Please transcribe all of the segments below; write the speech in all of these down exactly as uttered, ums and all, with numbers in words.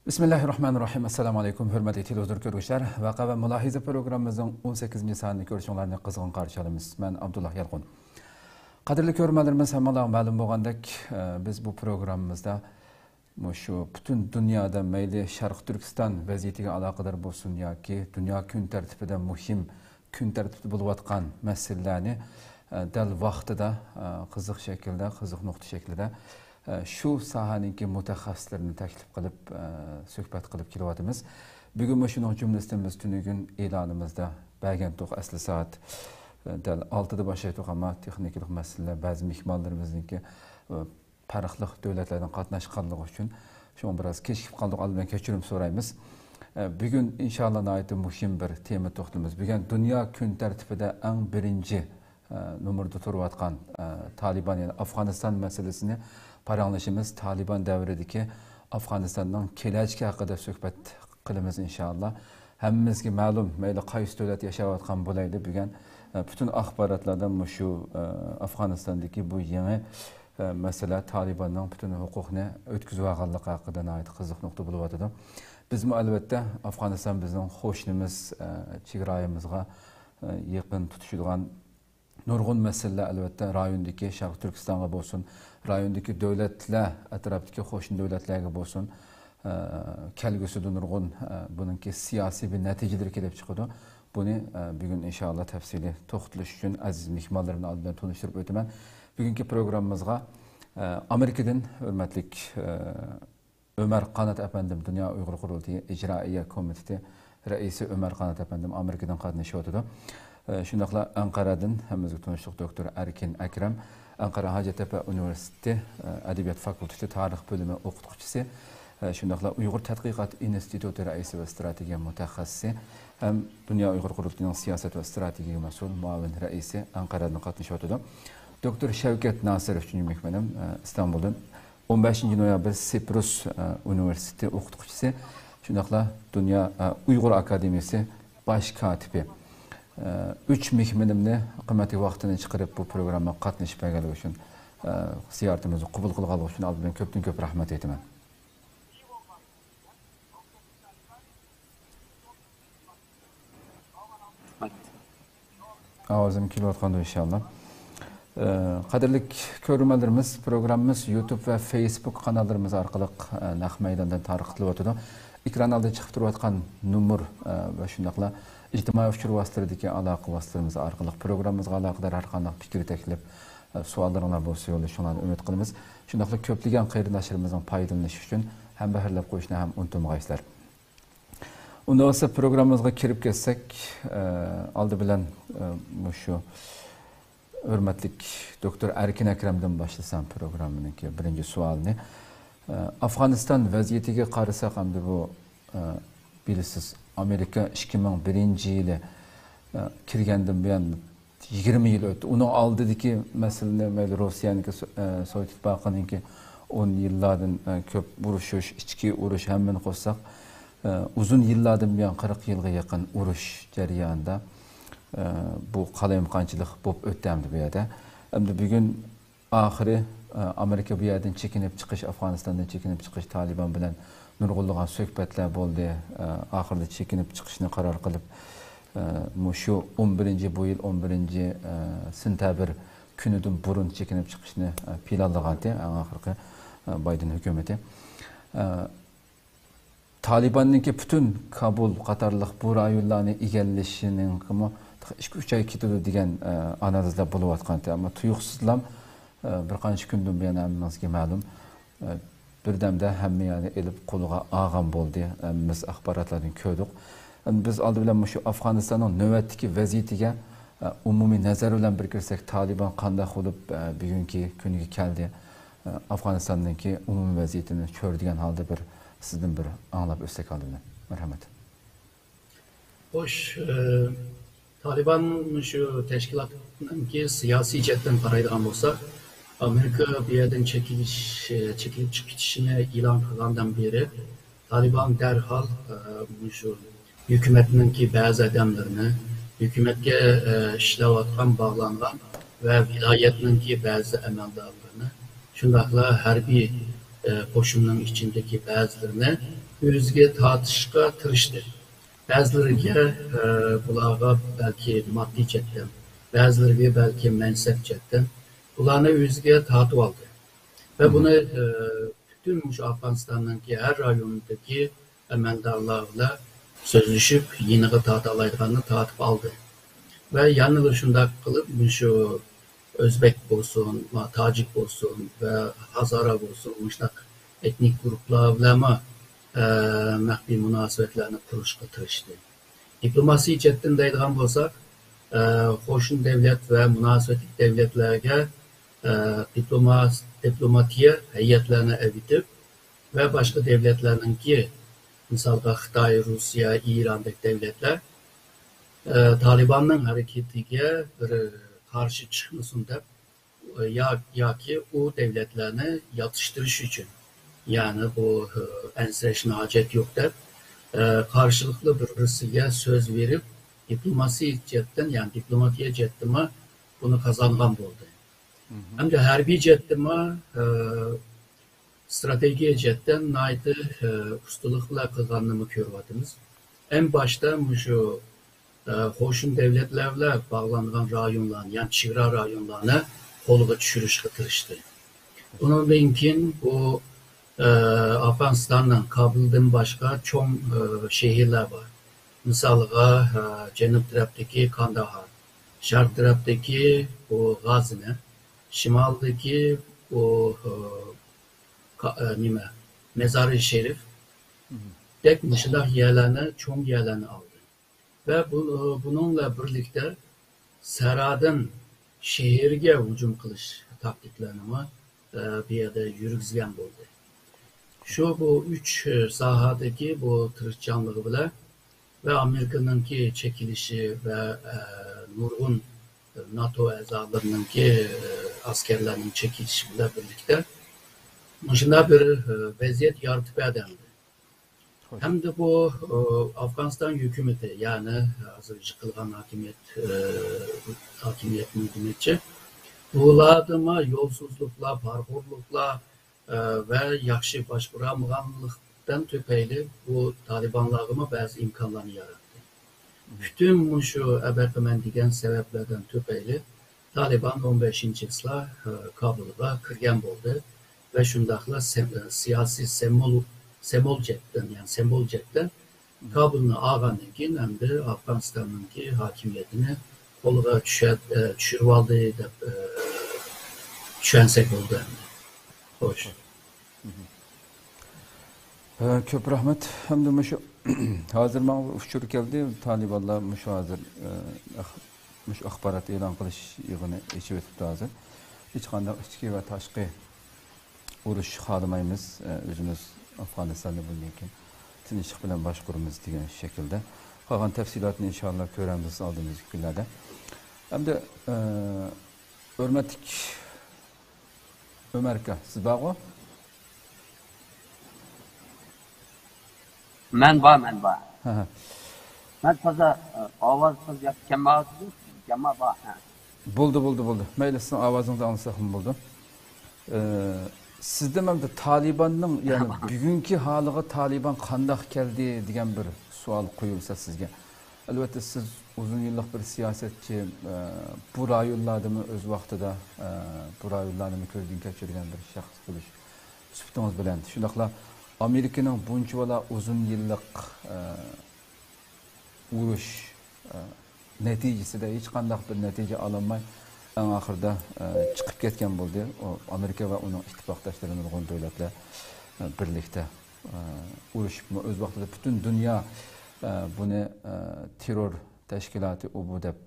بىسمىللاھىررەھمانىررەھىم. ئەسسالامۇئەلەيكۇم، ھۆرمەتلىك تېلېۋىزور كۆرگۈچىلەر. ۋەقە ۋە مۇلاھىزە پروگراممىمىزنىڭ ئون سەككىزىنچى سانىنى كۆرۈشۈڭلارنى قىزغىن قارشى ئالىمىز. مەن ئابدۇللا يالقۇن. قەدىرلىك كۆرۈرمەنلىرىمىز، ھەممىڭلارغا مەلۇم بولغاندەك، ئە، بىز بۇ پروگراممىمىزدا مۇشۇ پۈتۈن دۇنيادا، مەيلى شەرقىي تۈركىستان ۋەزىيىتىگە ئالاقىدار بولسۇن ياكى دۇنيا كۈن تەرتىپىدە مۇھىم، كۈن تەرتىپىدە بولۇۋاتقان مەسىلىلەرنى، ئە، دەل ۋاقتىدا، ئە، قىزىق شەكىلدە، قىزىق نۇقتا شەكلىدە، ئە، شۇ ساھەنىڭكى مۇتەخەسسىسلىرىنى تەكلىپ قىلىپ، ئە، سۆھبەت قىلىپ كېلىۋاتىمىز. بۈگۈنمۇ شۇنىڭ جۈملىسىدىن بىز تۈنۈگۈن ئېلانىمىزدا بەرگەنتۇق، ئەسلى سائەت، ئە، دەل ئالتىدە باشلايتتۇق، ئەمما تېخنىكىلىق مەسىلىلەر، بەزى مېھمانلىرىمىزنىڭكى، ئە، پەرقلىق دۆلەتلەردىن قاتناشقانلىقى ئۈچۈن شۇڭا بىراز كېچىكىپ قالدۇق، ئالدى بىلەن كەچۈرۈم سورايمىز. ئە، بۈگۈن ئىنشاللا ناھايىتى مۇھىم بىر تېما توختىلىمىز. بۈگۈن دۇنيا كۈن تەرتىپىدە ئەڭ بىرىنچى، ئە، نومۇردا تۇرۇۋاتقان، ئە، تالىبان، يەنى ئافغانىستان مەسىلىسىنى پاراڭلىشىمىز. تالىبان دەۋرىدىكى ئافغانىستاننىڭ كېلەچىكى ھەققىدە سۆھبەت قىلىمىز ئىنشاللا. ھەممىمىزگە مەلۇم، مەيلى قايسى دۆلەتتە ياشاۋاتقان بولايلى، بۈگۈن، ئە، پۈتۈن ئاخباراتلاردا مۇشۇ، ئە، ئافغانىستاندىكى بۇ يېڭى، ئە، مەسىلە، تالىباننىڭ پۈتۈن ھوقۇقنى ئۆتكۈزۈۋالغانلىقى ھەققىدە ناھايىتى قىزىق نۇقتا بولۇۋاتىدۇ. بىزمۇ ئەلۋەتتە ئافغانىستان بىزنىڭ قوشنىمىز، ئە، چېگرا رايونىمىزغا، ئە، يېقىن تۇتىشىدىغان نۇرغۇن مەسىلىلەر، ئەلۋەتتە، رايوندىكى شەرقىي تۈركىستانغا بولسۇن، رايوندىكى دۆلەتلەر، ئەتراپتىكى قوشنا دۆلەتلەرگە بولسۇن، ئە، كەلگۈسىدە نۇرغۇن، ئە، بۇنىڭكى سىياسىي بىر نەتىجىلىرى كېلىپ چىقىدۇ. بۇنى، ئە، بۈگۈن ئىنشاللا تەپسىلىي توختىلىش ئۈچۈن ئەزىز مېھمانلىرىمنى ئالدى بىلەن تونۇشتۇرۇپ ئۆتىمەن. بۈگۈنكى پروگراممىمىزغا، ئە، ئامېرىكىدىن ھۆرمەتلىك، ئە، ئۆمەر قانات ئەپەندىم، دۇنيا ئۇيغۇر قۇرۇلتىيى ئىجرائىيە كومىتېتى رەئىسى ئۆمەر قانات ئەپەندىم ئامېرىكىدىن قاتنىشىۋاتىدۇ. ئە، شۇنداقلا ئەنقەرەدىن ھەممىمىزگە تونۇشلۇق دوكتور ئەركىن ئەكرەم، ئەنقەرە ھاجەتتەپە ئۇنىۋېرسىتېتى، ئە، ئەدەبىيات فاكۇلتېتى تارىخ بۆلۈمى ئوقۇتقۇچىسى، ئە، شۇنداقلا ئۇيغۇر تەتقىقات ئىنستىتۇتى رەئىسى ۋە ئىستراتېگىيە مۇتەخەسسىسى ھەم دۇنيا ئۇيغۇر قۇرۇلتىيىنىڭ سىياسەت ۋە ئىستراتېگىيەگە مەسئۇل مۇئاۋىن رەئىسى ئەنقەرەدىن قاتنىشىۋاتىدۇ. دوكتور شەۋكەت ناسىر ئۈچىنچى مېھمىنىم، ئە، ئىستانبۇلدىن. ئون بەشىنچى نويابىر سىپرۇس، ئە، ئۇنىۋېرسىتېتى ئوقۇتقۇچىسى، شۇنداقلا دۇنيا، ئە، ئۇيغۇر ئاكادېمىيىسى باش كاتىپى. ئە، ئۈچ مېھمىنىمنى قىممەتلىك ۋاقتىنى چىقىرىپ بۇ پروگراممىغا قاتنىشىپ بەرگەنلىكى ئۈچۈن، ئە، زىيارىتىمىزنى قوبۇل قىلغانلىقى ئۈچۈن ئالدى بىلەن كۆپتىن كۆپ رەھمەت ئېيتىمەن. ئاۋازىم كېلىۋاتقاندۇ ئىنشاللا. ئە، قەدىرلىك كۆرۈرمەنلىرىمىز، پروگراممىمىز يۇتۇب ۋە فېيسبۇك قاناللىرىمىز ئارقىلىق، ئە، نەق مەيداندىن تارقىتىلىۋاتىدۇ. ئېكران ئالدىدا چىقىپ تۇرۇۋاتقان نومۇر، ئە، ۋە شۇنداقلا ئىجتىمائىي ئۇچۇر ۋاسىتىلىرىدىكى ئالاقە ۋاسىتىلىرىمىز ئارقىلىق پروگراممىمىزغا ئئالاقىدار ھەر قانداق پىكىر، تەكلىپ، ئە، سوئاللىرىڭلار بولسا يوللىشىڭلارنى ئۈمىد قىلىمىز. شۇنداقلا كۆپلىگەن قېرىنداشلىرىمىزنىڭ پايدىلىنىشى ئۈچۈن ھەمبەھىرلەپ قويۇشنى ھەم ئۇنتۇمىغايسىلەر. ئۇنداق بولسا پروگراممىمىزغا كىرىپ كەتسەك، ئە، ئالدى بىلەن، ئە، مۇشۇ ھۆرمەتلىك دوكتور ئەركىن ئەكرەمدىن باشلىسام پروگراممىنىڭكى بىرىنچى سوئالىنى. ئە، ئافغانىستان ۋەزىيىتىگە قارىساق، ئەمدى بۇ، ئە، بىلىسىز، ئامېرىكا ئىككى مىڭ بىرىنچى يىلى، ئە، كىرگەندىن بۇيان يىگىرمە يىل ئۆتتى. ئۇنىڭ ئالدىدىكى مەسىلىنى، مەيلى روسىيەنىڭكى، سو-، ئە، سوۋېت ئىتتىپاقىنىڭكى ئون يىللاردىن، ئە، كۆپ ئۇرۇشۇش، ئىچكى ئۇرۇش، ھەممىنى قوشساق، ئە، ئۇزۇن يىللاردىن بۇيان، قىرىق يىلغا يېقىن ئۇرۇش جەريانىدا، ئە، بۇ قالايمىقانچىلىق بولۇپ ئۆتتى ئەمدى بۇ يەردە. ئەمدى بۈگۈن ئاخىرى، ئە، ئامېرىكا بۇ يەردىن چېكىنىپ چىقىش، ئافغانىستاندىن چېكىنىپ چىقىش، تالىبان بىلەن نۇرغۇنلىغان سۆھبەتلەر بولدى. ئە، ئاخىرىدا چېكىنىپ چىقىشنى قارار قىلىپ، ئە، مۇشۇ ئون بىرىنچى، بۇ يىل ئون بىرىنچى، ئە، سېنتەبىر كۈنىدىن بۇرۇن چېكىنىپ چىقىشنى، ئە، پىلانلىغانتى ئەڭ ئاخىرقى، ئە، بايدېن ھۆكۈمىتى. ئە، تالىباننىڭكى پۈتۈن كابۇل قاتارلىق بۇ رايونلارنى ئىگىلىشىنىڭكىمۇ تېخى ئىككى، ئۈچ ئاي كېتىدۇ دېگەن، ئە، ئانالىزلار بولۇۋاتقانتى. ئەمما تۇيۇقسىزلام، ئە، بىر قانچە كۈندىن بۇيان ھەممىڭىزگە مەلۇم، ئە، بىردەمدە ھەممە يەرنى ئېلىپ قولىغا ئالغان بولدى. ھەممىمىز ئاخباراتلاردىن كۆردۇق. ئەمدى بىز ئالدى بىلەن مۇشۇ ئافغانىستاننىڭ نۆۋەتتىكى ۋەزىيىتىگە، ئە، ئومۇمىي نەزەر بىلەن بىر كىرسەك، تالىبان قانداق بولۇپ، ئە، بۈگۈنكى كۈنگە كەلدى؟ ئە، ئافغانىستاننىڭكى ئومۇمىي ۋەزىيىتىنى چۆرىدىگەن ھالدا بىر سىزدىن بىر ئاڭلاپ ئۆتسەك ئالدى بىلەن. مەرھەمەت. خوش، ئە، تالىبان مۇشۇ تەشكىلاتنىڭكى سىياسىي جەھەتتىن قارايدىغان بولساق، ئامېرىكا بۇ يەردىن چېكىلىش، چېكىلىپ چىقىپ كېتىشىنى ئېلان قىلغاندىن بېرى، تالىبان دەرھال، ئە، مۇشۇ ھۆكۈمەتنىڭكى بەزى ئادەملىرىنى، ھۆكۈمەتكە، ئە، ئىشلەۋاتقان، باغلانغان ۋە ۋىلايەتنىڭكى بەزى ئەمەلدارلىرىنى، شۇنداقلا ھەربىي، ئە، قوشۇننىڭ ئىچىدىكى بەزىلىرىنى ئۆزىگە تارتىشقا تىرىشتى. بەزىلىرىگە، ئە، بۇلارغا بەلكى ماددىي جەھەتتىن، بەزىلىرىگە بەلكى مەنسەپ جەھەتتىن بۇلارنى ئۆزىگە تارتىۋالدى. ۋە بۇنى، ئە، پۈتۈن مۇشۇ ئافغانىستاننىڭكى ھەر رايونىدىكى ئەمەلدارلار بىلەن سۆزلىشىپ، يېنىغا تارتالايدىغاننى تارتىپ ئالدى. ۋە يەنىلا شۇنداق قىلىپ، مۇشۇ ئۆزبەك بولسۇن، تاجىك بولسۇن ۋە ھازارا بولسۇن، مۇشۇنداق ئېتنىك گۇرۇپپىلار بىلەنمۇ، ئە، مەخپىي مۇناسىۋەتلەرنى قۇرۇشقا تىرىشتى. دىپلوماسىيە جەھەتتىن دەيدىغان بولساق، ئە، قوشنا دۆلەت ۋە مۇناسىۋەتلىك دۆلەتلەرگە، ئە، دىپلوما-، دىپلوماتىيە ھەيئەتلەرنى ئەۋېتىپ ۋە باشقا دۆلەتلەرنىڭكى، مىسالغا خىتاي، روسىيە، ئىراندەك دۆلەتلەر، ئە، تالىباننىڭ ھەرىكىتىگە بىر قارشى چىقمىسۇن دەپ، يا-، ياكى ئۇ دۆلەتلەرنى ياتىشتۇرۇش ئۈچۈن، يەنى بۇ، ئە، ئەنسىرەشنىڭ ھاجەت يوق دەپ، ئە، قارشىلىقلار بىر-بىرسىگە سۆز بېرىپ، دىپلوماسىيە جەھەتتىن، يەنى دىپلوماتىيە جەھەتتىنمۇ بۇنى قازانغان بولدى. ھەمدە ھەربىي جەھەتتىنمۇ، ئە، ئىستراتېگىيە جەھەتتىن ناھايىتى، ئە، ئۇستىلىق بىلەن قىلغانىنىمۇ كۆرۈۋاتىمىز. ئەڭ باشتا مۇشۇ، ئە، قوشنا دۆلەتلەر بىلەن باغلانغان رايونلارنى، يەنى چېگرا رايونلارنى قولغا چۈشۈرۈشكە تىرىشتى. ئۇنىڭدىن كېيىن بۇ، ئە، ئافغانىستاننىڭ كابۇلدىن باشقا چوڭ، ئە، شەھەرلەر بار. مىسالغا، ئە، جەنۇب تەرەپتىكى قانداھار، شەرق تەرەپتىكى بۇ غازنى، شىمالدىكى بۇ، ئە، قا-، ئە، نېمە، مەزارى شېرىفدەك مۇشۇنداق يەرلەرنى، چوڭ يەرلەرنى ئالدى. ۋە بۇ، ئە، بۇنىڭ بىلەن بىرلىكتە سەھرادىن شەھەرگە ھۇجۇم قىلىش تاكتىكىلىرىنىمۇ، ئە، بۇ يەردە يۈرگۈزگەن بولدى. شۇ بۇ ئۈچ، ئە، ساھەدىكى بۇ تىرىشچانلىقى بىلەن ۋە ئامېرىكىنىڭكى چېكىلىشى ۋە، ئە، نۇرغۇن ناتو ئەزالىرىنىڭكى، ئە، ئەسكەرلەرنىڭ چېكىلىشى بىلەن بىرلىكتە مۇشۇنداق بىر، ئە، ۋەزىيەت يارىتىپ بەردى ئەمدى. ھەمدە بۇ، ئە، ئافغانىستان ھۆكۈمىتى، يەنى ھازىر يىقىلغان ھاكىمىيەت، ئە، ھاكىمىيەتنىڭ دېمەكچى، بۇلاردىمۇ يولسىزلىقلار، پارىخورلۇقلار، ئە، ۋە ياخشى باشقۇرالمىغانلىقتىن تۈپەيلى بۇ تالىبانلارغىمۇ بەزى ئىمكانلارنى ياراتتى. پۈتۈن مۇشۇ ئەبەقىمەن دېگەن سەۋەبلەردىن تۈپەيلى تالىبان ئون بەشىنچى چىسلا، ئە، كابۇلغا كىرگەن بولدى ۋە شۇنداقلا سەم-، ئە، سىياسىي سەمبول، سەمبول جەھەتتىن، يەنى سەمبول جەھەتتىن كابۇلنى ئالغاندىن كېيىن ئەمدى ئافغانىستاننىڭكى ھاكىمىيىتىنى قولىغا چۈشە-، ئە، چۈشۈرۈۋالدى دەپ، ئە، چۈشەنسەك بولىدۇ ئەمدى. خوش. ھە، كۆپ رەھمەت. ئەمدى مۇشۇ ھازىر ماڭا بىر ئۇچۇر كەلدى. تالىبانلار مۇشۇ ھازىر، ئە، ئاخ-، مۇشۇ ئاخبارات ئېلان قىلىش يىغىنى ئېچىۋېتىپتۇ ھازىر. ھېچقانداق ئىچكى ۋە تاشقى ئۇرۇش خالىمايمىز. ئە، ئۆزىمىز ئافغانىستاننى بۇندىن كېيىن تىنچلىق بىلەن باشقۇرىمىز دېگەن شەكىلدە. قالغان تەپسىلاتنى ئىنشاللا كۆرەرمىز ئالدىمىزدىكى كۈنلەردە. ئەمدى، ئە، ھۆرمەتلىك ئۆمەر ئاكا، سىز بارغۇ؟ مەن بار، مەن بار. ھە، ھە. مەن تازا، ئاۋاز تازا ياخشى كەلمەيۋاتىدۇ. كەلمە بار. ھە. بولدى، بولدى، بولدى. مەيلى، سىزنىڭ ئاۋازىڭىزنى ئاڭلىساقمۇ بولىدۇ. ئى، سىزدىن ئەمدى تالىباننىڭ، يەنى بۈگۈنكى ھالىغا تالىبان قانداق كەلدى دېگەن بىر سوئال قويۇلسا سىزگە. ئەلۋەتتە، سىز ئۇزۇن يىللىق بىر سىياسەتچى، ئە، بۇ رايونلاردىمۇ ئۆز ۋاقتىدا، ئە، بۇ رايونلارنىمۇ كۆزدىن كەچۈرگەن بىر شەخس بولۇش سۈپىتىڭىز بىلەن، شۇنداقلا ئامېرىكىنىڭ بۇنچىۋالا ئۇزۇن يىللىق، ئە، ئۇرۇش، ئە، نەتىجىسىدە ھېچقانداق بىر نەتىجە ئالالماي، ئەڭ ئاخىرىدا، ئە، چىقىپ كەتكەن بولدى. ئۇ ئامېرىكا ۋە ئۇنىڭ ئىتتىپاقداشلىرى نۇرغۇن دۆلەتلەر، ئە، بىرلىكتە، ئە، ئۇرۇشۇپمۇ، ئۆز ۋاقتىدا پۈتۈن دۇنيا، ئە، بۇنى، ئە، تېررور تەشكىلاتى ئۇ بۇ دەپ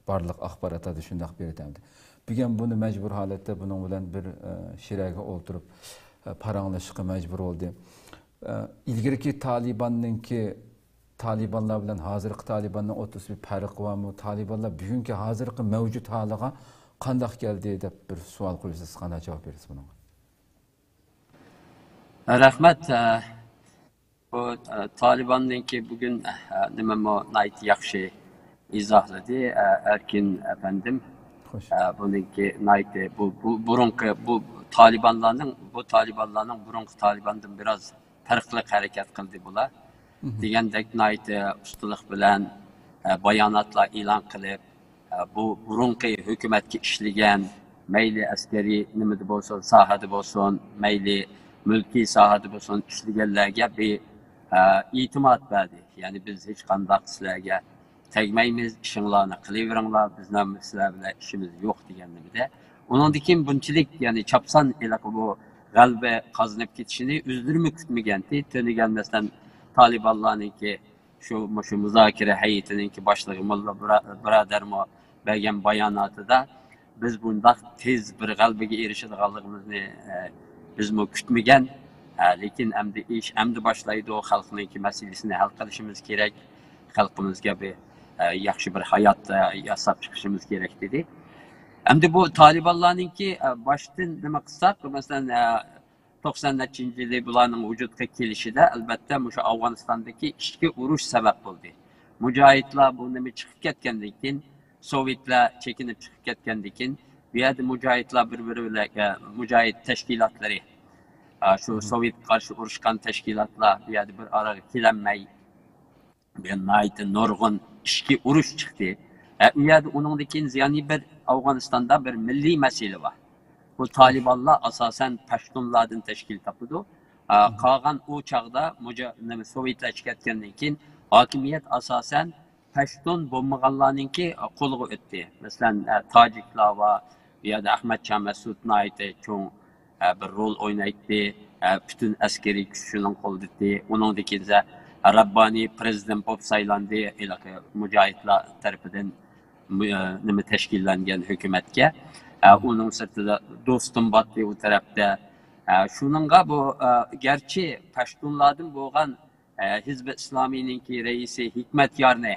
بارلىق ئاخباراتلاردا شۇنداق بېرىدۇ ئەمدى. بۈگۈن بۇنى مەجبۇر ھالەتتە بۇنىڭ بىلەن بىر، ئە، شىرەگە ئولتۇرۇپ، ئە، پاراڭلىشىشقا مەجبۇر بولدى. ئە، ئىلگىرىكى تالىباننىڭكى، تالىبانلار بىلەن ھازىرقى تالىباننىڭ ئوتتۇرىسىدا بىر پەرق بارمۇ؟ تالىبانلار بۈگۈنكى ھازىرقى مەۋجۇت ھالىغا قانداق كەلدى دەپ بىر سوئال قويسا، سىز قانداق جاۋاب بېرىسىز بۇنىڭغا؟ رەھمەت. ئە، بۇ، ئە، تالىباننىڭكى بۈگۈن، ئە، نېمىمۇ ناھايىتى ياخشى ئىزاھلىدى، ئە، ئەركىن ئەپەندىم. خوش. ئە، بۇنىڭكى ناھايىتى بۇ، بۇ بۇرۇنقى بۇ تالىبانلارنىڭ، بۇ تالىبانلارنىڭ بۇرۇنقى تالىباندىن بىراز پەرقلىق ھەرىكەت قىلدى بۇلار. دېگەندەك ناھايىتى ئۇستىلىق بىلەن، ئە، باياناتلار ئېلان قىلىپ، ئە، بۇ بۇرۇنقى ھۆكۈمەتكە ئىشلىگەن، مەيلى ئەسكەرىي نېمىدە بولسۇن، ساھەدە بولسۇن، مەيلى مۈلكىي ساھەدە بولسۇن، ئىشلىگەنلەرگە بىر، ئە، ئېتىماد بەردى. يەنى بىز ھېچقانداق سىلەرگە تەگمەيمىز، ئىشىڭلارنى قىلىۋېرىڭلار، بىزنىڭ سىلەر بىلەن ئىشىمىز يوق دېگەن نېمىدە. ئۇنىڭدىن كېيىن بۇنچىلىك، يەنى چاپسان ھېلىقى بۇ غەلىبە قازىنىپ كېتىشىنى ئۆزلىرىمۇ كۈتمىگەنتى. تۈنۈگۈن مەسىلەن، تالىبانلارنىڭكى شۇ، مۇشۇ مۇزاكىرە ھەيئىتىنىڭكى باشلىقى موللا بۇرا-، بۇرادەرمۇ بەرگەن باياناتىدا، بىز بۇنداق تېز بىر غەلىبىگە ئېرىشىدىغانلىقىمىزنى، ئە، بىزمۇ كۈتمىگەن. ئە، لېكىن ئەمدى ئىش ئەمدى باشلايدۇ، خەلقنىڭكى مەسىلىسىنى ھەل قىلىشىمىز كېرەك، خەلقىمىزگە بىر، ئە، ياخشى بىر ھايات، ئە، ياساپ چىقىشىمىز كېرەك، دېدى. ئەمدى بۇ تالىبانلارنىڭكى، ئە، باشتىن نېمە قىلساق، مەسىلەن، ئە، توقسان نەچچىنچى يىلى بۇلارنىڭ ۋۇجۇدقا كېلىشىدە، ئەلۋەتتە، مۇشۇ ئافغانىستاندىكى ئىچكى ئۇرۇش سەۋەب بولدى. مۇجاھىدلار بۇ نېمە چىقىپ كەتكەندىن كېيىن، سوۋېتلار چېكىنىپ چىقىپ كەتكەندىن كېيىن، بۇ يەردە مۇجاھىدلار بىر-بىرى بىلەن، ئە، مۇجاھىد تەشكىلاتلىرى، ئە، شۇ سوۋېتقا قارشى ئۇرۇشقان تەشكىلاتلار بۇ يەردە بىر ئاراغا كېلەلمەي، بۇ ناھايىتى نۇرغۇن ئىچكى ئۇرۇش چىقتى. ئە، ئۇ يەردە ئۇنىڭدىن كېيىن يەنە بىر ئافغانىستاندا بىر مىللىي مەسىلە بار. بۇ تالىبانلار ئاساسەن پەشتۇنلاردىن تەشكىل تاپىدۇ. ئە، قالغان ئۇ چاغدا مۇجا-، نېمە، سوۋېتلار چىقىپ كەتكەندىن كېيىن ھاكىمىيەت ئاساسەن پەشتۇن بولمىغانلارنىڭكى قولىغا ئۆتتى. مەسىلەن، ئە، تاجىكلار بار، بۇ يەردە ئەخمەتجان مەسۇد ناھايىتى چوڭ، ئە، بىر رول ئوينايتتى. ئە، پۈتۈن ئەسكىرىي كۈچ شۇنىڭ قولىدا ئىدى. ئۇنىڭدىن كېيىن رەببانى پىرېزىدېنت بولۇپ سايلاندى. ھېلىقى مۇجاھىدلار تەرىپىدىن مۇ-، ئە، نېمە تەشكىللەنگەن ھۆكۈمەتكە. ئە، ئۇنىڭ سىرتىدا دوستۇم باتتى ئۇ تەرەپتە. ئە، شۇنىڭغا بۇ، ئە، گەرچە پەشتۇنلاردىن بولغان ئە، ھىزبى ئىسلامىينىڭكى رەئىسى ھېكمەتيارنى،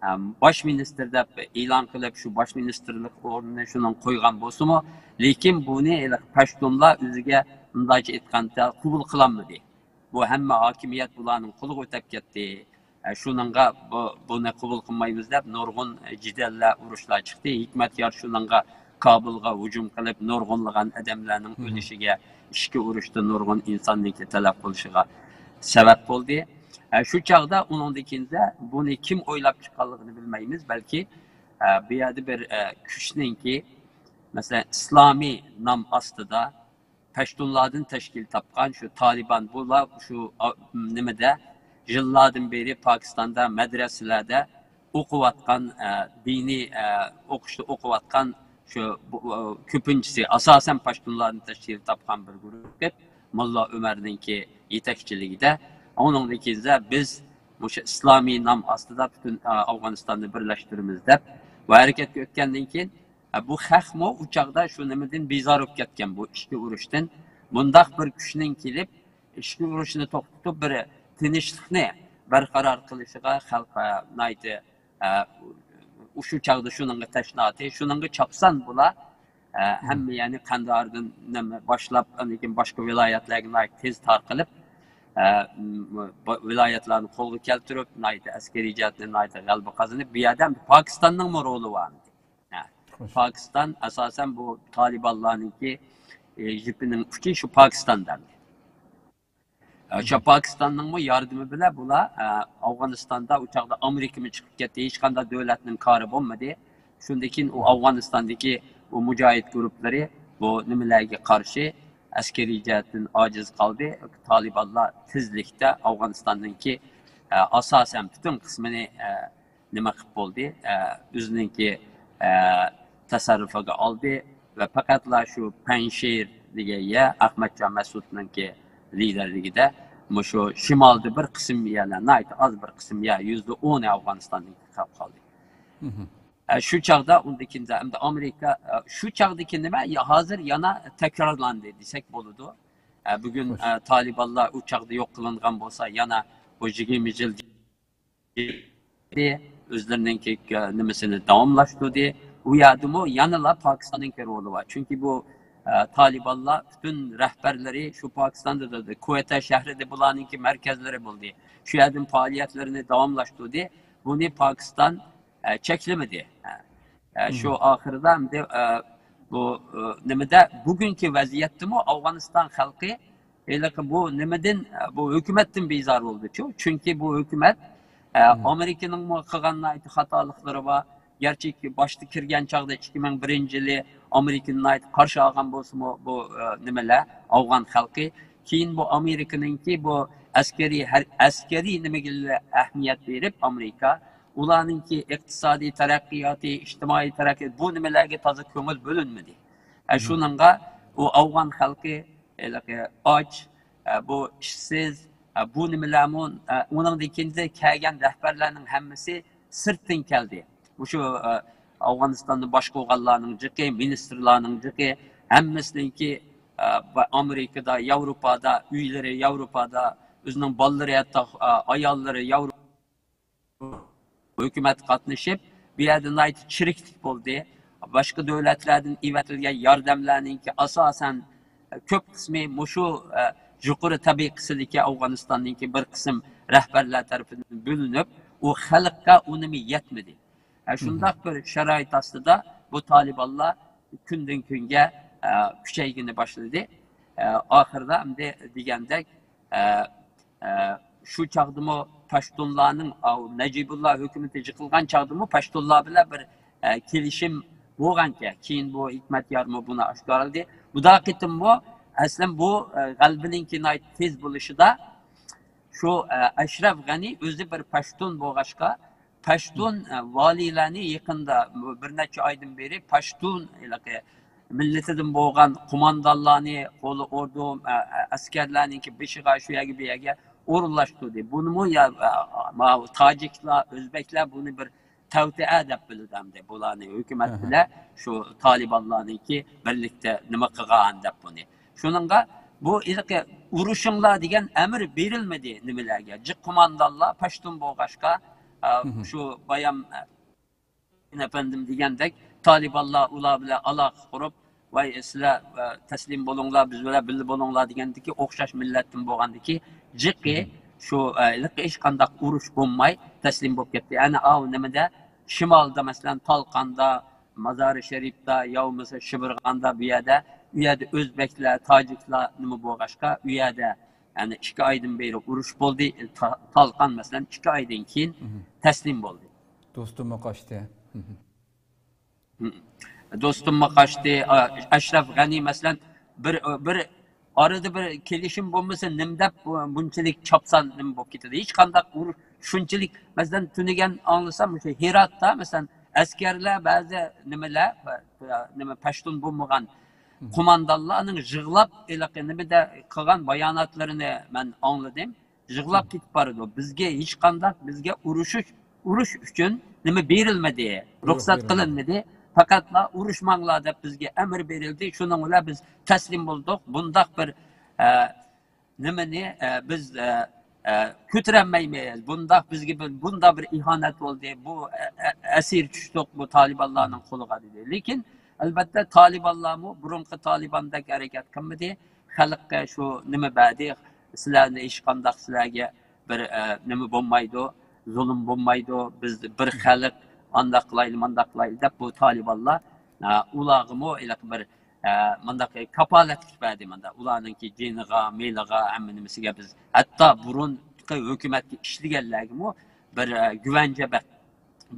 ئە، باش مىنىستىر دەپ ئېلان قىلىپ، شۇ باش مىنىستىرلىق ئورنىنى شۇنىڭ قويغان بولسىمۇ، لېكىن بۇنى ھېلىقى پەشتۇنلار ئۆزىگە مۇنداقچە ئېيتقاندا قوبۇل قىلالمىدى. بۇ ھەممە ھاكىمىيەت بۇلارنىڭ قولىغا ئۆتەپ كەتتى. ئە، شۇنىڭغا بۇ، بۇنى قوبۇل قىلمايمىز دەپ نۇرغۇن جېدەللەر، ئۇرۇشلار چىقتى. ھېكمەتيار شۇنىڭغا كابۇلغا ھۇجۇم قىلىپ، نۇرغۇنلىغان ئادەملەرنىڭ ئۆلۈشىگە، ئىچكى ئۇرۇشتا نۇرغۇن ئىنساننىڭكى تەلەپ بولۇشىغا سەۋەب بولدى. ئە، شۇ چاغدا ئۇنىڭدىن كېيىن بۇنى كىم ئويلاپ چىققانلىقىنى بىلمەيمىز، بەلكى، ئە، بۇ يەردە بىر، ئە، كۈچنىڭكى، مەسىلەن، ئىسلامىي نام ئاستىدا پەشتۇنلاردىن تەشكىل تاپقان شۇ تالىبان، بۇلار شۇ، ئا، نېمىدە، يىللاردىن بېرى پاكىستاندا مەدرەسىلەردە ئوقۇۋاتقان، ئە، دىنىي، ئە، ئوقۇشتا ئوقۇۋاتقان شۇ، بۇ، ئە، كۆپىنچىسى ئاساسەن پەشتۇنلاردىن تەشكىل تاپقان بىر گۇرۇپ، موللا ئۆمەرنىڭكى يېتەكچىلىكىدە. ئۇنىڭدىن كېيىن بىز مۇشۇ ئىسلامىي نام ئاستىدا پۈتۈن، ئە، ئافغانىستاننى بىرلەشتۈرىمىز دەپ ۋە ھەرىكەتكە ئۆتكەندىن كېيىن، ئە، بۇ خەقمۇ ئۇ چاغدا شۇ نېمىدىن بىزار بولۇپ كەتكەن، بۇ ئىچكى ئۇرۇشتىن. بۇنداق بىر كۈچنىڭ كېلىپ، ئىچكى ئۇرۇشنى توختىتىپ، بىر تىنچلىقنى بەرقارار قىلىشىغا خەلق، ئە، ناھايىتى، ئە، ئۇ شۇ چاغدا شۇنىڭغا تەشنا ئىدى. شۇنىڭغا چاپسان بۇلار، ئە، ھەممە يەرنى قەندىھاردىن نېمە باشلاپ، ئاندىن كېيىن باشقا ۋىلايەتلەرگە ناھايىتى تېز تارقىلىپ، ئە، م-، م-، ۋىلايەتلەرنى قولغا كەلتۈرۈپ، ناھايىتى ئەسكىرىي جەھەتتىن ناھايىتى غەلىبە قازىنىپ، بۇ يەردە پاكىستاننىڭمۇ رولى بار ئىدى. ھە. پاكىستان ئاساسەن بۇ تالىبانلارنىڭكى، ئى، يىپىنىڭ ئۇچى شۇ پاكىستاندا. ئە، شۇ پاكىستاننىڭمۇ ياردىمى بىلەن بۇلار، ئە، ئافغانىستاندا ئۇ چاغدا ئامېرىكىمۇ چىقىپ كەتتى، ھېچقانداق دۆلەتنىڭ كارى بولمىدى. شۇندىن كېيىن ئۇ ئافغانىستاندىكى ئۇ مۇجاھىد گۇرۇپلىرى بۇ نېمىلەرگە قارشى ئەسكىرىي جەھەتتىن ئاجىز قالدى. تالىبانلار تېزلىكتە ئافغانىستاننىڭكى، ئە، ئاساسەن پۈتۈن قىسمىنى، ئە، نېمە قىلىپ بولدى، ئە، ئۆزىنىڭكى، ئە، تەسەررۇپىغا ئالدى ۋە پەقەتلا شۇ پەنجشىر دېگەن يەر ئەخمەتجان مەسۇدنىڭكى لىدېرلىكىدە مۇشۇ شىمالدا بىر قىسىم يەرلەر، ناھايىتى ئاز بىر قىسىم يەر، يۈزدە ئونى ئافغانىستاندىن قاپقالدى. ئە، شۇ چاغدا ئۇندىن كېيىن ئەمدى ئامېرىكا، ئە، شۇ چاغدىكى نېمە، يا-، ھازىر يەنە تەكرارلاندى دېسەك بولىدۇ. ئە، بۈگۈن، ئە، تالىبانلار ئۇ چاغدا يوق قىلىنغان بولسا، يەنە بۇ يىگىرمە يىل ئۆزلىرىنىڭكى، ئە، نېمىسىنى داۋاملاشتۇردى. ئۇ يەردىمۇ يەنىلا پاكىستاننىڭكى رولى بار. چۈنكى بۇ، ئە، تالىبانلار پۈتۈن رەھبەرلىرى شۇ پاكىستاندا تۇردى. كويتا شەھىرىدە بۇلارنىڭكى مەركەزلىرى بولدى. شۇ يەردىن پائالىيەتلىرىنى داۋاملاشتۇردى. بۇنى پاكىستان، ئە، چەكلىمىدى. ئە، ئە، شۇ ئاخىرىدا ئەمدى، ئە، بۇ، ئە، نېمىدە، بۈگۈنكى ۋەزىيەتتىمۇ ئافغانىستان خەلقى ھېلىقى بۇ نېمىدىن، بۇ ھۆكۈمەتتىن بىزار بولدىچۇ. چۈنكى بۇ ھۆكۈمەت، ئە، ئامېرىكىنىڭمۇ قىلغان ناھايىتى خاتالىقلىرى بار. گەرچە باشتا كىرگەن چاغدا ئىككى مىڭ بىرىنچى يىلى ئامېرىكىنى ناھايىتى قارشى ئالغان بولسىمۇ، بۇ، ئە، نېمىلەر، ئافغان خەلقى. كېيىن بۇ ئامېرىكىنىڭكى بۇ ئەسكەرىي، ھەر-، ئەسكەرىي نېمىگە ئەھمىيەت بېرىپ، ئامېرىكا ئۇلارنىڭكى ئىقتىسادىي تەرەققىياتى، ئىجتىمائىي تەرەققىيات، بۇ نېمىلەرگە تازا كۆڭۈل بۆلۈنمىدى. ئە، شۇنىڭغا ئۇ ئافغان خەلقى ھېلىقى ئاچ، ئە، بۇ ئىشسىز، ئە، بۇ نېمىلەرمۇ، ئە، ئۇنىڭدىن كېيىن كەلگەن رەھبەرلەرنىڭ ھەممىسى سىرتتىن كەلدى. مۇشۇ، ئە، ئافغانىستاننى باشقۇرغانلارنىڭ جىقى، مىنىستىرلارنىڭ جىقى، ھەممىسىنىڭكى، ئە، با-، ئامېرىكىدا، ياۋروپادا، ئۆيلىرى ياۋروپادا، ئۆزىنىڭ بالىلىرى، ھەتتا، ئە، ئاياللىرى ياۋروپا ھۆكۈمەتكە قاتنىشىپ، بۇ يەردە ناھايىتى چىرىكلىك بولدى. باشقا دۆلەتلەردىن ئېۋەتىلگەن ياردەملەرنىڭكى ئاساسەن كۆپ قىسمى مۇشۇ، ئە، يۇقىرى تەبىقىسىدىكى ئافغانىستاننىڭكى بىر قىسىم رەھبەرلەر تەرىپىدىن بۆلۈنۈپ، ئۇ خەلققە ئۇنىمى يەتمىدى. ئە، شۇنداق بىر شارائىت ئاستىدا بۇ تالىبانلار كۈندىن كۈنگە، ئە، كۈچەيگىنى باشلىدى. ئە، ئاخىرىدا ئەمدى دېگەندەك، ئە، ئە، شۇ چاغدىمۇ پەشتۇنلارنىڭ، ئاۋۇ نەجىبۇللا ھۆكۈمىتى يىقىلغان چاغدىمۇ پەشتۇنلار بىلەن بىر، ئە، كېلىشىم بولغانكەن. كېيىن بۇ ھېكمەتيارمۇ بۇنى ئاشكارىلىدى. بۇدا قېتىممۇ ئەسلەن بۇ، ئە، غەلىبىنىڭكى ناھايىتى تېز بولۇشىدا شۇ، ئە، ئەشرەف غەنى ئۆزى بىر پەشتۇن بولغاچقا، پەشتۇن، ئە، ۋالىيلەرنى يېقىندا، بۇ بىر نەچچە ئايدىن بېرى پەشتۇن ھېلىقى مىللىتىدىن بولغان قوماندانلارنى، قولى ئوردۇ، ئە، ئە، ئەسكەرلەرنىڭكى بېشىغا، شۇ يەرگە، بۇ يەرگە ئورۇنلاشتۇردى. بۇنىمۇ يا، ئە، ماۋۇ تاجىكلار، ئۆزبەكلەر بۇنى بىر تەۋتىئە دەپ بىلىدۇ ئەمدى. بۇلارنى ھۆكۈمەت بىلەن شۇ تالىبانلارنىڭكى بىرلىكتە نېمە قىلغان دەپ بۇنى. شۇنىڭغا بۇ ھېلىقى ئۇرۇشۇڭلار دېگەن ئەمىر بېرىلمىدى نېمىلەرگە. جىق قوماندانلار پەشتۇن بولغاچقا، ئە، شۇ بايام، ئە، ئەپەندىم دېگەندەك، تالىبانلار ئۇلار بىلەن ئالاقە قۇرۇپ، ۋاي، سىلەر، ئە، تەسلىم بولۇڭلار، بىز بىلەن بىللە بولۇڭلار دېگەندىكى ئوخشاش مىللەتتىن بولغاندىكى جىقى شۇ، ئە، ھېلىقى ھېچقانداق ئۇرۇش بولماي تەسلىم بولۇپ كەتتى. ئەنە ئاۋۇ نېمىدە، شىمالدا، مەسىلەن، تالقاندا، مازارى شەرىپتا يا بولمىسا شىبىرغاندا، بۇ يەردە، ئۇ يەردە ئۆزبەكلەر، تاجىكلار نېمە بولغاچقا، ئۇ يەردە، يەنى ئىككى ئايدىن بېرى ئۇرۇش بولدى. تا-، تالقان، مەسىلەن، ئىككى ئايدىن كېيىن تەسلىم بولدى. دوستۇممۇ قاچتى. دوستۇممۇ قاچتى. ئا-، ئەشرەف غەنى، مەسىلەن، بىر، بىر ئارىدا بىر كېلىشىم بولمىسا، نېمە دەپ بۇ-، بۇنچىلىك چاپسان نېمە بولۇپ كېتىدۇ؟ ھېچقانداق ئۇرۇش، شۇنچىلىك، مەسىلەن، تۈنۈگۈن ئاڭلىسام، مۇشۇ ھىراتتا، مەسىلەن، ئەسكەرلەر، بەزى نېمىلەر، نېمە، پەشتۇن بولمىغان قوماندانلارنىڭ يىغلاپ، ھېلىقى نېمىدە قىلغان باياناتلىرىنى مەن ئاڭلىدىم. يىغلاپ كېتىپ بارىدۇ. بىزگە ھېچقانداق، بىزگە ئۇرۇشۇش، ئۇرۇش ئۈچۈن نېمە بېرىلمىدى، رۇخسەت قىلىنمىدى. پەقەتلا ئۇرۇشماڭلار دەپ بىزگە ئەمىر بېرىلدى. شۇنىڭ بىلەن بىز تەسلىم بولدۇق. بۇنداق بىر، ئە، نېمىنى، ئە، بىز، ئە، ئە، كۆتۈرەلمەيمىز. بۇنداق بىزگە بىر، بۇنداق بىر ئىھانەت بولدى. بۇ، ئە، ئە، ئەسىر چۈشتۇق بۇ تالىبانلارنىڭ قولىغا، دېدى. لېكىن، ئەلۋەتتە، تالىبانلارمۇ بۇرۇنقى تالىباندەك ھەرىكەت قىلمىدى. خەلققە شۇ نېمە بەردى، سىلەرنى ھېچقانداق سىلەرگە بىر، ئە، نېمە بولمايدۇ، زۇلۇم بولمايدۇ، بىز بىر خەلق، ئانداق قىلايلى، مانداق قىلايلى دەپ بۇ تالىبانلار، ئە، ئۇلارغىمۇ ھېلىقى بىر، ئە، مانداق كاپالەتلىك بەردى، ماندا ئۇلارنىڭكى جېنىغا، مېلىغا، ھەممە نېمىسىگە بىز ھەتتا بۇرۇنقى ھۆكۈمەتكە ئىشلىگەنلەرگىمۇ بىر، ئە، گۈۋەنچە بەر-،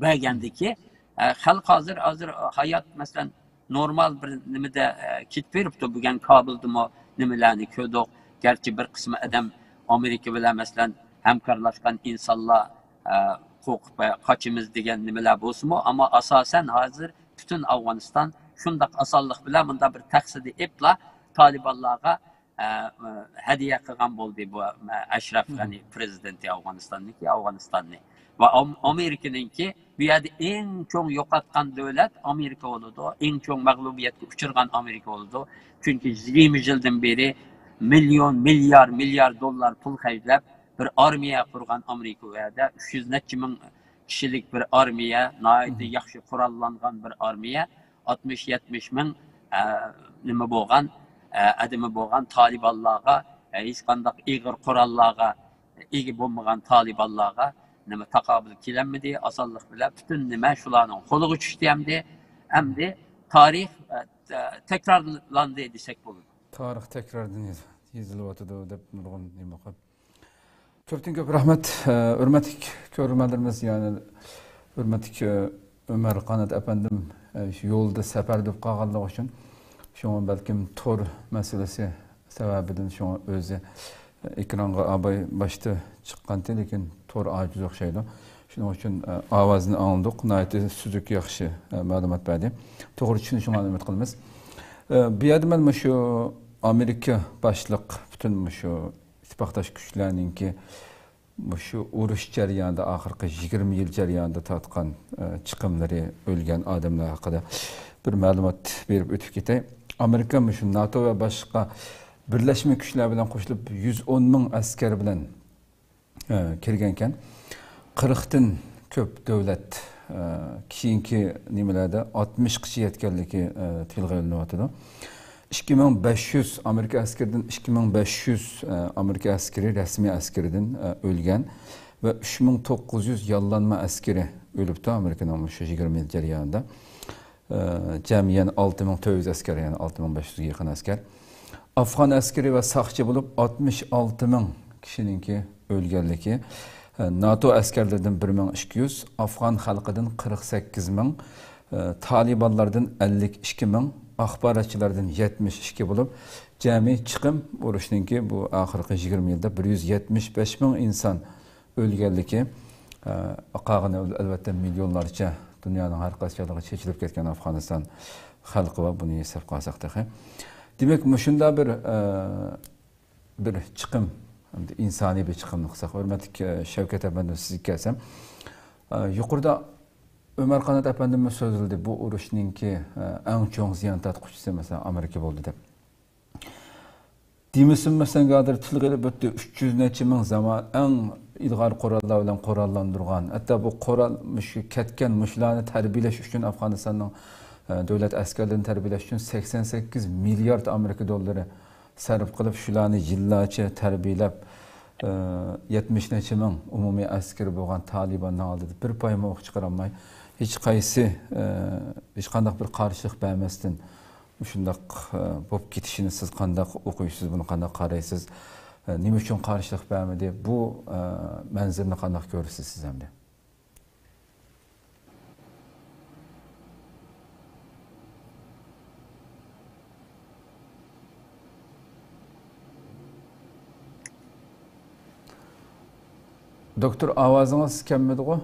بەرگەندىكى، ئە، خەلق ھازىر، ھازىر ھايات، مەسىلەن، نورمال بىر نېمىدە، ئە، كېتىپ بېرىپتۇ. بۈگۈن كابۇلدىمۇ نېمىلەرنى كۆردۇق. گەرچە بىر قىسمى ئادەم ئامېرىكا بىلەن، مەسىلەن، ھەمكارلاشقان ئىنسانلار، ئە، قورقۇپ، ئە، قاچىمىز دېگەن نېمىلەر بولسىمۇ، ئەمما ئاساسەن ھازىر پۈتۈن ئافغانىستان شۇنداق ئاسانلىق بىلەن مۇنداق بىر تەخسىدە ئېپلا تالىبانلارغا ئە، ھەدىيە قىلغان بولدى بۇ، ئە، ئەشرەف غەنى پىرېزىدېنتى ئافغانىستاننىڭكى، ئافغانىستاننى. ۋە ئام-، ئامېرىكىنىڭكى بۇ يەردە ئەڭ چوڭ يوقاتقان دۆلەت ئامېرىكا بولىدۇ، ئەڭ چوڭ مەغلۇبىيەتكە ئۇچرىغان ئامېرىكا بولىدۇ. چۈنكى يىگىرمە يىلدىن بېرى مىليون، مىليار، مىليار دوللار پۇل خەجلەپ، بىر ئارمىيە قۇرغان ئامېرىكا. ئۇ يەردە ئۈچ يۈز نەچچە مىڭ كىشىلىك بىر ئارمىيە، ناھايىتى ياخشى قوراللانغان بىر ئارمىيە. ئاتمىش، يەتمىش مىڭ، ئە، نېمە بولغان، ئە، ئادىمى بولغان تالىبانلارغا، ئە، ھېچقانداق ئېغىر قوراللارغا ئىگە بولمىغان تالىبانلارغا نېمە تاقابىل كېلەلمىدى. ئاسانلىق بىلەن پۈتۈن نېمە شۇلارنىڭ قولىغا چۈشتى ئەمدى. ئەمدى تارىخ، ئە، تەكرارلاندى دېسەك بولىدۇ. تارىخ تەكرارلىنىدۇ. يېزىلىۋاتىدۇ دەپ نۇرغۇن نېمە قىلىپ. كۆپتىن كۆپ رەھمەت. ئە، ھۆرمەتلىك كۆرۈرمەنلىرىمىز، يەنى ھۆرمەتلىك، ئە، ئۆمەر قانات ئەپەندىم، ئە، شۇ يولدا سەپەردە بولۇپ قالغانلىقى ئۈچۈن، شۇڭا بەلكىم تور مەسىلىسى سەۋەبىدىن شۇڭا ئۆزى، ئە، ئېكرانغا ئاباي باشتا چىققانتى، لېكىن تور ئاجىز ئوخشايدۇ. شۇنىڭ ئۈچۈن، ئە، ئاۋازىنى ئاڭلىدۇق. ناھايىتى سۈزۈك، ياخشى، ئە، مەلۇمات بەردى. توغرا چۈشىنىشىڭلارنى ئۈمىد قىلىمىز. ئە، بۇ يەردە مەن مۇشۇ ئامېرىكا باشلىق پۈتۈن مۇشۇ ئىتتىپاقداش كۈچلەرنىڭكى مۇشۇ ئۇرۇش جەريانىدا، ئاخىرقى يىگىرمە يىل جەريانىدا تارتقان، ئە، چىقىملىرى، ئۆلگەن ئادەملەر ھەققىدە بىر مەلۇمات بېرىپ ئۆتۈپ كېتەي. ئامېرىكا مۇشۇ ناتو ۋە باشقا بىرلەشمە كۈچلەر بىلەن قوشۇلۇپ يۈز ئون مىڭ ئەسكەر بىلەن، ئە، كىرگەنكەن. قىرىقتىن كۆپ دۆلەت، ئە، كېيىنكى نېمىلەردە ئاتمىشقىچە يەتكەنلىكى، ئە، تىلغا ئېلىنىۋاتىدۇ. ئىككى مىڭ بەش يۈز ئامېرىكا ئەسكىرىدىن، ئىككى مىڭ بەش يۈز، ئە، ئامېرىكا ئەسكىرى، رەسمىي ئەسكىرىدىن، ئە، ئۆلگەن ۋە ئۈچ مىڭ توققۇز يۈز ياللانما ئەسكىرى ئۆلۈپتۇ ئامېرىكىنىڭ مۇشۇ يىگىرمە يىل جەريانىدا. ئە، جەمئىي يەنە ئالتە مىڭ تۆت يۈز ئەسكەر، يەنى ئالتە مىڭ بەش يۈزگە يېقىن ئەسكەر. ئافغان ئەسكىرى ۋە ساقچى بولۇپ ئاتمىش ئالتە مىڭ كىشىنىڭكى ئۆلگەنلىكى، ئە، ناتو ئەسكەرلىرىدىن بىر مىڭ ئىككى يۈز، ئافغان خەلقىدىن قىرىق سەككىز مىڭ، ئە، تالىبانلاردىن ئەللىك ئىككى مىڭ، ئاخباراتچىلاردىن يەتمىش ئىككى بولۇپ، جەمئىي چىقىم ئۇرۇشنىڭكى بۇ ئاخىرقى يىگىرمە يىلدا بىر يۈز يەتمىش بەش مىڭ ئىنسان ئۆلگەنلىكى، ئە، قالغىنى ئەلۋەتتە مىليونلارچە دۇنيانىڭ ھەر قايسى جايلىرىغا چېچىلىپ كەتكەن ئافغانىستان خەلقى بار، بۇنى ھېسابقا ئالساق تېخى. دېمەك، مۇشۇنداق بىر، ئە، بىر چىقىم، ئىنسانىي بىر چىقىمنى قىلساق، ھۆرمەتلىك، ئە، شەۋكەت ئەپەندىم، سىزگە كەلسەم، ئە، يۇقىرىدا ئۆمەر قانات ئەپەندىممۇ سۆزلىدى، بۇ ئۇرۇشنىڭكى، ئە، ئەڭ چوڭ زىيان تارتقۇچىسى، مەسىلەن، ئامېرىكا بولدى دەپ. دېمىسىمۇ، مەسىلەن، ھازىر تىلغا ئېلىپ ئۆتتى، ئۈچ يۈز نەچچە مىڭ زامان-، ئەڭ ئىلغار قوراللار بىلەن قوراللاندۇرغان، ھەتتا بۇ قورال، مۇشۇ كەتكەن، مۇشۇلارنى تەربىيەلەش ئۈچۈن ئافغانىستاننىڭ، ئە، دۆلەت ئەسكەرلىرىنى تەربىيەلەش ئۈچۈن سەكسەن سەككىز مىليارد ئامېرىكا دوللىرى سەرپ قىلىپ، شۇلارنى يىللارچە تەربىيەلەپ، ئە، يەتمىش نەچچە مىڭ ئومۇمىي ئەسكىرى بولغان تالىباننىڭ ئالدىدا بىر پايمۇ ئوق چىقىرالماي، ھېچقايسى، ئە، ھېچقانداق بىر قارشىلىق بەرمەستىن، مۇشۇنداق، ئە، بولۇپ كېتىشىنى سىز قانداق ئوقۇيسىز، بۇنى قانداق قارايسىز؟ ئە، نېمە ئۈچۈن قارشىلىق بەرمىدى؟ بۇ، ئە، مەنزىرىنى قانداق كۆرىسىز سىز ئەمدى؟ دوكتور، ئاۋازىڭىز كەلمىدىغۇ؟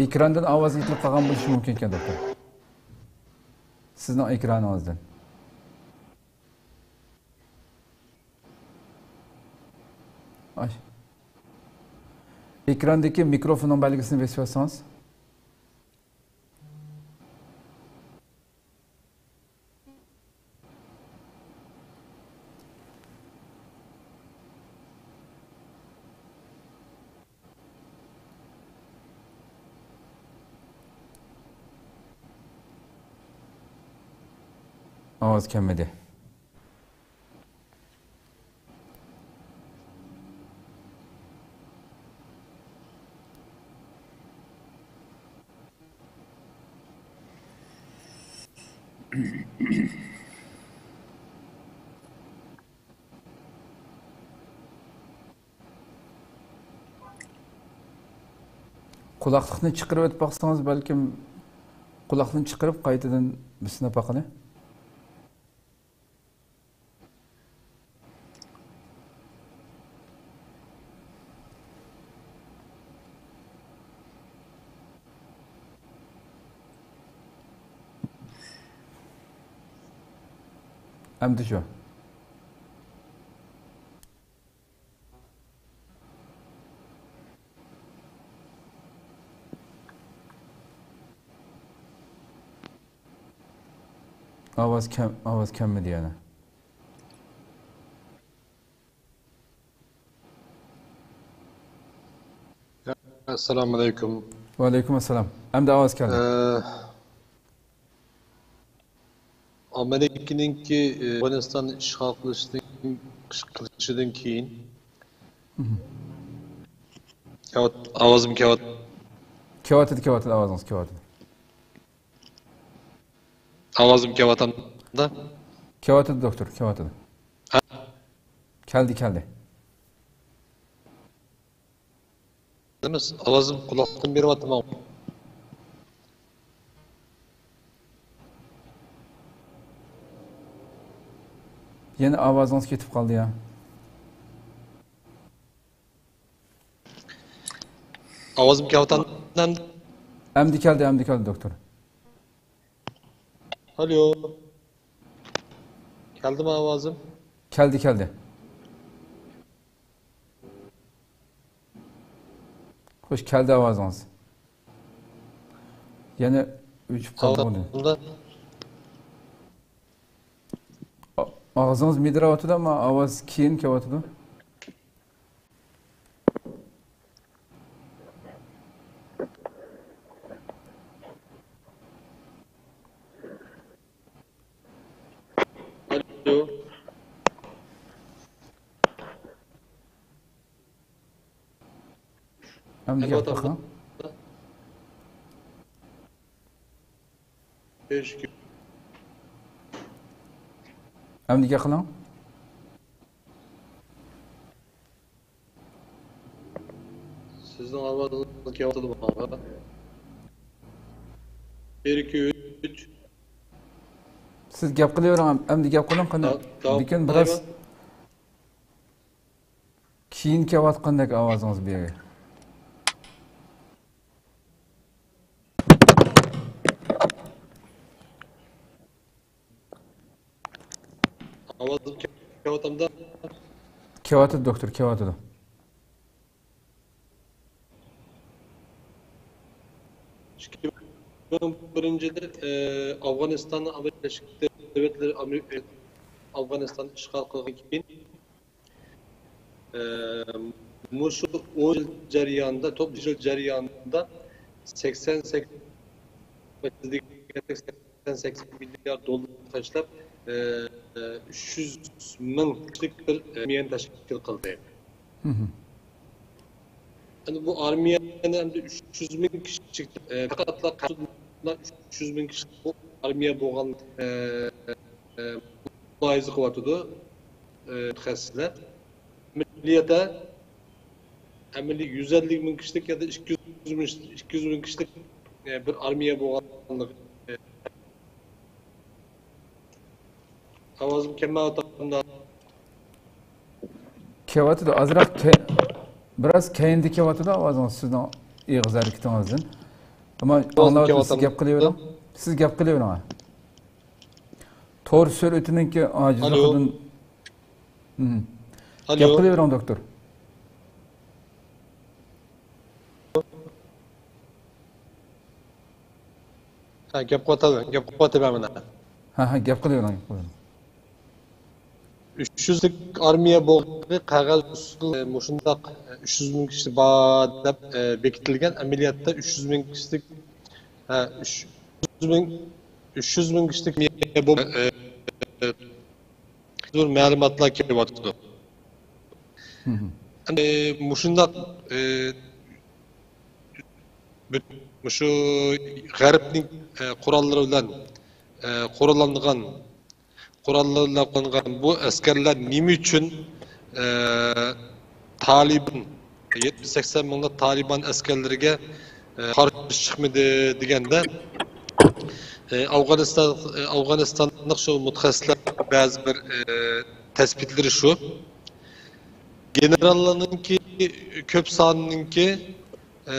ئېكراندىن ئاۋاز ئېتىلىپ قالغان بولۇشى مۇمكىن ئىكەن، دوكتور. سىزنىڭ ئېكرانىڭىزدىن. ئاي. ئېكراندىكى مىكروفوننىڭ بەلگىسىنى بېسىۋەتسىڭىز. ئاۋاز كەلمىدى. قۇلاقلىقنى چىقىرىۋېتىپ باقسىڭىز، بەلكىم قۇلاقلىقنى چىقىرىپ قايتىدىن بىر سىناپ باققىلى. ئەمدىچۇ؟ ئاۋاز كەم، ئاۋاز كەممىدى يەنە. ئەسسالامۇ ئەلەيكۇم. ۋەئەلەيكۇم ئەسسالام. ئەمدى ئاۋاز كەلدى. ئە، ئامېرىكىنىڭكى، ئە، ئافغانىستاننى ئىشغال قىلىشتىن، قىلىشىدىن كېيىن. مھم. كەۋات-، ئاۋازىم كەۋات-، كەۋاتىدۇ، كەۋاتىدۇ، ئاۋازىڭىز كەۋاتىدۇ. ئاۋازىم كېلىۋاتامدا؟ كېلىۋاتىدۇ، دوكتور، كېلىۋاتىدۇ. ھە؟ كەلدى، كەلدى. ئەمەس، ئاۋازىم قۇلاقتىن بېرىۋاتىمەن. يەنە ئاۋازىڭىز كېتىپ قالدى يا. ئاۋازىم كېلىۋاتامدۇ؟ ئەمدى كەلدى، ئەمدى كەلدى، دوكتور. ئالو. كەلدىمۇ ئاۋازىم؟ كەلدى، كەلدى. خوش، كەلدى ئاۋازىڭىز. يەنە ئۆچۈپ قالدى ئۇنى. ئاۋازىمدا؟ ئا-، ئاغزىڭىز مىدىراۋاتىدۇ، ئەمما ئاۋاز كېيىن كېلىۋاتىدۇ. ئالو. ئەمدى گەپ قىلىڭ. ئەمدى گەپ قىلىڭ. سىزنىڭ ئاۋازىڭىز كېلىۋاتىدۇ ماڭا. بىر، ئىككى، ئۈچ. سىز گەپ قىلىۋېرىڭ، ئەمدى گەپ قىلىڭ، قېنى. لېكىن بىراز كېيىن كېلىۋاتقاندەك ئاۋازىڭىز بىر. ئاۋازىم كېلىۋاتامدا؟ كېلىۋاتىدۇ، دوكتور، كېلىۋاتىدۇ. ئىككى مىڭ بىرىنچى يىلى، ئى، ئافغانىستاننى ئامېرىكا بىرلەشكەن دۆلەتلىرى ئامېرىكا، ئافغانىستاننى ئىشغال قىلغاندىن كېيىن، ئى، مۇشۇ ئون يىل جەريانىدا، توققۇز يىل جەريانىدا سەكسەن سەككىز، سەكسەن سەككىز مىليارد دوللار تاشلاپ، ئى، ئۈچ يۈز مىڭ كىشىلىك بىر، ئى، ئارمىيەنى تەشكىل قىلدى. مھم. ئەمدى بۇ ئارمىيەنى ئەمدى ئۈچ يۈز مىڭ كىشىلىك، ئى، پەقەتلا ئۈچ يۈز مىڭ كىشىلىك بۇ ئارمىيە بولغان، ئى، ئى، مۇلاھىزە قىلىۋاتىدۇ، ئى، مۇتەخەسسىسلەر. ئەمەلىيەتتە، ئەمەلىي يۈز ئەللىك مىڭ كىشىلىك يا ئىككى يۈز مىڭ، ئىككى يۈز مىڭ كىشىلىك، ئى، بىر ئارمىيە بولغانلىقى، ئى، ئاۋازىم كەلمەيۋاتامدۇ؟ كېلىۋاتىدۇ، ئازراق كە-، بىراز كەينىدە كېلىۋاتىدۇ ئاۋازىڭىز سىزنىڭ ئېغىز ھەرىكىتىڭىزدىن. ئەمما ئاۋازىم ئاڭلاۋاتىدۇ، سىز كېلىۋاتامدۇ؟ گەپ قىلىۋېرىڭ. سىز گەپ قىلىۋېرىڭ. تور سۈرئىتىنىڭكى ئاجىزلىقىدىن. ئالو. مم. ئالو. گەپ قىلىۋېرىڭ، دوكتور. ھە، گەپ قىلىۋاتىمەن، گەپ قىلىۋاتىمەن مانا. ھە، ھە، گەپ قىلىۋېرىڭ، گەپ قىلىۋېرىڭ. ئۈچ يۈزلۈك ئارمىيە بولغىلى قەغەز ئۈستىدە مۇشۇنداق ئۈچ يۈز مىڭ كىشى بار دەپ، ئە، بېكىتىلگەن. ئەمەلىيەتتە ئۈچ يۈز مىڭ كىشىلىك، ئە، ئۈچ يۈز مىڭ، ئۈچ يۈز مىڭ كىشىلىك ئارمىيە بولۇپ، ئە، ئە، زور مەلۇماتلار كېلىۋاتىدۇ. مھم. ئەمدى مۇشۇنداق، ئى، مۇشۇ غەربنىڭ، ئى، قوراللىرى بىلەن، ئى، قوراللانغان، قوراللىرى بىلەن قوراللانغان بۇ ئەسكەرلەر نېمە ئۈچۈن، ئى، تالىبان، يەتمىش سەكسەن مىڭلىق تالىبان ئەسكەرلىرىگە، ئى، قارشى چىقمىدى دېگەندە، ئى، ئافغانىستان، ئى، ئافغانىستانلىق شۇ مۇتەخەسسىسلەر بەزى بىر، ئى، تەسبىتلىرى شۇ. گېنېراللارنىڭكى، كۆپ سانىنىڭكى، ئى،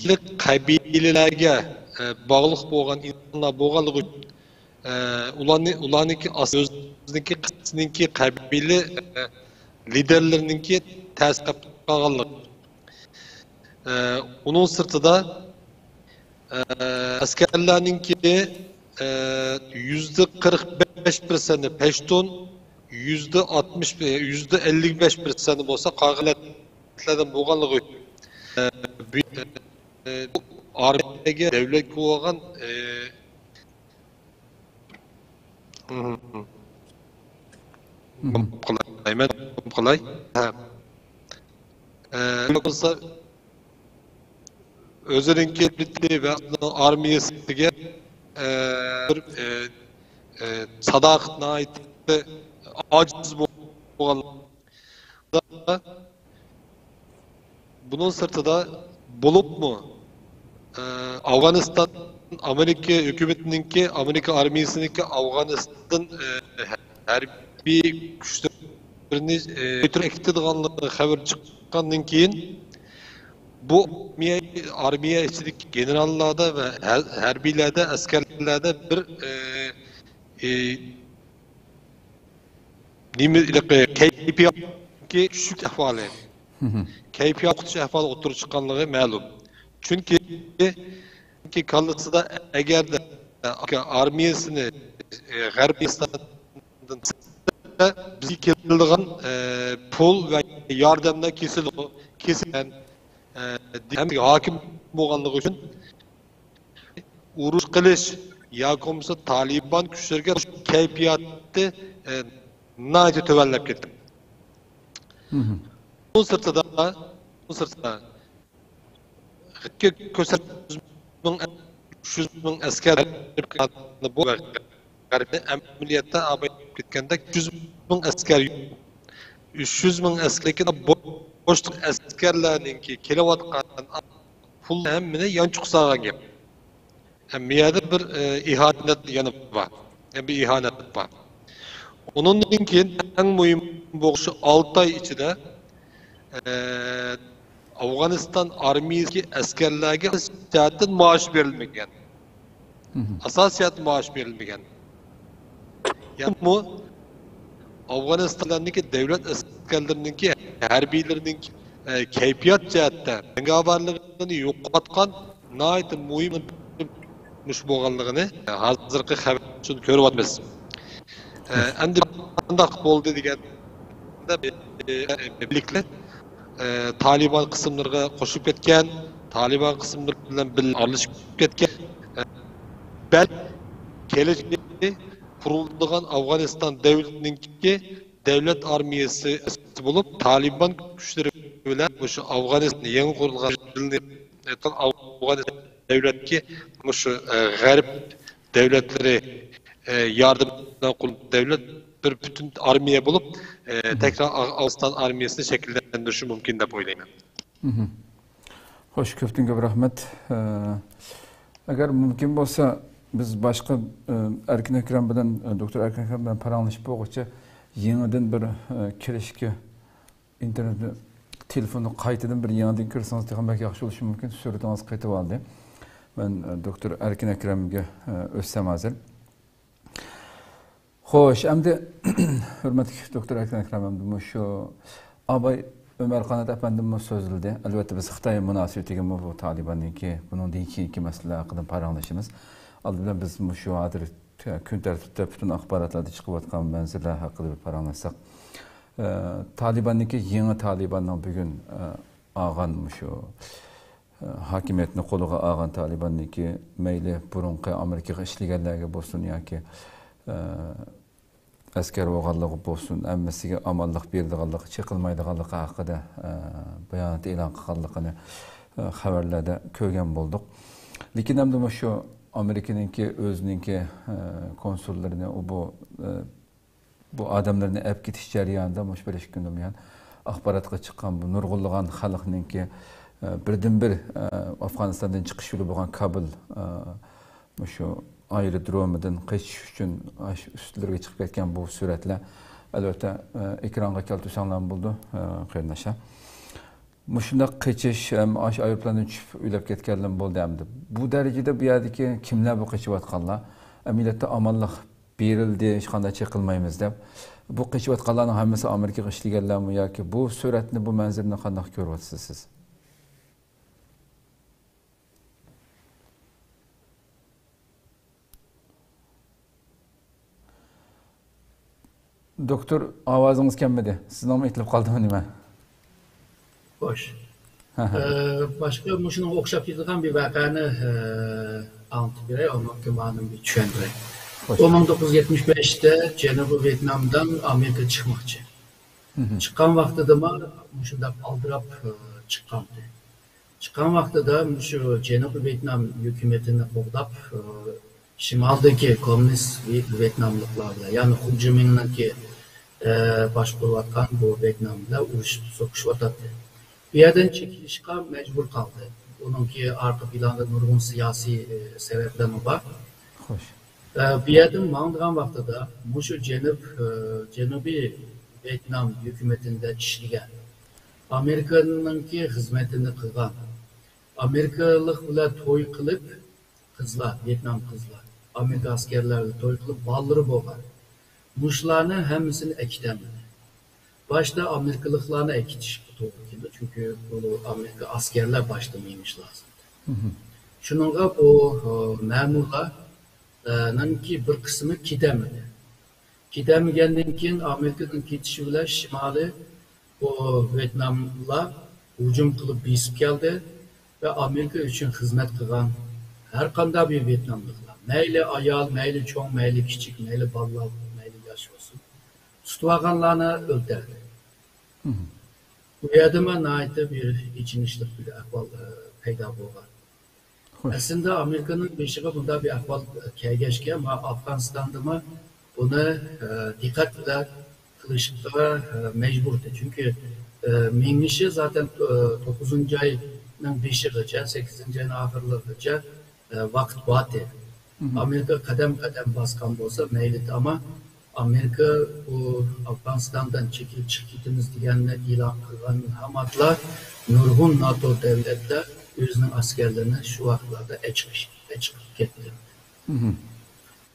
يېقىن قەبىلىلەرگە، ئى، باغلىق بولغان ئىنسانلار بولغانلىقى ئۈچۈن، ئە، ئۇلارنى، ئۇلارنىڭكى ئاس-، ئۆزىنىڭكى، قەبىلە، ئە، لىدېرلىرىنىڭكى تەسىر قالغانلىقى. ئە، ئۇنىڭ سىرتىدا، ئە، ئەسكەرلەرنىڭكى، ئە، يۈزدە قىرىق بەش پىرسەنتى پەشتۇن، يۈزدە ئاتمىش، يۈزدە ئەللىك بەش پىرسەنتى بولسا قالغان مىللەتلەردىن بولغانلىقى، ئە، بۇ، ئە، ئارمىيەگە، دۆلەتكە بولغان، ئە، مھم. مھم. قىلاي، مەن قىلاي. ھە. ئە، بولسا ئۆزىنىڭكى مىللىتى ۋە ئارمىيەسىگە، ئە، بىر، ئە، ئە، ساداقىتى ناھايىتى ئاجىز بولغان. بۇنىڭ سىرتىدا بولۇپمۇ، ئە، ئافغانىستان، ئامېرىكا ھۆكۈمىتىنىڭكى، ئامېرىكا ئارمىيىسىنىڭكى ئافغانىستان، ئە، ھەربىي كۈچلىرىنى، ئە، كۆتۈرۈپ ئەكېتىدىغانلىقى خەۋىرى چىققاندىن كېيىن، بۇ ئارمىيە، ئارمىيە ئىچىدىكى گېنېراللاردا ۋە ھەر-، ھەربىيلەردە، ئەسكەرلەردە بىر، ئە، ئى، نېمە، ھېلىقى كەيپىياتتىكى چۈشۈك ئەھۋالى، كەيپىيات يوقىتىش ئەھۋالى ئوتتۇرىغا چىققانلىقى مەلۇم. چۈنكى، چۈنكى كاللىسىدا ئەگەردە ئارمىيەسىنى، ئى، غەربىي بىزگە كېلىدىغان، ئە، پۇل ۋە ياردەملەر كېسىلىدۇ، كېسىلگەن، ئە، ھەم ھاكىم بولغانلىقى ئۈچۈن ئۇرۇش قىلىش ياكى بولمىسا تالىبان كۈچلىرىگە كەيپىياتى، ئە، ناھايىتى تۆۋەنلەپ كەتكەن. بۇ سىرتىدا، بۇ سىرتىدا كۆرسەتمىش مىڭ، ئۈچ يۈز مىڭ ئەسكەر بۇ غەربنى ئەمەلىيەتتە ئاپايىپ كەتكەندەك، يۈز مىڭ ئەسكەر، ئۈچ يۈز مىڭ ئەسكەر، بوشلۇق ئەسكەرلەرنىڭكى كېلىۋاتقان پۇل ھەممىنى يانچۇققا سالغان گەپ. ھەم بۇ يەردە بىر، ئە، ئىھانەت يەنە بار. يەنە بىر ئىھانەت بار. ئۇنىڭدىن كېيىن ئەڭ مۇھىم بولۇشى ئالتە ئاي ئىچىدە، ئە، ئافغانىستان ئارمىيىسىدىكى ئەسكەرلەرگە ئاساسىي جەھەتتىن مائاش بېرىلمىگەن. ئاساسىي جەھەتتىن مائاش بېرىلمىگەن. يەنىمۇ ئافغانىستاندىكى دۆلەت ئەسكەرلىرىنىڭكى، ھەربىيلىرىنىڭكى، ئە، كەيپىيات جەھەتتە جەڭگەۋەرلىكىنى يوقاتقان ناھايىتى مۇھىم مۇش بولغانلىقىنى، ئە، ھازىرقى خەۋەر ئۈچۈن كۆرۈۋاتىمىز. ئە، ئەمدى قانداق بولدى دېگەندە، بىرلىكلەر، ئە، تالىبان قىسىملىرىغا قوشۇلۇپ كەتكەن، تالىبان قىسىملىرى بىلەن بىللە ئارىلىشىپ كەتكەن. ئە، بەلكى كېلىشى قۇرۇلىدىغان ئافغانىستان دۆلىتىنىڭكى دۆلەت ئارمىيەسى بولۇپ، تالىبان كۈچلىرى بىلەن مۇشۇ ئافغانىستان يېڭى قۇرۇلغان ئافغانىستان دۆلەتكە مۇشۇ، ئە، غەرب دۆلەتلىرى، ئە، ياردىمىدە قۇرۇلغان دۆلەت بىر پۈتۈن ئارمىيە بولۇپ، ئە، تەكرار ئا-، ئافغانىستان ئارمىيەسىنى شەكىللەندۈرۈشى مۇمكىن دەپ ئويلايمەن. خوش، كۆپتىن كۆپ رەھمەت. ئە، ئەگەر مۇمكىن بولسا، بىز باشقا، ئە، ئەركىن ئەكرەم بىلەن، ئە، دوكتور ئەركىن ئەكرەم بىلەن پاراڭلىشىپ بولغۇچە، يېڭىدىن بىر، ئە، كىرىشكە ئىنتېرنېت تېلېفوننى قايتىدىن بىر يېڭىدىن كىرسىڭىز تېخىمۇ بەك ياخشى بولۇشى مۇمكىن. سۈرىتىڭىز قېتىۋالدى. مەن، ئە، دوكتور ئەركىن ئەكرەمگە، ئە، ئۆتسەم ھازىر. خوش، ئەمدى ھۆرمەتلىك دوكتور ئەكرەم ئەكرەم، ئەمدى مۇشۇ ئاباي ئۆمەر قانات ئەپەندىمۇ سۆزلىدى. ئەلۋەتتە، بىز خىتاي مۇناسىۋىتىگىمۇ بۇ تالىباننىڭكى، بۇنىڭدىن كېيىنكى مەسىلىلەر ھەققىدە پاراڭلىشىمىز. ئالدى بىلەن بىز مۇشۇ ھازىر كۈن تەرتىپتە پۈتۈن ئاخباراتلاردا چىقىۋاتقان مەنزىرىلەر ھەققىدە بىر پاراڭلاشساق. ئە، تالىباننىڭكى، يېڭى تالىباننىڭ بۈگۈن، ئە، ئالغان مۇشۇ ھاكىمىيەتنى قولىغا ئالغان تالىباننىڭكى مەيلى بۇرۇنقى ئامېرىكىغا ئىشلىگەنلەرگە بولسۇن ياكى، ئە، ئەسكەر بولغانلىقى بولسۇن، ھەممىسىگە ئامانلىق بېرىدىغانلىقى، چېقىلمايدىغانلىقى ھەققىدە، ئە، بايانات ئېلان قىلغانلىقىنى، ئە، خەۋەرلەردە كۆرگەن بولدۇق. لېكىن ئەمدى مۇشۇ ئامېرىكىنىڭكى ئۆزىنىڭكى، ئە، كونسۇللىرىنى ئۇ بۇ، ئە، بۇ ئادەملەرنى ئەپ كېتىش جەريانىدا مۇشۇ بىر ئىككى كۈندىن بۇيان ئاخباراتقا چىققان بۇ نۇرغۇنلىغان خەلقنىڭكى، ئە، بىردىنبىر، ئە، ئافغانىستاندىن چىقىش يولى بولغان كابۇل، ئە، مۇشۇ ئايرودرومىدىن قېچىش ئۈچۈن ئاشۇ ئۈستىلىرىگە چىقىپ كەتكەن بۇ سۈرەتلەر، ئەلۋەتتە، ئە، ئېكرانغا كەلتۈرسەڭلارمۇ بولىدۇ، ئە، قېرىنداشلار. مۇشۇنداق قېچىش ھەم ئاشۇ ئايروپىلاندىن چۈشۈپ ئۆلۈپ كەتكەنلەرمۇ بولدى ئەمدى. بۇ دەرىجىدە بۇ يەردىكى كىملەر بۇ قېچىۋاتقانلار؟ ئەمەلىيەتتە ئامانلىق بېرىلدى، ھېچقانداق چېقىلمايمىز دەپ. بۇ قېچىۋاتقانلارنىڭ ھەممىسى ئامېرىكىغا ئىشلىگەنلەرمۇ ياكى بۇ سۈرەتنى، بۇ مەنزىرىنى قانداق كۆرۈۋاتىسىز سىز؟ دوكتور، ئاۋازىڭىز كەلمىدى. سىزنىڭمۇ ئېتىلىپ قالدىمۇ نېمە؟ خوش. ئە، باشقا مۇشۇنىڭغا ئوخشاپ كېتىدىغان بىر ۋەقەنى، ئە، ئاڭلىتىپ بېرەي، ئۇنىڭ گۇمانىنى بىر چۈشەندۈرەي. خوش. ئۇ مىڭ توققۇز يۈز يەتمىش بەشتە جەنۇبىي ۋيېتنامدىن ئامېرىكا چىقماقچى. چىققان ۋاقتىدىمۇ مۇشۇنداق ئالدىراپ، ئە، چىققانتى. چىققان ۋاقتىدا مۇشۇ جەنۇبىي ۋيېتنام ھۆكۈمىتىنى قوغداپ، ئە، شىمالدىكى كوممۇنىست ۋي-، ۋيېتناملىقلار بىلەن، يەنى خۇ جىمىڭنىڭكى، ئە، باشقۇرۇۋاتقان بۇ ۋيېتنام بىلەن ئۇرۇشۇپ سوقۇشۇۋاتاتتى. بۇ يەردىن چېكىنىشقا مەجبۇر قالدى. ئۇنىڭكى ئارقا پىلانىدا نۇرغۇن سىياسىي، ئە، سەۋەبلەرمۇ بار. خوش. ئە، بۇ يەردىن ماڭىدىغان ۋاقتىدا مۇشۇ جەنۇب، ئە، جەنۇبىي ۋيېتنام ھۆكۈمىتىدە ئىشلىگەن، ئامېرىكىنىڭكى خىزمىتىنى قىلغان، ئامېرىكىلىق بىلەن توي قىلىپ، قىزلار، ۋيېتنام قىزلار، ئامېرىكا ئەسكەرلەر بىلەن توي قىلىپ، بالىلىرى بولغان. مۇشۇلارنى ھەممىسىنى ئەكېتەلمىدى. باشتا ئامېرىكىلىقلارنى ئەكېتىشكە توغرا كېلىدۇ، چۈنكى بۇ ئامېرىكا ئەسكەرلەر باشتا مېڭىشى لازىم. مهم. شۇنىڭغا بۇ، ئۇ، مەمۇرلار، ئە، نىڭكى بىر قىسمى كېتەلمىدى. كېتەلمىگەندىن كېيىن، ئامېرىكىنىڭ كېتىشى بىلەن شىمالىي بۇ ۋيېتناملار ھۇجۇم قىلىپ بېسىپ كەلدى ۋە ئامېرىكا ئۈچۈن خىزمەت قىلغان ھەر قانداق بىر ۋيېتناملىقلار، مەيلى ئايال، مەيلى چوڭ، مەيلى كىچىك، مەيلى بالىلار، مەيلى ياش بولسۇن، تۇتۇۋالغانلارنى ئۆلتۈردى. مهم. بۇ يەردىمۇ ناھايىتى بىر ئېچىنىشلىق بىر ئەھۋال، ئە، پەيدا بولغان. خوش. ئەسلىدە ئامېرىكىنىڭ بېشىغا بۇنداق بىر ئەھۋال كەلگەچكە، ما-، ئافغانىستاندىمۇ بۇنى، ئە، دىققەت بىلەن قىلىشقا، ئە، مەجبۇر ئىدى. چۈنكى، ئە، مېڭىشى زاتەن، ئە، توققۇزىنچى ئاينىڭ بېشىغىچە، سەككىزىنچى ئاينىڭ ئاخىرلىرىغىچە، ئە، ۋاقىت بار ئىدى. مهم. ئامېرىكا قەدەم-قەدەم باسقان بولسا مەيلى، ئەمما ئامېرىكا بۇ ئافغانىستاندىن چېكىنىپ چىقىپ كېتىمىز دېگەننى ئېلان قىلغان ھاماتلا نۇرغۇن ناتو دۆلەتلەر ئۆزىنىڭ ئەسكەرلىرىنى شۇ ۋاقىتلاردا ئەچىقىش-، ئەچىقىپ كەتتى. مهم.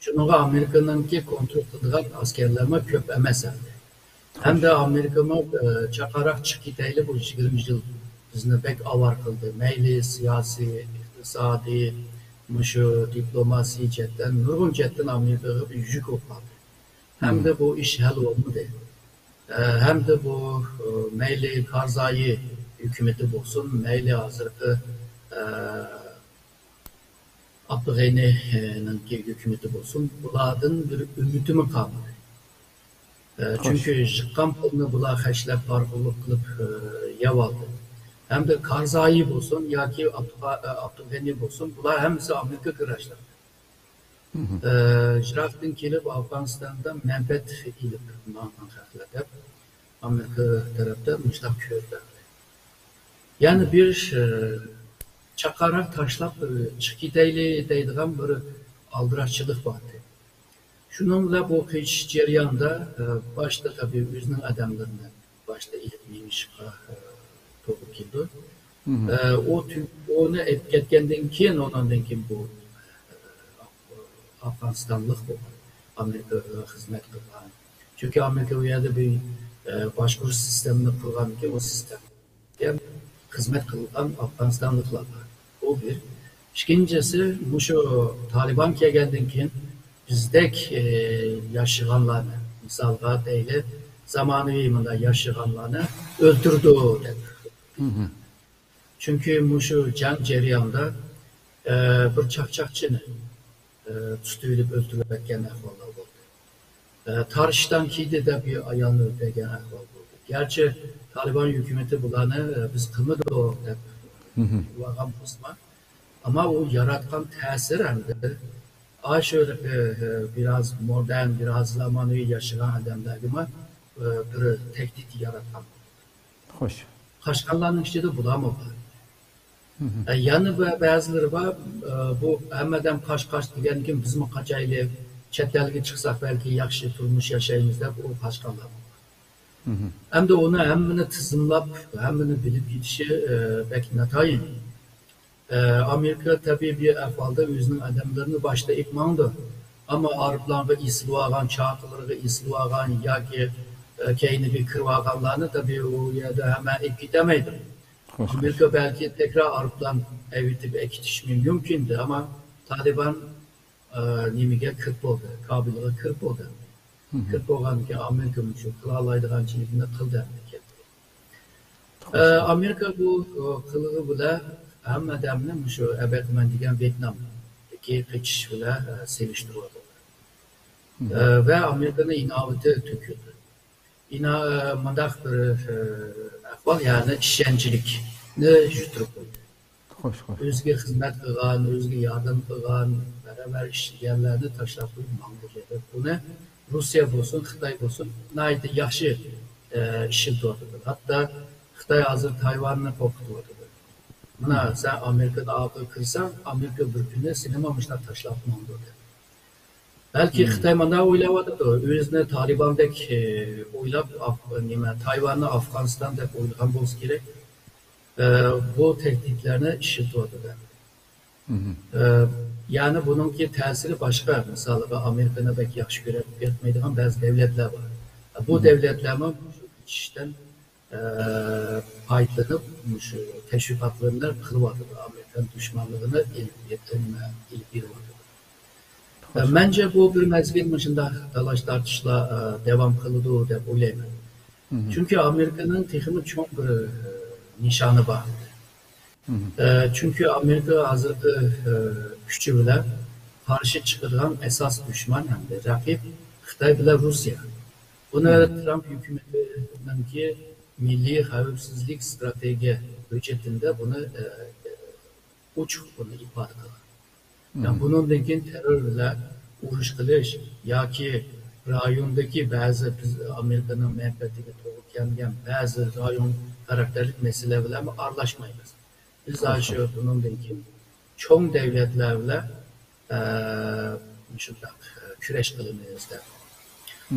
شۇنىڭغا ئامېرىكىنىڭكى كونترول قىلىدىغان ئەسكەرلەرمۇ كۆپ ئەمەس ئەمدى. ھەمدە ئامېرىكىمۇ، ئە، چاقاراق چىقىپ كېتەيلى، بۇ يىگىرمە يىل بىزنى بەك ئاۋارە قىلدى. مەيلى سىياسىي، ئىقتىسادىي، مۇشۇ دىپلوماسىي جەھەتتىن، نۇرغۇن جەھەتتىن ئامېرىكىغا بىر يۈك بولۇپ قالدى. ھەمدە بۇ ئىش ھەل بولمىدى. ئە، ھەمدە بۇ، ئە، مەيلى كارزايى ھۆكۈمىتى بولسۇن، مەيلى ھازىرقى، ئە، ئابدۇغېنىنىڭكى ھۆكۈمىتى بولسۇن، بۇلاردىن بىر ئۈمىدىمۇ قالمىدى. ئە، خوش. چۈنكى يىغقان پۇلنى بۇلار خەجلەپ، پارىخورلۇق قىلىپ، ئە، يەۋالدى. ھەمدە كارزايى بولسۇن ياكى ئابدۇغا-، ئە، ئابدۇغېنى بولسۇن، بۇلار ھەممىسى ئامېرىكىغا راشلاندى. مهم. ئە، يىراقتىن كېلىپ ئافغانىستاندا مەنپەئەت ئېلىپ ماڭغان خەقلەر دەپ ئامېرىكا تەرەپتە مۇشۇنداق كۆرۈنەتتى. يەنى بىر، ئە، چاقاراق تاشلاپ، ئە، چىقىپ كېتەيلى دەيدىغان بىر ئالدىراشچىلىق بار ئىدى. شۇنىڭ بىلەن بۇ قېچىش جەريانىدا، ئە، باشتا تەبىئىي ئۆزىنىڭ ئادەملىرىنى باشتا ئېلىپ مېڭىشقا، ئە، توغرا كېلىدۇ. مهم. ئە، ئۇ تۈ-، ئۇنى ئېلىپ كەتكەندىن كېيىن، ئۇنىڭدىن كېيىن بۇ، ئە، ئافغانىستانلىق بولغان، ئامېرىكىغا خىزمەت قىلغان. چۈنكى ئامېرىكا ئۇ يەردە بىر، ئە، باشقۇرۇش سىستېمىنى قۇرغاندىن كېيىن، ئۇ سىستېمىگە خىزمەت قىلغان ئافغانىستانلىقلار بار. بۇ بىر. ئىككىنچىسى، مۇشۇ تالىبان كەلگەندىن كېيىن بىزدەك، ئە، ياشىغانلارنى، مىسالغا دەيلى، زامانىۋى مۇنداق ياشىغانلارنى ئۆلتۈرىدۇ دەپ. مهم. چۈنكى مۇشۇ جەڭ جەريانىدا، ئە، بىر چاقچاقچىنى، ئە، تۇتۇۋېلىپ ئۆلتۈرۈۋەتكەن ئەھۋاللار بولدى. ئە، تارىشتان كىيدى دەپ بىر ئايالنى ئۆلتۈرگەن ئەھۋال بولدى. گەرچە تالىبان ھۆكۈمىتى بۇلارنى، ئە، بىز قىلمىدۇق دەپ مهم. ئۇۋالغان بولسىمۇ، ئەمما ئۇ ياراتقان تەسىر ھەمدە ئاشۇ، ئە، بىراز مودېرن، بىراز زامانىۋى ياشىغان ئادەملەرگىمۇ، ئە، بىر تەھدىت ياراتقان. خوش. قاچقانلارنىڭ ئىچىدە بۇلارمۇ بار. مهم. ئە، يەنە بە-، بەزىلىرى بار، ئە، بۇ ھەممە ئادەم قاچ، قاچ دېگەندىن كېيىن بىزمۇ قاچايلى، چەت ئەلگە چىقساق بەلكى ياخشى تۇرمۇش ياشايمىز دەپ ئۇ قاچقانلار بار. مهم. ئەمدى ئۇنى ھەممىنى تىزىملاپ، ھەممىنى بىلىپ يېتىشى، ئە، بەك ناتايىن. ئە، ئامېرىكا تەبىئىي بىر ئەھۋالدا ئۆزىنىڭ ئادەملىرىنى باشتا ئېلىپ ماڭىدۇ. ئەمما ئايروپىلانغا ئېسىلىۋالغان، چاقىلىرىغا ئېسىلىۋالغان ياكى، ئە، كەينىگە كىرىۋالغانلارنى تەبىئىي ئۇ يەردە ھەممە ئېلىپ كېتەلمەيدۇ. خوش، خوش. ئامېرىكا بەلكى تەكرار ئايروپىلان ئەۋېتىپ ئەكېتىشى مۇمكىن ئىدى، ئەمما تالىبان، ئە، نېمىگە كىرىپ بولدى، كابۇلغا كىرىپ بولدى. مهم. كىرىپ بولغاندىن كېيىن ئامېرىكا مۇشۇ قىلالايدىغانچىلىكىنى قىلدى ئەمدى كەتتى. ئە، ئامېرىكا بۇ، ئە، قىلىقى بىلەن ھەممە ئادەمنى مۇشۇ ئەبەتمەن دېگەن ۋيېتنامدىكى قېچىش بىلەن، ئە، سېلىشتۇرۇۋاتىدۇ. مم. ئە، ۋە ئامېرىكىنىڭ ئىناۋىتى تۆكۈلدى. ئىنا-، ئە، مۇنداق بىر، ئە، ئەھۋال، يەنى ئىشەنچلىكنى يىتتۈرۈپ قويدى. خوش، خوش. ئۆزىگە خىزمەت قىلغان، ئۆزىگە ياردەم قىلغان، بەرابەر ئىشلىگەنلەرنى تاشلاپ قويۇپ ماڭدى دەپ، بۇنى روسىيە بولسۇن، خىتاي بولسۇن، ناھايىتى ياخشى، ئە، ئىشلىتىۋاتىدۇ. ھەتتا خىتاي ھازىر تايۋاننى قورقۇتۇۋاتىدۇ. مانا، سەن ئامېرىكىدا ئاغا كىرسەڭ، ئامېرىكا بىر كۈنى سېنىمۇ مۇشۇنداق تاشلاپ ماڭىدۇ دەپ. بەلكى خىتاي مانا ئويلاۋاتىدۇ، ئۆزىنى تالىباندەك، ئە، ئويلاپ، ئاف-، نېمە، تايۋاننى ئافغانىستان دەپ ئويلىغان بولسا كېرەك، ئە، بۇ تەھدىتلەرنى ئىشلىتىۋاتىدۇ. ئە، يەنى بۇنىڭكى تەسىرى باشقا، مىسالىغا ئامېرىكىنى بەك ياخشى كۆرۈپ كەتمەيدىغان بەزى دەۋلەتلەر بار. بۇ دەۋلەتلەرمۇ مۇشۇ ئىشتىن، ئە، پايدىلىنىپ، مۇشۇ تەشۋىقاتلىرىنى قىلىۋاتىدۇ، ئامېرىكىنىڭ دۈشمانلىقىنى ئېلىپ، ئېلىپ، ئېلىپ بېرىۋاتىدۇ. ئە، مەنچە بۇ بىر مەزگىل مۇشۇنداق تالاش-تارتىشلار، ئە، داۋام قىلىدۇ دەپ ئويلايمەن. چۈنكى ئامېرىكىنىڭ تېخىمۇ چوڭ بىر، ئە، نىشانى بار. ئە، چۈنكى ئامېرىكا ھازىرقى، ئە، كۈچى بىلەن قارشى چىقىدىغان ئاساس دۈشمەن ھەمدە رەقىب خىتاي بىلەن روسىيە. بۇنى ترامپ ھۆكۈمىتىنىڭكى مىللىي خەۋپسىزلىك ستراتېگىيە ھۆججىتىدە بۇنى، ئە، ئوچۇق بۇنى ئىپادە قىلغان. يەنى بۇنىڭدىن كېيىن تېررور بىلەن ئۇرۇش قىلىش ياكى رايوندىكى بەزى بىز ئامېرىكىنىڭ مەنپەئەتىگە توغرا كەلمىگەن بەزى رايون خاراكتېرلىك مەسىلە بىلەنمۇ ئارىلاشمايمىز. بىز ئاشۇ بۇنىڭدىن كېيىن چوڭ دەۋلەتلەر بىلەن، ئە، مۇشۇنداق، ئە، كۈرەش قىلىمىز دەپ.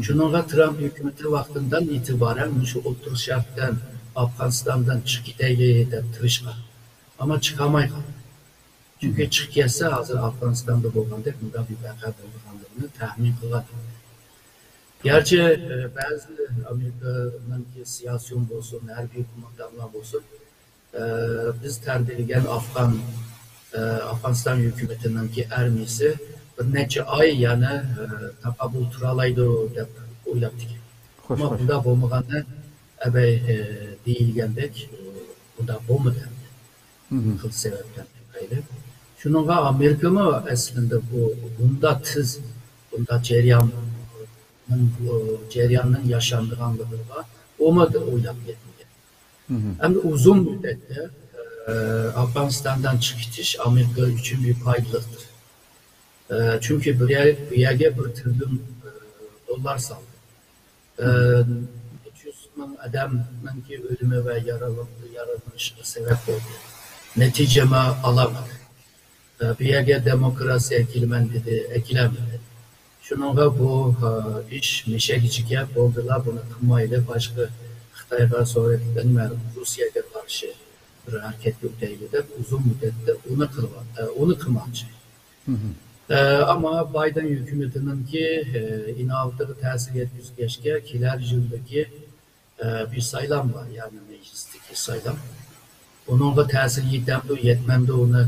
شۇنىڭغا ترامپ ھۆكۈمىتى ۋاقتىدىن ئېتىبارەن مۇشۇ ئوتتۇرا شەرقتىن، ئافغانىستاندىن چىقىپ كېتەيلى دەپ تىرىشقان. ئەمما چىقالماي قالدى. چۈنكى چىقىپ كەتسە، ھازىر ئافغانىستاندا بولغاندەك مۇنداق بىر ۋەقە بولىدىغانلىقىنى تەخمىن قىلغان ئىدى. گەرچە، ئە، بەزى ئامېرىكىنىڭكى سىياسىيون بولسۇن، ھەربىي قوماندانلار بولسۇن، ئە، بىز تەربىيەلىگەن ئافغان، ئە، ئافغانىستان ھۆكۈمىتىنىڭكى ئارمىيىسى بىر نەچچە ئاي يەنە، ئە، تاقابىل تۇرالايدۇ دەپ ئويلاپتىكەن. ئەمما بۇنداق بولمىغاننى ئەبەي، ئە، دېيىلگەندەك، ئە، بۇنداق بولمىدى ئەمدى. خىل سەۋەبلەر تۈپەيلى. شۇنىڭغا ئامېرىكىمۇ ئەسلىندە بۇ، بۇنداق تېز، بۇنداق جەريان، جەرياننىڭ ياشانىدىغانلىقىغا ئۇمۇ ئويلاپ يەتمىگەن. ئەمدى ئۇزۇن مۇددەتتە، ئە، ئافغانىستاندىن چىقىپ كېتىش ئامېرىكا ئۈچۈن بىر پايدىلىقتۇر. ئە، چۈنكى بۇ يەر-، بۇ يەرگە بىر تىرىليون، ئە، دوللار سالدى. ئە، نەچچە يۈز مىڭ ئادەمنىڭكى ئۆلۈمى ۋە يارىلىنىشىغا سەۋەب بولدى. نەتىجىمۇ ئالالمىدى. ئە، بۇ يەرگە دېموكراتىيە ئەكېلىمەن دېدى، ئەكېلەلمىدى. شۇنىڭغا بۇ، ئە، ئىش مىشەگىچىكە بولدىلا، بۇنى قىلمايلى، باشقا خىتايغا، سوۋېت، نېمە، روسىيەگە قارشى بىر ھەرىكەتكە ئۆتەيلى دەپ ئۇزۇن مۇددەتتە ئۇنى قىلىۋات-، ئە، ئۇنى قىلماقچى. ئە، ئەمما بايدېن ھۆكۈمىتىنىڭكى، ئە، ئىناۋىتىگە تەسىر يەتكۈزگەچكە، كېلەر يىلدىكى، ئە، بىر سايلام بار، يەنى مەجلىستىكى سايلام. ئۇنىڭغا تەسىر يېتەمدۇ، يەتمەمدۇ، ئۇنى،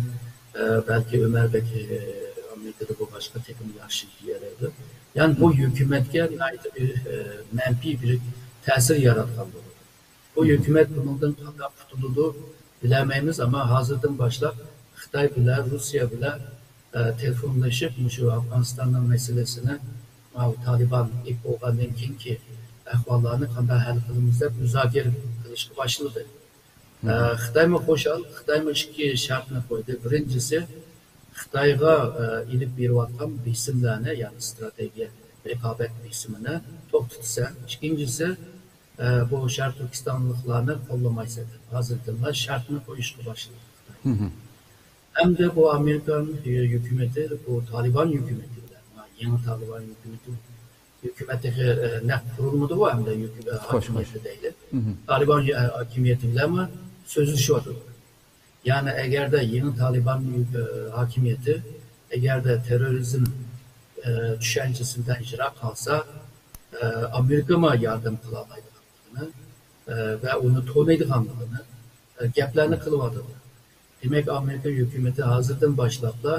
ئە، بەلكى ئۆمەر بەك، ئە، ئامېرىكىدا بولغاچقا تېخىمۇ ياخشى بىلەلەيدۇ. يەنى بۇ ھۆكۈمەتكە ناھايىتى بىر، ئە، مەنپىي بىر تەسىر ياراتقان بولىدۇ. بۇ ھۆكۈمەت بۇنىڭدىن قانداق قۇتۇلىدۇ بىلەلمەيمىز، ئەمما ھازىردىن باشلاپ خىتاي بىلەن، روسىيە بىلەن، ئە، تېلېفونلىشىپ، مۇشۇ ئافغانىستاننىڭ مەسىلىسىنى، ماۋۇ تالىبان ئېلىپ بولغاندىن كېيىنكى ئەھۋاللارنى قانداق ھەل قىلىمىز دەپ مۇزاكىرە قىلىشقا باشلىدى. ئە، خىتايمۇ خۇشال، خىتايمۇ ئىككى شەرتنى قويدى. بىرىنچىسى، خىتايغا، ئە، ئېلىپ بېرىۋاتقان بېسىملەرنى، يەنى ئىستراتېگىيە رىقابەت بېسىمىنى توختىتىسەن. ئىككىنچىسى، ئە، بۇ شەرقىي تۈركىستانلىقلارنى قوللىمايسەن دەپ، ھازىردىنلا شەرتنى قويۇشقا باشلىدى خىتاي. ئەمدى بۇ ئامېرىكان ھۆكۈمىتى، بۇ تالىبان ھۆكۈمىتى بىلەن، يېڭى تالىبان ھۆكۈمىتى، ھۆكۈمەت تېخى، ئە، نەق قۇرۇلمىدىغۇ، ئەمدى ھۆكۈ-، ئە، ھاكىمىيىتى دەيلى. تالىبان، ئە، ھاكىمىيىتى بىلەنمۇ سۆزلىشىۋاتىدۇ. يەنى ئەگەردە يېڭى تالىبان، ئە، ھاكىمىيىتى ئەگەردە تېررورىزم، ئە، چۈشەنچىسىدىن يىراق قالسا، ئە، ئامېرىكىمۇ ياردەم قىلالايدىغانلىقىنى، ئە، ۋە ئۇنى تونۇيدىغانلىقىنى، ئە، گەپلەرنى قىلىۋاتىدۇ. دېمەك، ئامېرىكا ھۆكۈمىتى ھازىردىن باشلاپلا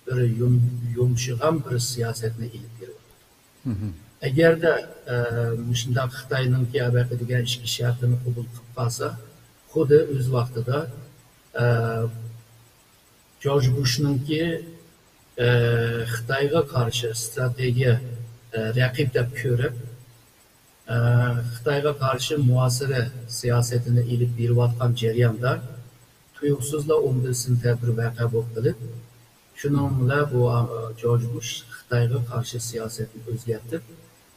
بىر يۇم-، يۇمشىغان بىر سىياسەتنى ئېلىپ بېرىۋاتىدۇ. ئەگەردە، ئە، مۇشۇنداق خىتاينىڭكى ئەۋەقە دېگەن ئىككى شەرتىنى قوبۇل قىلىپ قالسا، خۇددى ئۆز ۋاقتىدا، ئە، جورج بۇشنىڭكى، ئە، خىتايغا قارشى ستراتېگىيە، ئە، رەقىب دەپ كۆرۈپ، ئە، خىتايغا قارشى مۇھاسىرە سىياسىتىنى ئېلىپ بېرىۋاتقان جەرياندا، تۇيۇقسىزلا ئون بىر سېنتەبىر ۋەقە بولۇپ قېلىپ، شۇنىڭ بىلەن بۇ، ئا، جورج بۇش خىتايغا قارشى سىياسەتنى ئۆزگەرتىپ،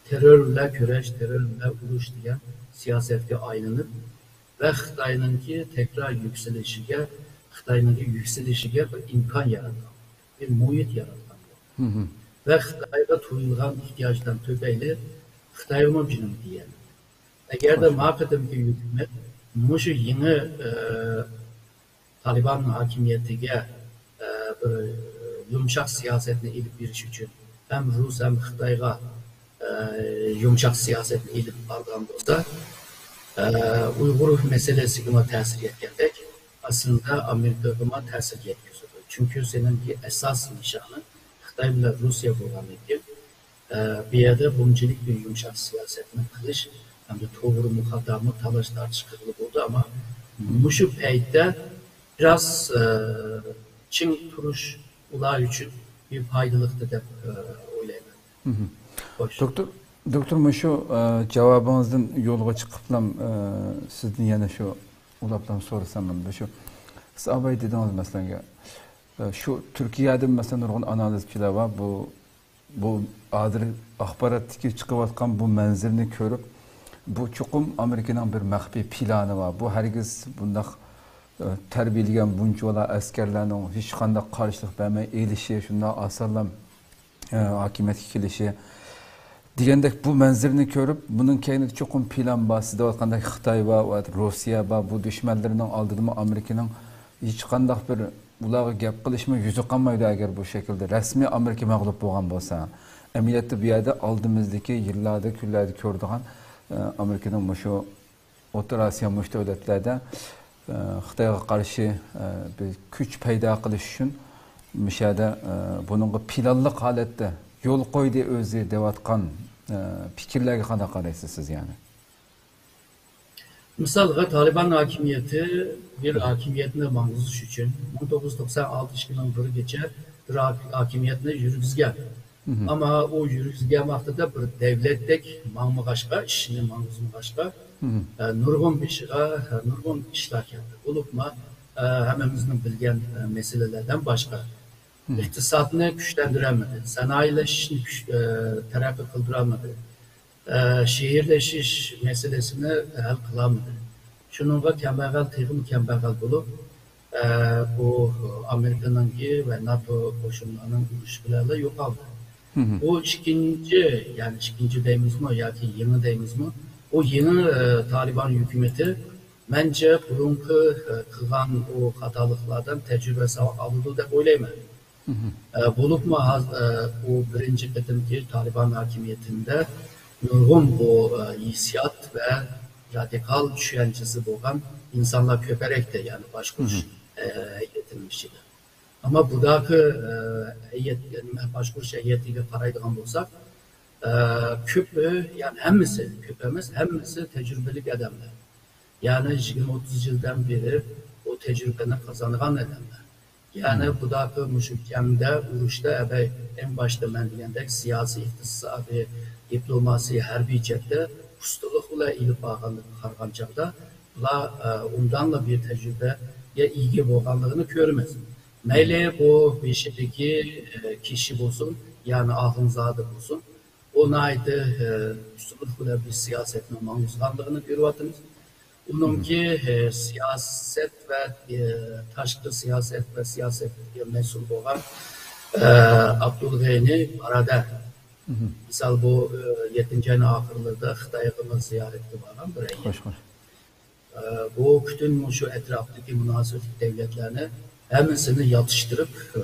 تېررور بىلەن كۈرەش، تېررور بىلەن ئۇرۇش دېگەن سىياسەتكە ئايلىنىپ ۋە خىتاينىڭكى تەكرار يۈكسىلىشىگە، خىتاينىڭكى يۈكسىلىشىگە بىر ئىمكان ياراتقان، بىر مۇھىت ياراتقان. ۋە خىتايغا تۇيۇلغان ئېھتىياجدىن تۈپەيلى خىتايغىمۇ جېنىم دېگەن. ئەگەردە ما قېتىمقى ھۆكۈمەت مۇشۇ يېڭى، ئە، تالىبان ھاكىمىيىتىگە، ئە، بىر يۇمشاق سىياسەتنى ئېلىپ بېرىش ئۈچۈن ھەم رۇس، ھەم خىتايغا، ئە، يۇمشاق سىياسەتنى ئېلىپ بارغان بولسا، ئە، ئۇيغۇر مەسىلىسىگىمۇ تەسىر يەتكەندەك، ئەسلىدە ئامېرىكىغىمۇ تەسىر يەتكۈزىدۇ. چۈنكى سېنىڭكى ئاساس نىشانىڭ خىتاي بىلەن رۇسىيە بولغاندىن كېيىن، ئە، بۇ يەردە بۇنچىلىك بىر يۇمشاق سىياسەتنى قىلىش ھەمدە توغرىمۇ خاتامۇ تالاش تارتىش قىلغىلى بولىدۇ، ئەمما مۇشۇ پەيتتە بىراز، ئە، چىڭ تۇرۇش ئۇلار ئۈچۈن بىر پايدىلىقتى دەپ، ئە، ئويلايمەن. خوش. دوكتور، دوكتور، مۇشۇ، ئە، جاۋابىڭىزدىن يولغا چىقىپلام، ئە، سىزدىن يەنە شۇ ئۇلاپلام سورىسام، مۇشۇ سىز ئاباي دېدىڭىز، مەسىلەن، ئە، شۇ تۈركىيەدە، مەسىلەن، نۇرغۇن ئانالىزچىلار بار. بۇ بۇ ھازىر ئاخباراتتىكى چىقىۋاتقان بۇ مەنزىرىنى كۆرۈپ، بۇ چوقۇم ئامېرىكىنىڭ بىر مەخپىي پىلانى بار. بۇ ھەرگىز بۇنداق، ئە، تەربىيەلىگەن بۇنچىۋالا ئەسكەرلەرنىڭ ھېچقانداق قارشىلىق بەرمەي ئېلىشى، شۇنداق ئاسانلا، ئە، ھاكىمىيەتكە كېلىشى دېگەندەك بۇ مەنزىرىنى كۆرۈپ، بۇنىڭ كەينىدە چوقۇم پىلان بار، سىز دەۋاتقاندەك خىتاي بار، روسىيە بار، بۇ دۈشمەنلىرىنىڭ ئالدىدىمۇ ئامېرىكىنىڭ ھېچقانداق بىر ئۇلارغا گەپ قىلىشمۇ يۈزى قالمايدۇ، ئەگەر بۇ شەكىلدە رەسمىي ئامېرىكا مەغلۇپ بولغان بولسا. ئەمەلىيەتتە بۇ يەردە ئالدىمىزدىكى يىللاردا، كۈنلەردە كۆرىدىغان، ئە، ئامېرىكىنىڭ مۇشۇ ئوتتۇرا ئاسىيا مۇشۇ دۆلەتلەردە، ئە، خىتايغا قارشى، ئە، بىر كۈچ پەيدا قىلىش ئۈچۈن مۇشۇ يەردە، ئە، بۇنىڭغا پىلانلىق ھالەتتە يول قويدى ئۆزى دەۋاتقان، ئە، پىكىرلەرگە قانداق قارايسىز سىز يەنى؟ مىسالغا، تالىبان ھاكىمىيىتى بىر ھاكىمىيەتنى ماڭغۇزۇش ئۈچۈن مىڭ توققۇز يۈز توقسان ئالتە ئىككى مىڭ بىرگىچە بىر ھاك-، ھاكىمىيەتنى يۈرگۈزگەن. ئەمما ئۇ يۈرگۈزگەن ۋاقتىدا بىر دەۋلەتتەك ماڭمىغاچقا، ئىشىنى ماڭغۇزمىغاچقا، ئە، نۇرغۇن بېشىغا، ئە، نۇرغۇن ئىشلار كەلدى. بولۇپمۇ، ئە، ھەممىمىزنىڭ بىلگەن، ئە، مەسىلىلەردىن باشقا، ئىقتىسادنى كۈچلەندۈرەلمىدى، سانائىيلىشىشنى كۈچ-، ئە، تەرەققىي قىلدۇرالمىدى. ئە، شېھىرلىشىش مەسىلىسىنى ھەل قىلالمىدى. شۇنىڭغا كەمبەغەل، تېخىمۇ كەمبەغەل بولۇپ، ئە، بۇ ئامېرىكىنىڭكى ۋە ناتو قوشۇنلارنىڭ ئۇرۇشى بىلەنلا يوقالدى. بۇ ئىككىنچى، يەنى ئىككىنچى دەيمىزمۇ ياكى يېڭى دەيمىزمۇ؟ بۇ يېڭى، ئە، تالىبان ھۆكۈمىتى مەنچە بۇرۇنقى، ئە، قىلغان ئۇ خاتالىقلاردىن تەجرىبە ساۋاق ئالىدۇ دەپ ئويلايمەن. ئە، بولۇپمۇ ھاز-، ئە، ئۇ بىرىنچى قېتىمقى تالىبان ھاكىمىيىتىدە نۇرغۇن بۇ، ئە، ھېسسىيات ۋە رادىكال چۈشەنچىسى بولغان ئىنسانلار كۆپرەكتە، يەنى باشقۇرۇش، ئە، ھەيئىتىنىڭ ئىچىدە. ئەمما بۇداقى، ئە، ھەيئەت، نېمە، باشقۇرۇش ھەيئىتىگە قارايدىغان بولساق، ئە، كۆپى، يەنى ھەممىسى، كۆپ ئەمەس، ھەممىسى تەجرىبىلىك ئادەملەر. يەنى يىگىرمە ئوتتۇز يىلدىن بېرى بۇ تەجرىبىنى قازانغان ئادەملەر. يەنى بۇداقى مۇشۇ جەڭدە، ئۇرۇشتا ئەبەي ئەڭ باشتا مەن دېگەندەك سىياسىي، ئىقتىسادىي، دىپلوماسىي، ھەربىي جەھەتتە ئۇستىلىق بىلەن ئېلىپ بارغانلىقىغا قارىغان چاغدا، بۇلار، ئە، ئوبدانلا بىر تەجرىبىگە ئىگە بولغانلىقىنى كۆرىمىز. مەيلى بۇ بېشىدىكى، ئە، كىشى بولسۇن، يەنى ئاخۇنزادە بولسۇن، ئۇ ناھايىتى، ئە، ئۇستىلىق بىلەن بىر سىياسەتنى ماڭغۇزغانلىقىنى كۆرۈۋاتىمىز. ئۇنىڭكى، ئە، سىياسەت ۋە، ئە، تاشقى سىياسەت ۋە سىياسەتكە مەسئۇل بولغان، ئە، ئابدۇلغېنى بارادەر. مىسال، بۇ، ئە، يەتتىنچى ئاينىڭ ئاخىرلىرىدا خىتايغىمۇ زىيارەتكە بارغان بىر ئەييام. خوش، خوش. ئە، بۇ پۈتۈن مۇشۇ ئەتراپتىكى مۇناسىۋەتلىك دەۋلەتلەرنى ھەممىسىنى ياتىشتۇرۇپ، ئە،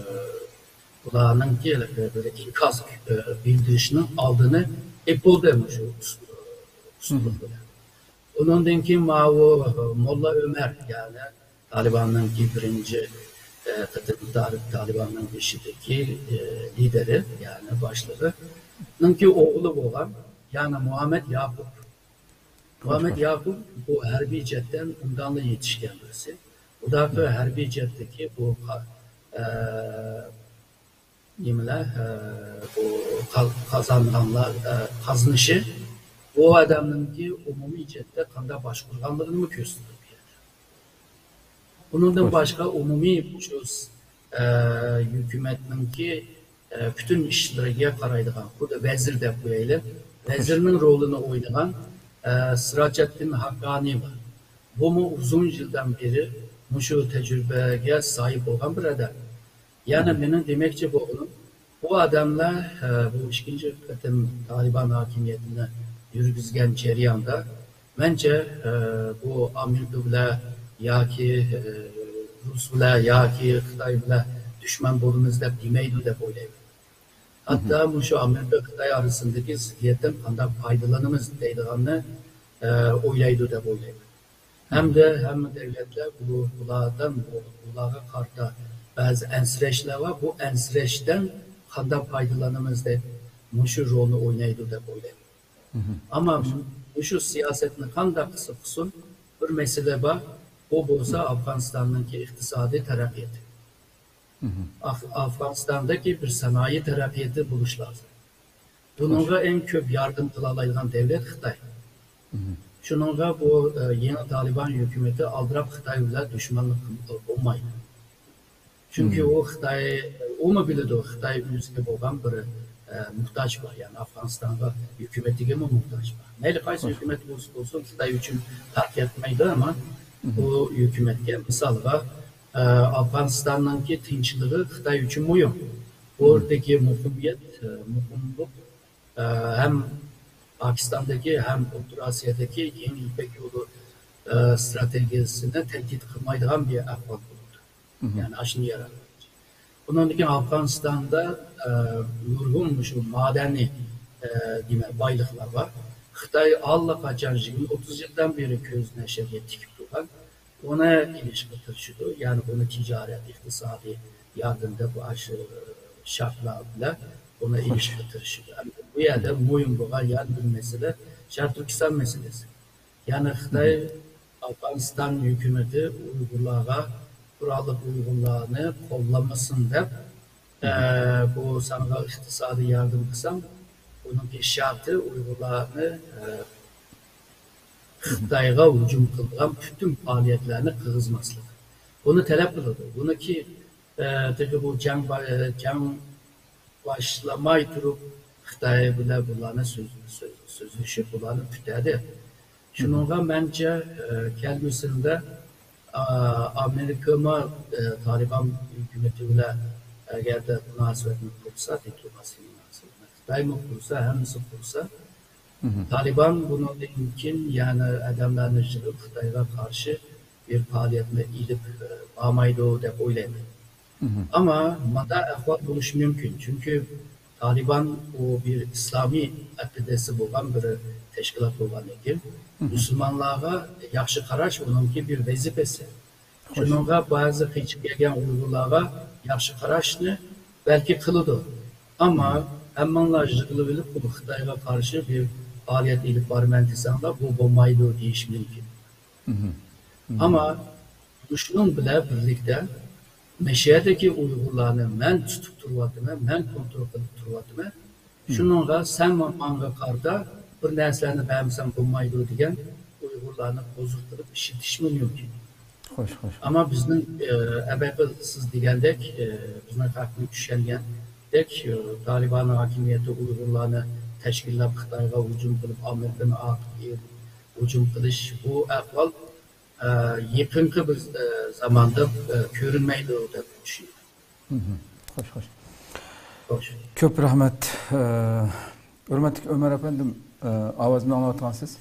بۇلارنىڭكى بىر ئىنكاس، ئە، بىلدۈرۈشنىڭ ئالدىنى ئېلىپ بولدى مۇشۇ ئۇس-، ئۇسۇل بىلەن. ئۇنىڭدىن كېيىن ماۋۇ، ئە، موللا ئۆمەر، يەنى تالىباننىڭكى بىرىنچى، ئە، قېتىم تار-، تالىباننىڭ بېشىدىكى، ئە، لىدېرى، يەنى باشلىقىنىڭكى ئوغلى بولغان، يەنى مۇھەممەد ياقۇپ. مۇھەممەد ياقۇپ بۇ ھەربىي جەھەتتىن ئوبدانلا يېتىشكەن بىرسى. بۇداقى ھەربىي جەھەتتىكى بۇ قا-، ئە، نېمىلەر، ئە، بۇ قا-، قازانغانلار، ئە، قازىنىشى بۇ ئادەمنىڭكى ئومۇمىي جەھەتتە قانداق باشقۇرغانلىقىنىمۇ كۆرسىتىدۇ بۇ يەردە. بۇنىڭدىن باشقا ئومۇمىي شۇ، ئە، ھۆكۈمەتنىڭكى، ئە، پۈتۈن ئىشلىرىگە قارايدىغان، خۇددى ۋەزىر دەپ قويايلى. ۋەزىرنىڭ رولىنى ئوينىغان، ئە، سىراجەتتىن ھاققانى بار. بۇمۇ ئۇزۇن يىلدىن بېرى مۇشۇ تەجرىبىگە ساھىب بولغان بىر ئادەم. يەنى مېنىڭ دېمەكچى بولغىنىم، بۇ ئادەملەر، ئە، بۇ ئىككىنچى قېتىم تالىبان ھاكىمىيىتىنى يۈرگۈزگەن جەرياندا، مەنچە، ئە، بۇ ئامېرىكا بىلەن ياكى، ئە، رۇس بىلەن ياكى خىتاي بىلەن دۈشمەن بولىمىز دەپ دېمەيدۇ دەپ ئويلايمەن. ھەتتا مۇشۇ ئامېرىكا خىتاي ئارىسىدىكى زىددىيەتتىن قانداق پايدىلىنىمىز دەيدىغاننى، ئە، ئويلايدۇ دەپ ئويلايمەن. ھەمدە ھەممە دۆلەتلەر بۇ، بۇلاردىن، بۇ، بۇلارغا قارىتا بەزى ئەنسىرەشلەر بار. بۇ ئەنسىرەشتىن قانداق پايدىلىنىمىز دەپ مۇشۇ رولنى ئوينايدۇ دەپ ئويلايمەن. ئەمما مۇشۇ سىياسەتنى قانداق قىلسا قىلسۇن، بىر مەسىلە بار. ئۇ بولسا ئافغانىستاننىڭكى ئىقتىسادىي تەرەققىياتى. ئاف-، ئافغانىستاندىكى بىر سانائىي تەرەققىياتى بولۇش لازىم. بۇنىڭغا ئەڭ كۆپ ياردەم قىلالايدىغان دۆلەت خىتاي. شۇنىڭغا بۇ، ئە، يېڭى تالىبان ھۆكۈمىتى ئالدىراپ خىتاي بىلەن دۈشمەنلىك قىلمىغىلى بولمايدۇ. چۈنكى ئۇ خىتاي، ئۇمۇ بىلىدۇ، خىتاي ئۆزىگە بولغان بىر، ئە، موھتاج بار، يەنى ئافغانىستانغا ھۆكۈمىتىگىمۇ موھتاج بار. مەيلى قايسى ھۆكۈمەت بولسا بولسۇن، خىتاي ئۈچۈن پەرق يەتمەيدۇ، ئەمما بۇ ھۆكۈمەتكە، مىسالغا، ئە، ئافغانىستاننىڭكى تىنچلىقى خىتاي ئۈچۈن مۇھىم. ئوردىكى مۇقىمىيەت، ئە، مۇقىملىق، ئە، ھەم پاكىستاندىكى، ھەم ئوتتۇرا ئاسىيادىكى يېڭى يىپەك يولى، ئە، ستراتېگىيەسىنى تەھدىت قىلمايدىغان بىر ئەھۋال بولىدۇ. يەنى ئاشۇنى ياراتماقچى. ئۇنىڭدىن كېيىن ئافغانىستاندا، ئە، نۇرغۇن مۇشۇ مادەنىي، ئە، نېمە، بايلىقلار بار. خىتاي ئاللىقاچان يىگىرمە، ئوتتۇز يىلدىن بېرى كۆزىنى ئەشەگە تىكىپ تۇرغان. ئۇنى ئېلىشقا تىرىشىدۇ. يەنى بۇنى تىجارەت، ئىقتىسادىي ياردەم دەپ ئاشۇ شەرتلەر بىلەن بۇنى ئېلىشقا تىرىشىدۇ. ئەمدى بۇ يەردە مۇھىم بولغان يەنە بىر مەسىلە شەرقىي تۈركىستان مەسىلىسى. يەنى خىتاي، ئافغانىستان ھۆكۈمىتى ئۇيغۇرلارغا، قوراللىق ئۇيغۇرلارنى قوللىمىسۇن دەپ، ئە، بۇ ساڭا ئىقتىسادىي ياردەم قىلسام، بۇنىڭكى شەرتى ئۇيغۇرلارنى، ئە، خىتايغا ھۇجۇم قىلىدىغان پۈتۈن پائالىيەتلەرنى قىلغۇزماسلىق. بۇنى تەلەپ قىلىدۇ. بۇنىڭكى، ئە، تېخى بۇ جەڭ با-، جەڭ باشلىماي تۇرۇپ خىتاي بىلەن بۇلارنى سۆز-، سۆز-، سۆزلىشىپ، بۇلارنى پۈتتۈردى. شۇنىڭغا مەنچە، ئە، كەلگۈسىدە، ئا، ئامېرىكىمۇ، ئە، تالىبان ھۆكۈمىتى بىلەن ئەگەردە مۇناسىۋەتنى قۇرسا، دىپلوماتىك مۇناسىۋەتنى خىتايمۇ قۇرسا، ھەممىسى قۇرسا، تالىبان بۇنىڭدىن كېيىن يەنە ئادەملەرنى يىغىپ خىتايغا قارشى بىر پائالىيەتنى ئېلىپ، ئە، بارمايدۇ دەپ ئويلايمەن. ئەمما مانا ئەھۋال بولۇشى مۇمكىن، چۈنكى تالىبان ئۇ بىر ئىسلامىي ئەقىدىسى بولغان بىر تەشكىلات بولغاندىن كېيىن، مۇسۇلمانلارغا ياخشى قاراش ئۇنىڭكى بىر ۋەزىپىسى. شۇنىڭغا بەزى قېچىپ كەلگەن ئۇيغۇرلارغا ياخشى قاراشنى بەلكى قىلىدۇ. ئەمما ھەممىڭلار يىغىلىۋېلىپ، بۇ خىتايغا قارشى بىر پائالىيەت ئېلىپ بارىمەن دېسەڭلار، بۇ بولمايدۇ دېيىشى مۇمكىن. ئەمما مۇشۇنىڭ بىلەن بىرلىكتە، مەشەدىكى ئۇيغۇرلارنى مەن تۇتۇپ تۇرۇۋاتىمەن، مەن كونترول قىلىپ تۇرۇۋاتىمەن. شۇنىڭغا سەن ماڭا قارىتا بىر نەرسىلەرنى بەرمىسەڭ بولمايدۇ دېگەن ئۇيغۇرلارنى قوزۇق قىلىپ ئىشلىتىشمۇ مۇمكىن. خوش، خوش. ئەمما بىزنىڭ، ئە، ئەبەقىل سىز دېگەندەك، ئە، بىزنىڭ خەقنىڭ چۈشەنگەندەك، ئە، تالىبان ھاكىمىيىتى ئۇيغۇرلارنى تەشكىللەپ خىتايغا ھۇجۇم قىلىپ، ئامېرىكىنى ئارقىغا ئېلىپ ھۇجۇم قىلىش، بۇ ئەھۋال، ئە، يېقىنقى بىز، ئە، زاماندا، ئە، كۆرۈنمەيدۇ دەپ چۈشىنىمەن. خوش، خوش. خوش. كۆپ رەھمەت. ئە، ھۆرمەتلىك ئۆمەر ئەپەندىم، ئە، ئاۋازىمنى ئاڭلاۋاتقانسىز؟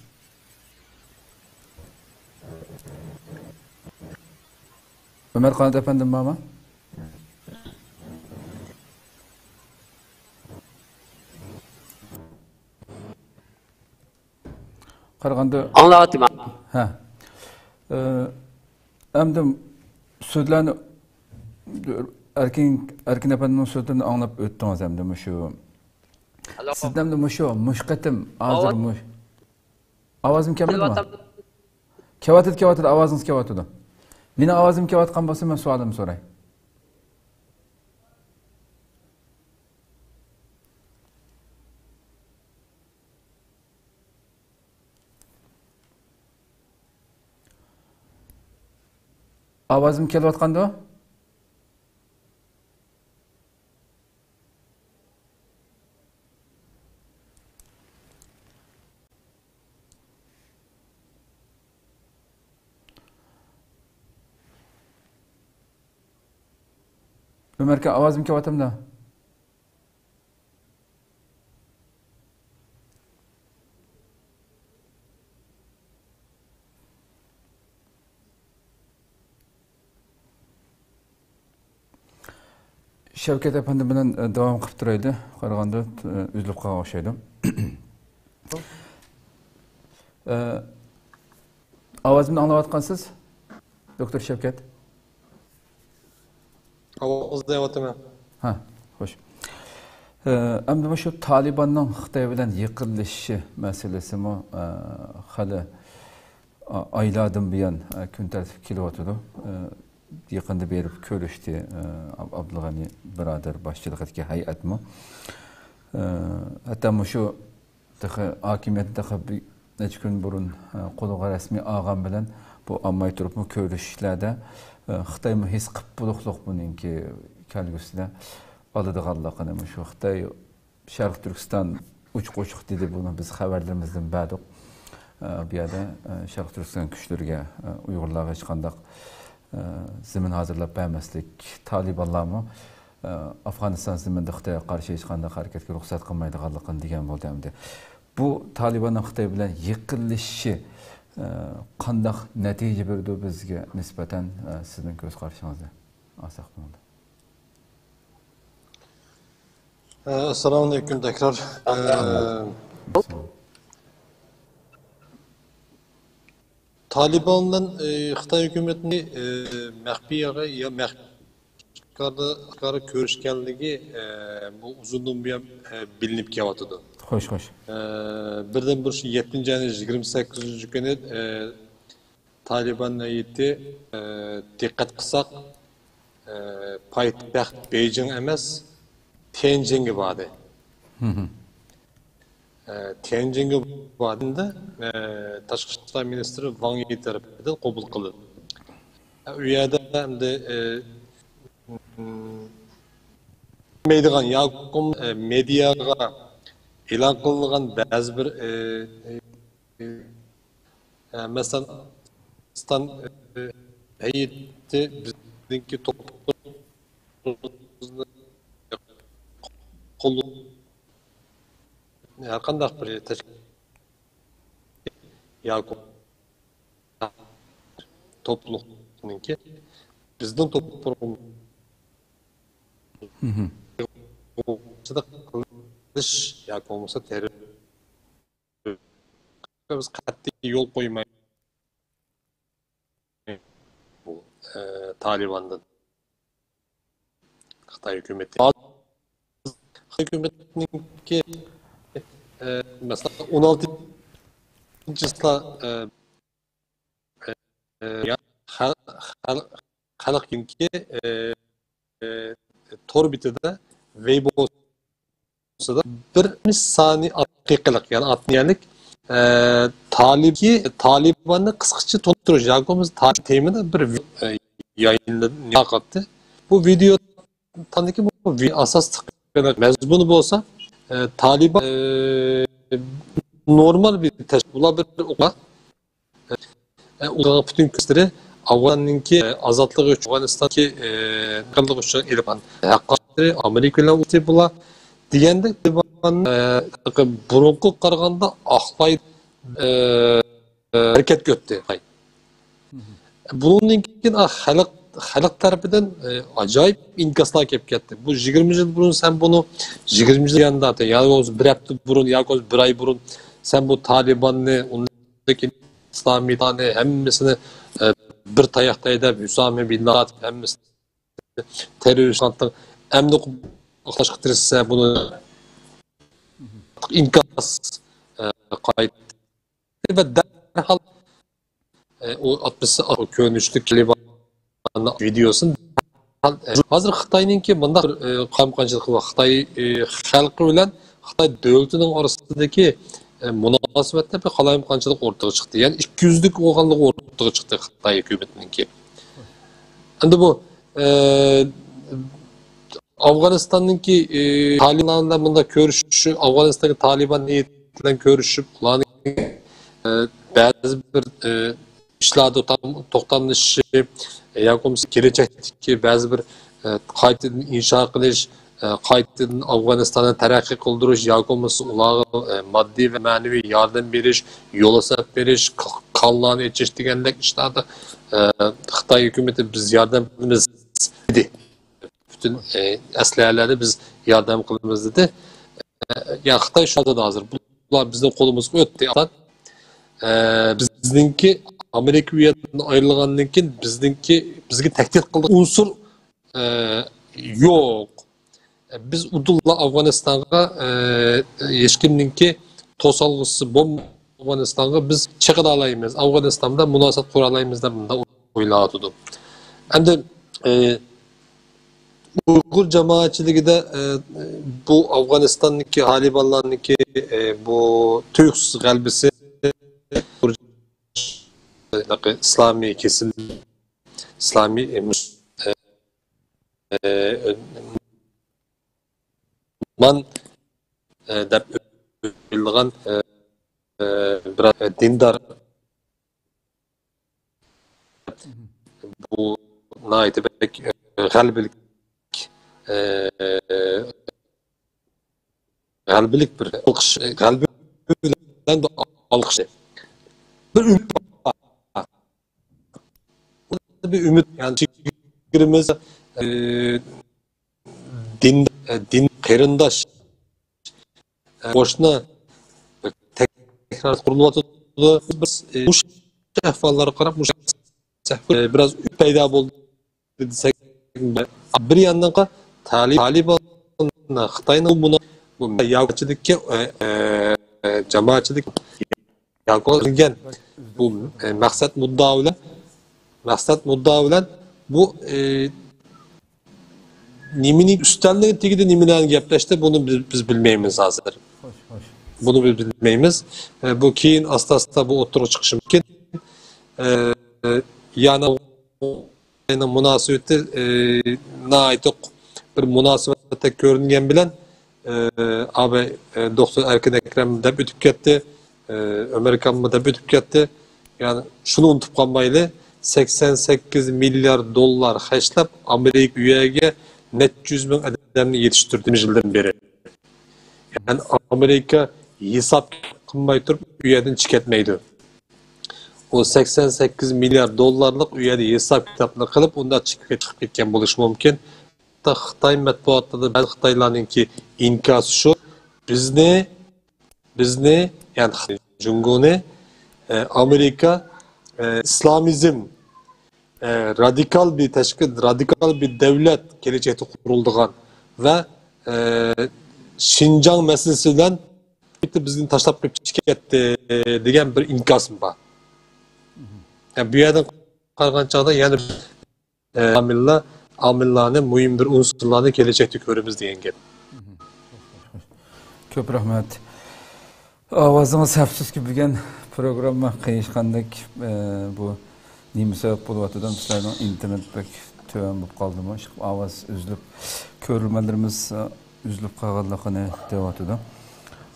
ئۆمەر قانات ئەپەندىم بارمۇ؟ قارىغاندا ئاڭلاۋاتىمەن. ھە. ئە، ئەمدى سۆزلەرنى ئەركىن، ئەركىن ئەپەندىنىڭ سۆزلىرىنى ئاڭلاپ ئۆتتىڭىز ئەمدى مۇشۇ. ئالو. سىزدە ئەمدى مۇشۇ، مۇشۇ قېتىم ھازىر ئاۋاز مۇش-، ئاۋازىم كەلمىدىمۇ؟ كەلۋاتام-، كەلۋاتىدۇ، كەلۋاتىدۇ، ئاۋازىڭىز كەلۋاتىدۇ. مېنىڭ ئاۋازىم كەلۋاتقان بولسا، مەن سوئالىمنى سوراي. ئاۋازىم كېلىۋاتقاندۇ؟ ئۆمەركە، ئاۋازىم كېلىۋاتامدا؟ شەۋكەت ئەپەندى بىلەن، ئە، داۋام قىلىپ تۇرايلى. قارىغاندا، ئە، ئۈزۈلۈپ قالغان ئوخشايدۇ. ئە، ئاۋازىمنى ئاڭلاۋاتقانسىز، دوكتور شەۋكەت؟ ئاۋازىڭىزنى ئاڭلاۋاتىمەن. ھە، خوش. ئە، ئەمدى مۇشۇ تالىباننىڭ خىتاي بىلەن يېقىنلىشىشى مەسىلىسىمۇ، ئە، خېلى، ئا-، ئايلاردىن بۇيان، ئە، كۈن تەرتىپكە كېلىۋاتىدۇ. ئە، يېقىندا بېرىپ كۆرۈشتى، ئە، ئاب-، ئابدۇلغەنى بۇرادەر باشچىلىقىدىكى ھەيئەتمۇ. ئە، ھەتتا مۇشۇ تېخى ھاكىمىيەتنى تېخى بىر نەچچە كۈن بۇرۇن، ئە، قولىغا رەسمىي ئالغان بىلەن بۇ ئالماي تۇرۇپمۇ كۆرۈشۈشلەردە، ئە، خىتايمۇ ھېس قىپ بولۇقلۇق بۇنىڭكى كەلگۈسىدە ئالىدىغانلىقىنى، مۇشۇ خىتاي شەرقىي تۈركىستان ئوچۇق-ئوچۇق دېدى، بۇنى بىز خەۋەرلىرىمىزدىن بەردۇق. ئە، بۇ يەردە، ئە، شەرقىي تۈركىستان كۈچلىرىگە، ئە، ئۇيغۇرلارغا ھېچقانداق، ئە، زېمىن ھازىرلاپ بەرمەسلىك، تالىبانلارمۇ، ئە، ئافغانىستان زېمىنىدا خىتايغا قارشى ھېچقانداق ھەرىكەتكە رۇخسەت قىلمايدىغانلىقىنى دېگەن بولدى ئەمدى. بۇ تالىباننىڭ خىتاي بىلەن يېقىنلىشىشى، ئە، قانداق نەتىجە بېرىدۇ بىزگە نىسبەتەن، ئە، سىزنىڭ كۆز قارىشىڭىزدا؟ ئاساق كۆڭۈل. ئەسسالامۇئەلەيكۇم تەكرار. ئە، تالىبان بىلەن، ئە، خىتاي ھۆكۈمىتىنى، ئە، مەخپىي يا، يا مەخپىي ئاشكارا، ئاشكارا كۆرۈشكەنلىكى، ئە، بۇ ئۇزۇندىن بۇيان، ئە، بىلىنىپ كېلىۋاتىدۇ. خوش، خوش. ئە، بىردىنبىر شۇ يەتتىنچى ئاينىڭ يىگىرمە سەككىزىنچى كۈنى، ئە، تالىبان ھەيئىتى، ئە، دىققەت قىلساق، ئە، پايتەخت بېيجىڭ ئەمەس، تيەنجىنگە باردى. ئە، تيەنجىنگە باردى، ئە، تاشقى ئىشلار مىنىستىرى ۋاڭ يى تەرىپىدىن قوبۇل قىلىندى. ئە، ئۇ يەردە ئەمدى، ئە، م، دېمەيدىغان ياكى، ئە، مېدىياغا ئېلان قىلىنغان بەزى بىر، ئە، ئە، ئە، مەسىلەن، ئافغانىستان، ئە، ھەيئىتى بىزنىڭكى توپىمىزنى قوللاپ، ھەر قانداق بىر تەشكىل ياكى توپلۇقنىڭكى بىزنىڭ توپىمىزنى قىلىش ياكى بولمىسا تېررور بىز قەتئىي يول قويمايمىز. بۇ، ئە، تالىباندىن خىتاي ھۆكۈمىتى. خىتاي ھۆكۈمىتىنىڭكى، ئە، مەسىلەن، ئون ئالتىنچى چىسلا، ئە، ئە، خەل-، خەل-، خەلقنىڭكى، ئە، ئە، تور بېتىدە، ۋېيبوسىدا بىر سانى دەقىقىلىق، يەنى ئاتمىيەلىك، ئە، تالىبكى، تالىباننى قىسقىچە تونۇشتۇرۇش ياكى بولمىسا تالىب تېمىدا بىر ۋىدېئو، ئە، يايىنلىنىپ قالدى. بۇ ۋىدېو تاندىكى بۇ ۋى-، ئاساسلىق مەزمۇنى بولسا، ئە، تالىبان، ئە، نورمال بىر تەشكىل، بۇلار بىر ئوقۇغان، ئە، ئۇلارنىڭ پۈتۈن كۈچلىرى ئافغاننىڭكى، ئە، ئازادلىقى ئۈچۈن، ئافغانىستانكى، ئە، ئازادلىقى ئۈچۈن ئېلىپ بارغان ھەققانىيەتلىرى ئامېرىكا بىلەن ئۇرۇشتى بۇلار دېگەندەك، تالىبان، ئە، بۇرۇنقىغا قارىغاندا ئاقلايدۇ، ئە، ھەرىكەتكە ئۆتتى. بۇنىڭدىن كېيىن، ئا، خەلق، خەلق تەرىپىدىن، ئە، ئاجايىپ ئىنكاسلار كېلىپ كەتتى. بۇ يىگىرمە يىل بۇرۇن سەن بۇنى، يىگىرمە يىل ياندا، يا بولمىسا بىر ھەپتە بۇرۇن، ياكى بولمىسا بىر ئاي بۇرۇن سەن بۇ تالىباننى، ئۇندىن كېيىن ئىسلامىيلارنى ھەممىسىنى، ئە، بىر تاياقتا ھەيدەپ، ھۈسامە بىن لادىن ھەممىسىنى تېررورىست قىلىپ، ئەمدى ئىقلاشقا تىرىشسا، بۇنى ئىنكاس، ئە، قايتتى ۋە دەرھال، ئە، ئۇ ئاتمىش كۆرۈنۈشلۈك تالىبان ۋىدېئوسىنى، ھازىر خىتاينىڭكى مۇنداق بىر، ئە، قالايمىقانچىلىقى بار. خىتاي، ئە، خەلقى بىلەن خىتاي دۆلىتىنىڭ ئارىسىدىكى، ئە، مۇناسىۋەتتە بىر قالايمىقانچىلىق ئورتىغا چىقتى. يەنى ئىككى يۈزلۈك بولغانلىقى ئورتىغا چىقتى خىتاي ھۆكۈمىتىنىڭكى. ئەمدى بۇ، ئە، ئافغانىستاننىڭكى، ئە، تالىبان بىلەن بۇنداق كۆرۈشۈشى، ئافغانىستاننىڭ تالىبان ھەيئىتى بىلەن كۆرۈشۈپ، ئۇلارنىڭ، ئە، بەزى بىر، ئە، ئىشلاردا توختام-، توختاملىشىشى، ئە، ياكى بولمىسا كېلەچەكتىكى بەزى بىر، ئە، قايتىدىن ئىنشا قىلىش، ئە، قايتىدىن ئافغانىستاننى تەرەققىي قىلدۇرۇش ياكى بولمىسا ئۇلارغا، ئە، ماددىي ۋە مەنىۋى ياردەم بېرىش، يول ھېساب بېرىش، ك-، كانلارنى ئېچىش دېگەندەك ئىشلاردا، ئە، خىتاي ھۆكۈمىتى «بىز ياردەم قىلىمىز» دېدى. پۈتۈن، ئە، ئەسلىھەلەرنى بىز ياردەم قىلىمىز دېدى. ئە، يا خىتاي شۇنداق ھازىر. بۇلار بىزنىڭ قولىمىزغا ئۆتتى. ئە، بىزنىڭكى ئامېرىكا ئۇ يەردىن ئايرىلغاندىن كېيىن بىزنىڭكى، بىزگە تەھدىت قىلىدىغان ئۇنسۇر، ئە، يوق. بىز ئۇدۇللا ئافغانىستانغا، ئە، ھېچكىمنىڭكى توسالغۇسى بولمىغان ئافغانىستانغا بىز چېقىلالايمىز، ئافغانىستان بىلەن مۇناسىۋەت قۇرالايمىز دەپ مۇنداق ئويلاۋاتىدۇ. ئەمدى، ئە، ئۇيغۇر جامائەتچىلىكىدە، ئە، بۇ ئافغانىستاندىكى تالىبانلارنىڭكى، ئە، بۇ تۇيۇقسىز غەلىبىسى، ئىسلامىي كېسىم، ئىسلامىي، ئە، مۇس-، ئە، ئە، مان، ئە، دەپ ئويلىغان، ئە، ئە، بىر دىندار، بۇ ناھايىتى بەك، ئە، غەلىبىلىك، ئە، غەلىبىلىك بىر ئالقىش، غەلىبە بىلەن ئالقىش. بىر ئۈمىد بار. بىر ئۈمىد، يەنى چېگرىمىز، ئە، دىن، دىن قېرىنداش، قوشنا تەكرار قۇرۇلۇۋاتىدۇ. بىز، ئە، مۇشۇ ئەھۋاللارغا قاراپ، مۇشۇ ئەھۋال، ئە، بىراز پەيدا بولدى دېسەك، بىر ياندىن تالىبان، خىتاينىڭ بۇ، بۇ ياكى ئە، ئە، جامائەتچىلىك ياكى قىلغان بۇ، ئە، مەقسەت مۇددىئا بىلەن، مەقسەت مۇددىئا بىلەن بۇ، ئە، نېمىنى ئۈستەلنىڭ تېگىدە نېمىلەرنى گەپلەشتى، بۇنى بىز، بىز بىلمەيمىز ھازىر. خوش، خوش. بۇنى بىز بىلمەيمىز. ئە، بۇ كېيىن ئاستا-ئاستا بۇ ئوتتۇرىغا چىقىشى مۇمكىن. ئە، يەنى مۇناسىۋىتى، ئى، ناھايىتى بىر مۇناسىۋەتتەك كۆرۈنگەن بىلەن، ئى، ئاباي، ئى، دوختۇر ئەركىن ئەكرەم دەپ ئۆتۈپ كەتتى، ئى، ئۆمەر ئاكاممۇ دەپ ئۆتۈپ كەتتى. يەنى شۇنى ئۇنتۇپ قالمايلى، سەكسەن سەككىز مىليارد دوللار خەجلەپ، ئامېرىكا ئۇ يەرگە نەچچە يۈز مىڭ ئادەمنى يېتىشتۈردى يىلدىن بېرى. يەنى ئامېرىكا ھېساب قىلماي تۇرۇپ ئۇ يەردىن چىقىپ كەتمەيدۇ. ئۇ سەكسەن سەككىز مىليارد دوللارلىق ئۇ يەردە ھېساب كىتابنى قىلىپ، ئۇنداق چىقىپ كەت-، چىقىپ كەتكەن بولۇشى مۇمكىن. ھەتتا خىتاي مەتبۇئاتلىرىدا بەزى خىتايلارنىڭكى ئىنكاسى شۇ، بىزنى، بىزنى، يەنى خىتاي جۇڭگونى، ئە، ئامېرىكا، ئە، ئىسلامىزم، ئە، رادىكال بىر تەشكىل، رادىكال بىر دۆلەت كېلەچەكتە قۇرۇلىدىغان ۋە، ئە، شىنجاڭ مەسىلىسى بىلەن بىزنى تاشلاپ قېچىپ كەتتى دېگەن بىر ئىنكاسمۇ بار. يەنى بۇ يەردىن قارىغان چاغدا يەنە، ئە، ئامىللار، ئامىللارنى، مۇھىم بىر ئۇنسۇرلارنى كېلەچەكتە كۆرىمىز دېگەن گەپ. كۆپ رەھمەت. ئاۋازىڭىز ئەپسۇسكى بۈگۈن پروگرامما قىيىشقاندەك، ئە، بۇ نېمە سەۋەب بولۇۋاتىدۇ؟ سىلەرنىڭ ئىنتېرنېت بەك تۆۋەن بولۇپ قالدىمۇ؟ ئىشقىلىپ ئاۋاز ئۈزۈلۈپ، كۆرۈرمەنلىرىمىز، ئە، ئۈزۈلۈپ قالغانلىقىنى دەۋاتىدۇ.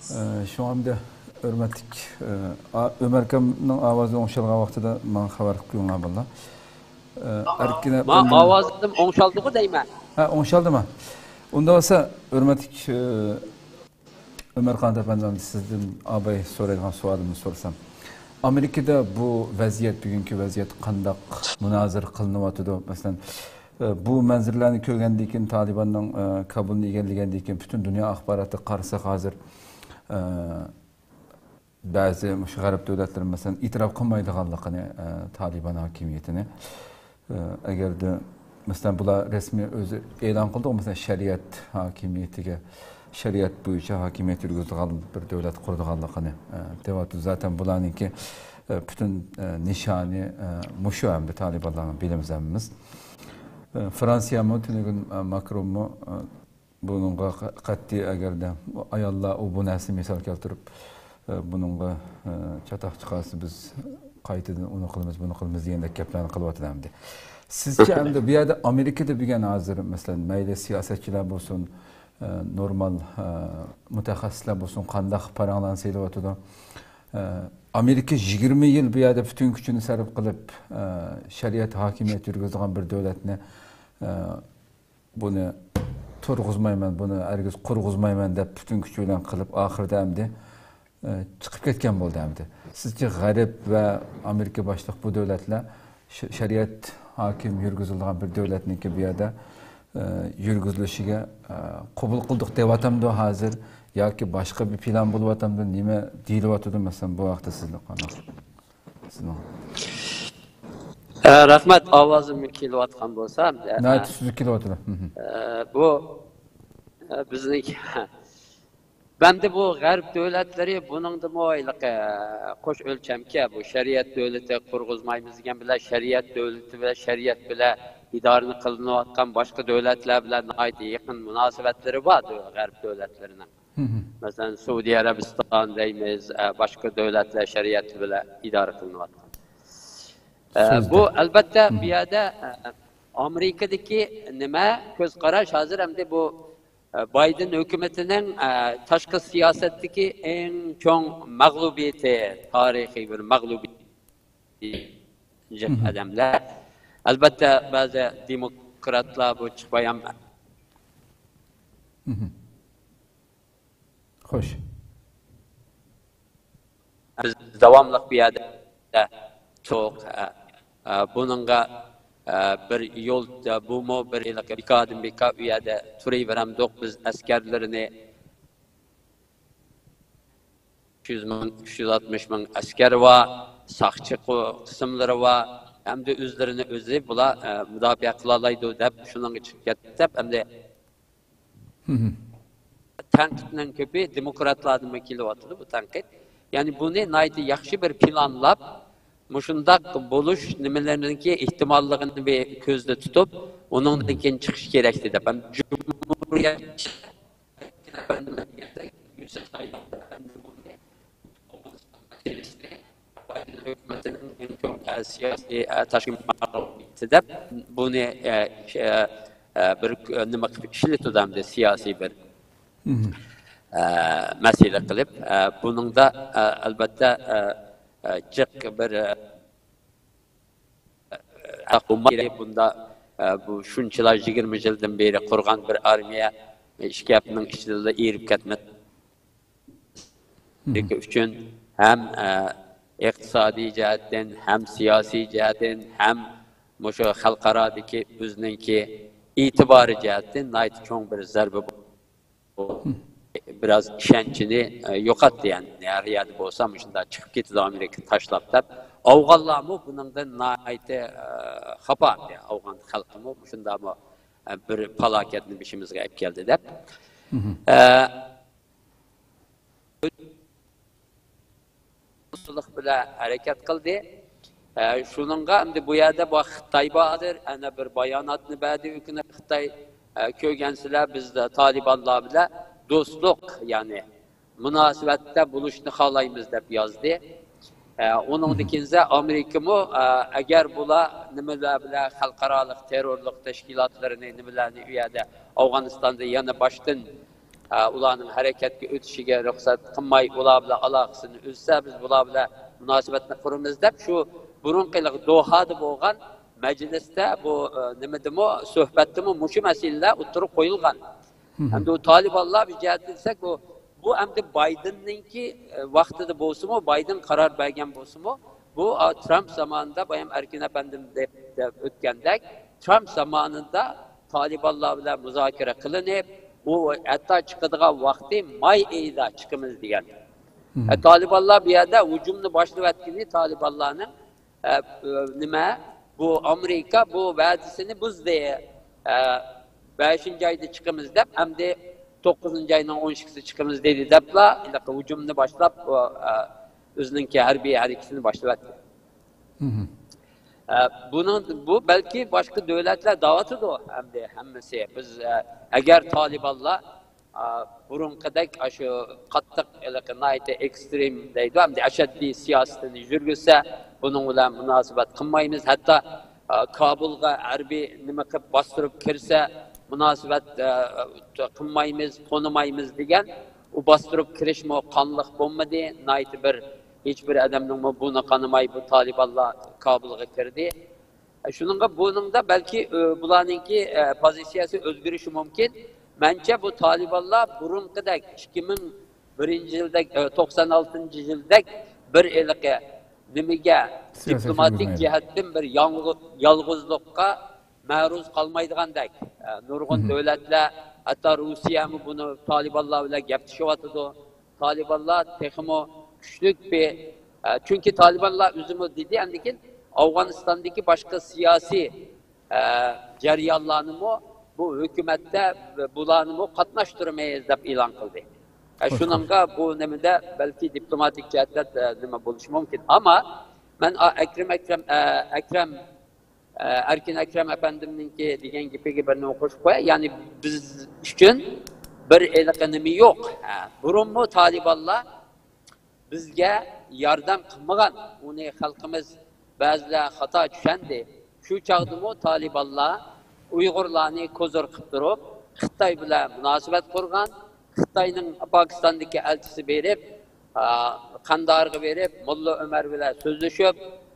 ئە، شۇڭا ئەمدى ھۆرمەتلىك، ئە، ئا-، ئۆمەر ئاكامنىڭ ئاۋازى ئوڭشالغان ۋاقتىدا ماڭا خەۋەر قىلىپ قويۇڭلار بالىلار. ئە، ئەركىنە ماڭا ئۆمەر ئاۋازىم ئوڭشالدىغۇ دەيمەن. ھە، ئوڭشالدىما؟ ئۇنداق بولسا ھۆرمەتلىك، ئە، ئۆمەرخان ئەپەندى، سىزدىن ئاباي سورايدىغان سوئالىمنى سورىسام. ئامېرىكىدا بۇ ۋەزىيەت، بۈگۈنكى ۋەزىيەت قانداق مۇنازىرە قىلىنىۋاتىدۇ؟ مەسىلەن، ئە، بۇ مەنزىرىلەرنى كۆرگەندىن كېيىن، تالىباننىڭ، ئە، كابۇلنى ئىگىلىگەندىن كېيىن پۈتۈن دۇنيا ئاخباراتىغا قارىساق ھازىر، ئە، بەزى مۇشۇ غەرب دۆلەتلىرى، مەسىلەن، ئېتىراپ قىلمايدىغانلىقىنى، ئە، تالىبان ھاكىمىيىتىنى، ئە، ئەگەردە، مەسىلەن، بۇلار رەسمىي ئۆزى ئېلان قىلدىغۇ، مەسىلەن، شەرىئەت ھاكىمىيىتىگە، شەرىئەت بويىچە ھاكىمىيەت يۈرگۈزىدىغان بىر دۆلەت قۇرىدىغانلىقىنى، ئە، دەۋاتىدۇ. زاتەن بۇلارنىڭكى، ئە، پۈتۈن، ئە، نىشانى، ئە، مۇشۇ ھەمدە تالىبانلارنى بىلىمىز ھەممىمىز. ئە، فرانسىيەمۇ تۈنۈگۈن، ئە، ماكرونمۇ، ئە، بۇنىڭغا قە-، قەتئىي، ئەگەردە ئاياللار ئۇ بۇ نەرسىنى مىسال كەلتۈرۈپ، ئە، بۇنىڭغا، ئە، چاتاق چىقارسا، بىز قايتىدىن ئۇنى قىلىمىز، بۇنى قىلىمىز دېگەندەك گەپلەرنى قىلىۋاتىدۇ ئەمدى. سىزچە ئەمدى بۇ يەردە ئامېرىكىدا بۈگۈن ھازىر، مەسىلەن، مەيلى سىياسەتچىلەر بولسۇن، ئە، نورمال، ئە، مۇتەخەسسىسلەر بولسۇن، قانداق پاراڭلارنى سېلىۋاتىدۇ؟ ئە، ئامېرىكا يىگىرمە يىل بۇ يەردە پۈتۈن كۈچىنى سەرپ قىلىپ، ئە، شەرىئەت ھاكىمىيەت يۈرگۈزىدىغان بىر دۆلەتنى، ئە، بۇنى تۇرغۇزمايمەن، بۇنى ھەرگىز قۇرغۇزمايمەن دەپ پۈتۈن كۈچى بىلەن قىلىپ، ئاخىرىدا ئەمدى، ئە، چىقىپ كەتكەن بولدى ئەمدى. سىزچە غەرب ۋە ئامېرىكا باشلىق بۇ دۆلەتلەر ش-، شەرىئەت ھاكىم يۈرگۈزۈلىدىغان بىر دۆلەتنىڭكى بۇ يەردە، ئە، يۈرگۈزۈلۈشىگە، ئە، قوبۇل قىلدۇق دەۋاتامدۇ ھازىر ياكى باشقا بىر پىلان بولۇۋاتامدۇ؟ نېمە دېيىلىۋاتىدۇ، مەسىلەن، بۇ ھەقتە سىزنى قانداق؟ سىزنىڭ. ئە، رەھمەت، ئاۋازىم كېلىۋاتقان بولسا، ئە، ناھايىتى سۈزۈك كېلىۋاتىدۇ. ئە، بۇ، ئە، بىزنىڭ، بەندە بۇ غەرب دۆلەتلىرى بۇنىڭدىمۇ ھېلىقى، ئە، قوش ئۆلچەمكە، بۇ شەرىئەت دۆلىتى قۇرغۇزمايمىز دېگەن بىلەن شەرىئەت دۆلىتى بىلەن شەرىئەت بىلەن ئىدارىنى قىلىنىۋاتقان باشقا دۆلەتلەر بىلەن ناھايىتى يېقىن مۇناسىۋەتلىرى بار دۆ-، غەرب دۆلەتلىرىنىڭ. مەسىلەن، سئۇدى ئەرەبىستان دەيمىز، ئە، باشقا دۆلەتلەر شەرىئەت بىلەن ئىدارە قىلىنىۋاتقان. ئە، بۇ، ئەلبەتتە، بۇ يەردە، ئە، ئامېرىكىدىكى نېمە كۆز قاراش ھازىر ئەمدى بۇ، ئە، بايدېن ھۆكۈمىتىنىڭ، ئە، تاشقى سىياسەتتىكى ئەڭ چوڭ مەغلۇبىيىتى، تارىخىي بىر مەغلۇبىيىتى ئادەملەر. ئەلبەتتە، بەزى دېموكراتلار بۇ چىقىپ بايان خوش. بىز داۋاملىق بۇ يەردە تۇرۇق، ئە، ئە، بۇنىڭغا، ئە، بىر يول، ئە، بۇمۇ بىر ھېلىقى بىكاردىن بىكار ئۇ يەردە تۇرۇۋېرەمدۇق بىز ئەسكەرلىرىنى. ئۈچ يۈز مىڭ، ئۈچ يۈز ئاتمىش مىڭ ئەسكەر بار، ساقچى قو-، قىسىملىرى بار، ھەمدە ئۆزلىرىنى ئۆزى بۇلار، ئە، مۇداپىئە قىلالايدۇ دەپ شۇنىڭغا چىقىپ كەتتى دەپ ئەمدى تەنقىدنىڭ كۆپى دېموكراتلاردىنمۇ كېلىۋاتىدۇ بۇ تەنقىد. يەنى بۇنى ناھايىتى ياخشى بىر پىلانلاپ، مۇشۇنداق بولۇش نېمىلىرىنىڭكى ئېھتىماللىقىنى بىر كۆزدە تۇتۇپ، ئۇنىڭدىن كېيىن چىقىش كېرەكتى دەپ. ھەم جۇمھۇرىيەت سىياسىي، ئە، تاشقى مەغلۇبىيىتى دەپ بۇنى، ئە، ئىش-، ئە، ئە، بىر ك-، نېمە قىلىپ ئىشلىتىدۇ ئەمدى سىياسىي بىر، ئە، مەسىلە قىلىپ. ئە، بۇنىڭدا، ئە، ئەلبەتتە، ئە، ئە، جىق بىر، ئە، ئە، بۇندا، ئە، بۇ شۇنچىلا يىگىرمە يىلدىن بېرى قۇرغان بىر ئارمىيە ئىككى ھەپتىنىڭ ئىچىدىلا ئېرىپ كەتمەسلىكى ئۈچۈن ھەم، ئە، ئىقتىسادىي جەھەتتىن، ھەم سىياسىي جەھەتتىن، ھەم مۇشۇ خەلقئارادىكى ئۆزىنىڭكى ئېتىبارى جەھەتتىن ناھايىتى چوڭ بىر زەربە بولدى. بىراز ئىشەنچىنى، ئە، يوقاتتى، يەنى ھەر يەردە بولسا مۇشۇنداق چىقىپ كېتىدۇ ئامېرىكا تاشلاپ دەپ. ئافغانلارمۇ بۇنىڭدىن ناھايىتى، ئە، خاپا. ئافغان خەلقىمۇ مۇشۇنداقمۇ، ئە، بىر پالاكەتنى بېشىمىزغا ئەپ كەلدى دەپ. ئە، بىلەن ھەرىكەت قىلدى. ئە، شۇنىڭغا ئەمدى بۇ يەردە بۇ خىتاي بار ھازىر، ئەنە بىر باياناتنى بەردى ئۆكۈنۈپ خىتاي، ئە، كۆرگەنسىلەر، بىز تالىبانلار بىلەن دوستلۇق، يەنى مۇناسىۋەتتە بولۇشنى خالايمىز دەپ يازدى. ئە، ئۇنىڭدىن كېيىن ئامېرىكىمۇ، ئە، ئەگەر بۇلار نېمىلەر بىلەن خەلقئارالىق تېررورلۇق تەشكىلاتلىرىنى، نېمىلەرنى ئۇ يەردە ئافغانىستاندا يەنە باشتىن ئە، ئۇلارنىڭ ھەرىكەتكە ئۆتۈشىگە رۇخسەت قىلماي، ئۇلار بىلەن ئالاقىسىنى ئۈزسە، بىز بۇلار بىلەن مۇناسىۋەتنى قۇرىمىز دەپ، شۇ بۇرۇنقى ھېلىقى دوھادا بولغان مەجلىستە بۇ، ئە، نېمىدىمۇ، سۆھبەتتىمۇ مۇشۇ مەسىلىلەر ئوتتۇرىغا قويۇلغان. ئەمدى ئۇ تالىبانلار بىر جەھەتتىن دېسەك، بۇ، بۇ ئەمدى بايدېننىڭكى، ئە، ۋاقتىدا بولسىمۇ، بايدېن قارار بەرگەن بولسىمۇ، بۇ، ئا، ترامپ زامانىدا، بايام ئەركىن ئەپەندىم دەپ، دەپ ئۆتكەندەك، ترامپ زامانىدا تالىبانلار بىلەن مۇزاكىرە قىلىنىپ، ئۇ ھەتتا چىقىدىغان ۋاقتى ماي ئېيىدا چىقىمىز دېگەن. ئە، تالىبانلار بۇ يەردە ھۇجۇمنى باشلىۋەتكىنى تالىبانلارنىڭ، ئە، ئە، نېمە، بۇ ئامېرىكا بۇ ۋەدىسىنى بۇزدى. ئە، بەشىنچى ئايدا چىقىمىز دەپ، ئەمدى توققۇزىنچى ئاينىڭ ئون ئىككىسى چىقىمىز دېدى دەپلا، ھېلىقى ھۇجۇمنى باشلاپ، ئۇ، ئە، ئۆزىنىڭكى ھەربىي ھەرىكىتىنى باشلىۋەتتى. ئە، بۇنىڭ، بۇ بەلكى باشقا دۆلەتلەر دەۋاتىدۇ ئەمدى ھەممىسى. بىز، ئە، ئەگەر تالىبانلار، ئە، بۇرۇنقىدەك ئاشۇ قاتتىق، ھېلىقى ناھايىتى ئېكسترېم دەيدۇ، ئەمدى ئەشەددىي سىياسىتىنى يۈرگۈزسە، بۇنىڭ بىلەن مۇناسىۋەت قىلمايمىز. ھەتتا ئە، كابۇلغا ھەربىي نېمە قىلىپ باستۇرۇپ كىرسە، مۇناسىۋەت، ئە، قىلمايمىز، تونۇمايمىز دېگەن. ئۇ باستۇرۇپ كىرىشمۇ قانلىق بولمىدى. ناھايىتى بىر، ھېچ بىر ئادەمنىڭمۇ بۇنى قانىماي، بۇ تالىبانلار كابۇلغا كىردى. ئە، شۇنىڭغا بۇنىڭدا بەلكى، ئە، بۇلارنىڭكى، ئە، پوزىتسىيەسى ئۆزگىرىشى مۇمكىن. مەنچە بۇ تالىبانلار بۇرۇنقىدەك، ئىككى مىڭ بىرىنچى يىلدەك، ئە، توقسان ئالتىنچى يىلدەك بىر ھېلىقى نېمىگە، سىياسەت دىپلوماتىك يۈرگۈزمەيدۇ. جەھەتتىن بىر ياڭغۇ-، يالغۇزلۇققا مەرۇز قالمايدىغاندەك. ئە، نۇرغۇن دۆلەتلەر، ھەتتا روسىيەمۇ بۇنى تالىبانلار بىلەن گەپلىشىۋاتىدۇ. تالىبانلار تېخىمۇ كۈچلۈك بىر، ئە، چۈنكى تالىبانلار ئۆزىمۇ دېدى، ئاندىن كېيىن ئافغانىستاندىكى باشقا سىياسىي، ئە، جەريانلارنىمۇ، بۇ ھۆكۈمەتتە بۇلارنىمۇ قاتناشتۇرىمىز دەپ ئېلان قىلدى. ئە، شۇنىڭغا بۇ نېمىدە بەلكى دىپلوماتىك جەھەتتە، ئە، نېمە بولۇشى مۇمكىن. ئەمما مەن، ئا، ئەكرەم، ئەكرەم، ئە، ئەكرەم ئەركىن ئەكرەم ئەپەندىمنىڭكى دېگەن گېپىگە بىر نېمە قوشۇپ قوياي. يەنى بىز ئۈچۈن بىر ھېلىقى نېمە يوق. ھە، بۇرۇنمۇ تالىبانلار بىزگە ياردەم قىلمىغان. ئۇنى خەلقىمىز بەزىلەر خاتا چۈشەندى. شۇ چاغدىمۇ تالىبانلار ئۇيغۇرلارنى كوزىر قىلىپ تۇرۇپ، خىتاي بىلەن مۇناسىۋەت قۇرغان. خىتاينىڭ پاكىستاندىكى ئەلچىسى بېرىپ، ئا، قەندارغا بېرىپ، موللا ئۆمەر بىلەن سۆزلىشىپ،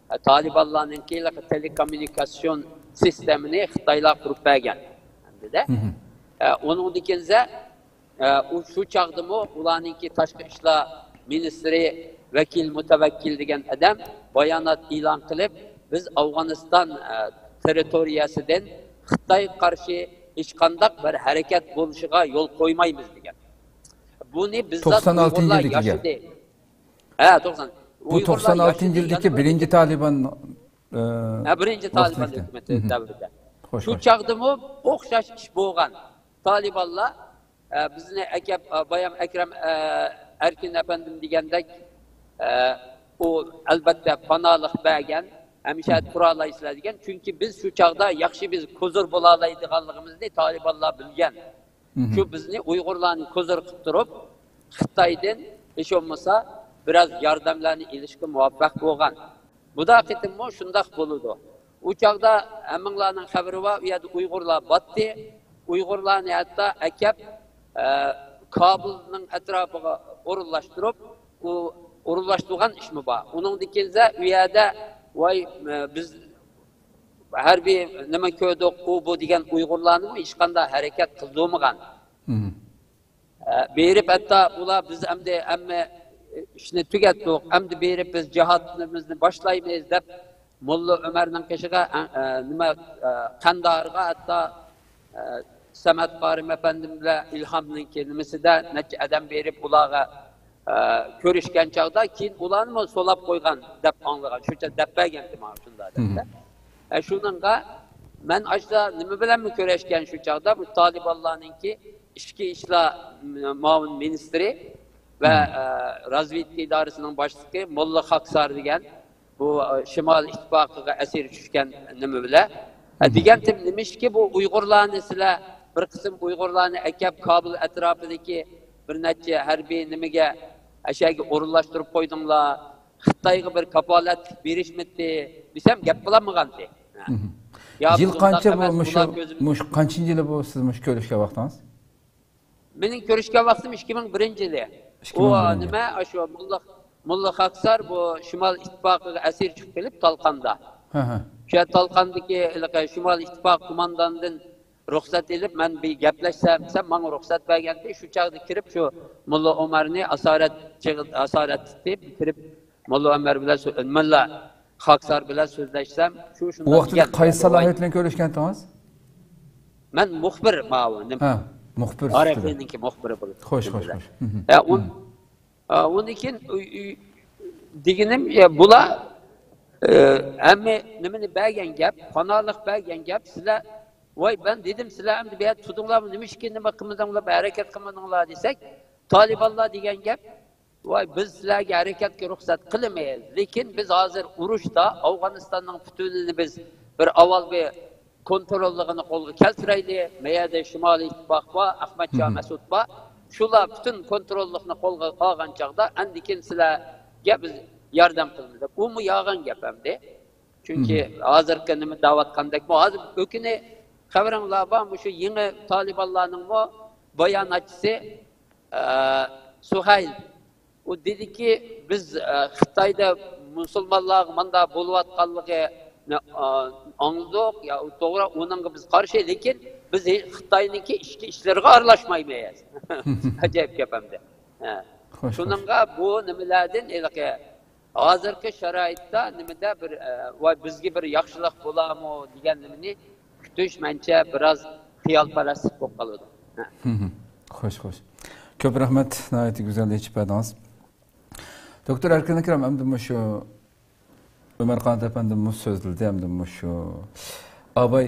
ئا، تالىبانلارنىڭكى تېلېكوممۇنىكاتسىيون سىستېمىنى خىتايلار قۇرۇپ بەرگەن. ئەمدىدە، ئا، ئۇنىڭدىن كېيىن، ئا، ئۇ شۇ چاغدىمۇ ئۇلارنىڭكى تاشقى ئىشلار مىنىستىرى ۋەكىل مۇتەۋەككىل دېگەن ئادەم بايانات ئېلان قىلىپ، بىز ئافغانىستان، ئە، تېررىتورىيەسىدىن خىتايغا قارشى ھېچقانداق بىر ھەرىكەت بولۇشىغا يول قويمايمىز دېگەن. بۇنى بىززات توقسان ئالتىنچى ئۇيغۇرلار يىلدىكى گەپ. ياشىدى. ھە، توقسان. بۇ ئۇيغۇرلار توقسان ئالتىنچى ياشىدى، يىلدىكى يەنە بىرىنچى تالىبان، ئە، ھە، بىرىنچى تالىبان ھۆكۈمىتى دەۋرىدە. خوش، شۇ چاغدىمۇ ئوخشاش ئىش بولغان. تالىبانلار ئە، بىزنى ئەكەپ، ئە، بايام ئەكرەم، ئە، ئەركىن ئەپەندىم دېگەندەك، ئە، ئۇ ئەلبەتتە پاناھلىق بەرگەن، ھەمىشە تۇرالايسىلەر دېگەن. چۈنكى بىز شۇ چاغدا ياخشى بىز كوزۇر بولالايدىغانلىقىمىزنى تالىبانلار بىلگەن. شۇ بىزنى ئۇيغۇرلارنى كوزۇر قىلىپ تۇرۇپ، خىتايدىن ھېچ بولمىسا بىراز ياردەملەرنى ئېلىشقا مۇۋەپپەق بولغان. بۇدا قېتىممۇ شۇنداق بولىدۇ. ئۇ چاغدا ھەممىڭلارنىڭ خەۋىرى بار، ئۇ يەردە ئۇيغۇرلار باتتى. ئۇيغۇرلارنى ھەتتا ئەكەپ، ئە، كابۇلنىڭ ئەتراپىغا ئورۇنلاشتۇرۇپ، ئۇ ئورۇنلاشتۇرغان ئىشمۇ بار. ئۇنىڭدىن كېيىن ئۇ يەردە، ۋاي، ئە، بىز ھەربىي نېمە كۆردۇق، ئۇ بۇ دېگەن ئۇيغۇرلارنىمۇ ھېچقانداق ھەرىكەت قىلدۇرمىغان. ئە، بېرىپ ھەتتا ئۇلار بىز ئەمدى ھەممە ئىشنى تۈگەتتۇق، ئەمدى بېرىپ بىز جىھادىمىزنى باشلايمىز دەپ موللا ئۆمەرنىڭ قېشىغا، ئە، ئە، نېمە، ئە، قەندارغا ھەتتا، ئە، سەمەت قارىم ئەپەندىم بىلەن ئىلھامنىڭكى نېمىسىدە نەچچە ئادەم بېرىپ ئۇلارغا، ئە، كۆرۈشكەن چاغدا كېيىن ئۇلارنىمۇ سولاپ قويغان دەپ ئاڭلىغان، شۇ چاغ دەپ بەرگەنتى ماڭا شۇنداق دەپ. ئە، شۇنىڭغا مەن ئاشۇ نېمە بىلەنمۇ كۆرۈشكەن شۇ چاغدا، بۇ تالىبانلارنىڭكى ئىچكى ئىشلار مۇئاۋىن مىنىستىرى ۋە، ئە، رازۋېدكا ئىدارىسىنىڭ باشلىقى موللا خاكسار دېگەن بۇ، ئە، شىمال ئىتتىپاقىغا ئەسىر چۈشكەن نېمە بىلەن. ئە، دېگەنتىم نېمىشكى بۇ ئۇيغۇرلارنى سىلەر بىر قىسىم ئۇيغۇرلارنى ئەكەپ كابۇل ئەتراپىدىكى بىر نەچچە ھەربىي نېمىگە ئەشەگە ئورۇنلاشتۇرۇپ قويدۇڭلار، خىتايغا بىر كاپالەتلىك بېرىشمىتى دېسەم گەپ قىلالمىغانتى. يا يىل بۇنداق قانچە بۇ ئەمەس، مۇشۇ، بۇلار كۆزىمىز مۇشۇ قانچىنچى يىلى بۇ سىز مۇشۇ كۆرۈشكەن ۋاقتىڭىز؟ مېنىڭ كۆرۈشكەن ۋاقتىم ئىككى مىڭ بىرىنچى يىلى. ئىككى مىڭ بىرىنچى. ئۇ نېمە، ئاشۇ موللا، موللا خاكسار بۇ شىمال ئىتتىپاقىغا ئەسىر چىقىپ قېلىپ تالقاندا. ھە، ھە. شۇ تالقاندىكى ھېلىقى شىمال ئىتتىپاق قوماندانىدىن رۇخسەت ئېلىپ، مەن بىر گەپلەشسەم دېسەم، ماڭا رۇخسەت بەرگەنتى. شۇ چاغدا كىرىپ، شۇ موللا ئومارنى ئاسارەت چېغى-، ئاسارەت تۇتۇپ كىرىپ، موللا ئۆمەر بىلەن سۆ-، موللا خاكسار بىلەن سۆزلەشسەم، شۇ شۇنداق ئۇ ۋاقىتتا دېگەن، قايسى سالاھىيەت بىلەن كۆرۈشكەنتىڭىز؟ مەن مۇخبىر ماۋۇ، نېمە، ھە، مۇخبىر سۈپىتىدە. ئارىفىنىڭكى مۇخبىرى بولۇپ. خوش، خوش، خوش. ھە، ئۇن-، ئا، ئۇندىن كېيىن ئۆي، ئۆي دېگىنىم، يا، بۇلار، ئە، ھەممە نېمىنى بەرگەن گەپ، پاناھلىق بەرگەن گەپ، سىلەر، ۋاي، مەن دېدىم، سىلەر ئەمدى بۇ يەردە تۇردۇڭلارمۇ، نېمە ئىشكىن، نېمە قىلمىدىڭلار، ھەرىكەت قىلمىدىڭلار دېسەك، تالىبانلار دېگەن گەپ، ۋاي، بىز سىلەرگە ھەرىكەتكە رۇخسەت قىلىمىز، لېكىن بىز ھازىر ئۇرۇشتا، ئافغانىستاننىڭ پۈتۈنىنى بىز بىر ئاۋۋال بىر كونتروللۇقىنى قولغا كەلتۈرەيلى. مەيەردە شىمالىي ئىتتىپاق بار، ئەخمەت شاھ مەسۇد بار. شۇلار پۈتۈن كونتروللۇقنى قولغا ئالغان چاغدا، ئاندىن كېيىن سىلەرگە بىز ياردەم قىلىمىز دەپ. ئۇمۇ يالغان گەپ ئەمدى. چۈنكى ھازىرقى نېمە دەۋاتقاندەكمۇ، ھازىر ئۆكۈنى خەۋىرىڭلار بار، مۇشۇ يېڭى تالىبانلارنىڭمۇ باياناتچىسى، ئە، سۇھەيل. ئۇ دېدىكى، بىز، ئە، خىتايدا مۇسۇلمانلارغا مۇنداق بولۇۋاتقانلىقىنى، ئە، ئاڭلىدۇق، يا، ئۇ توغرا، ئۇنىڭغا بىز قارشى، لېكىن بىز خىتاينىڭكى ئىچكى ئىشلىرىغا ئارىلاشمايمىز. ئاجايىپ گەپ ئەمدى. ھە. خوش، خوش. شۇنىڭغا بۇ نېمىلەردىن ھېلىقى ھازىرقى شارائىتتا نېمىدە بىر، ئە، ۋاي، بىزگە بىر ياخشىلىق بولارمۇ دېگەن نېمىنى كۈتۈش مەنچە بىراز خىيالپەرەسلىك بولۇپ قالىدۇ. ھە. خوش، خوش. كۆپ رەھمەت، ناھايىتى گۈزەل ئېچىپ بەردىڭىز. دوكتور ئەركىن ئەكرەم، ئەمدى مۇشۇ ئۆمەر قانات ئەپەندىمۇ سۆزلىدى، ئەمدى مۇشۇ ئاباي،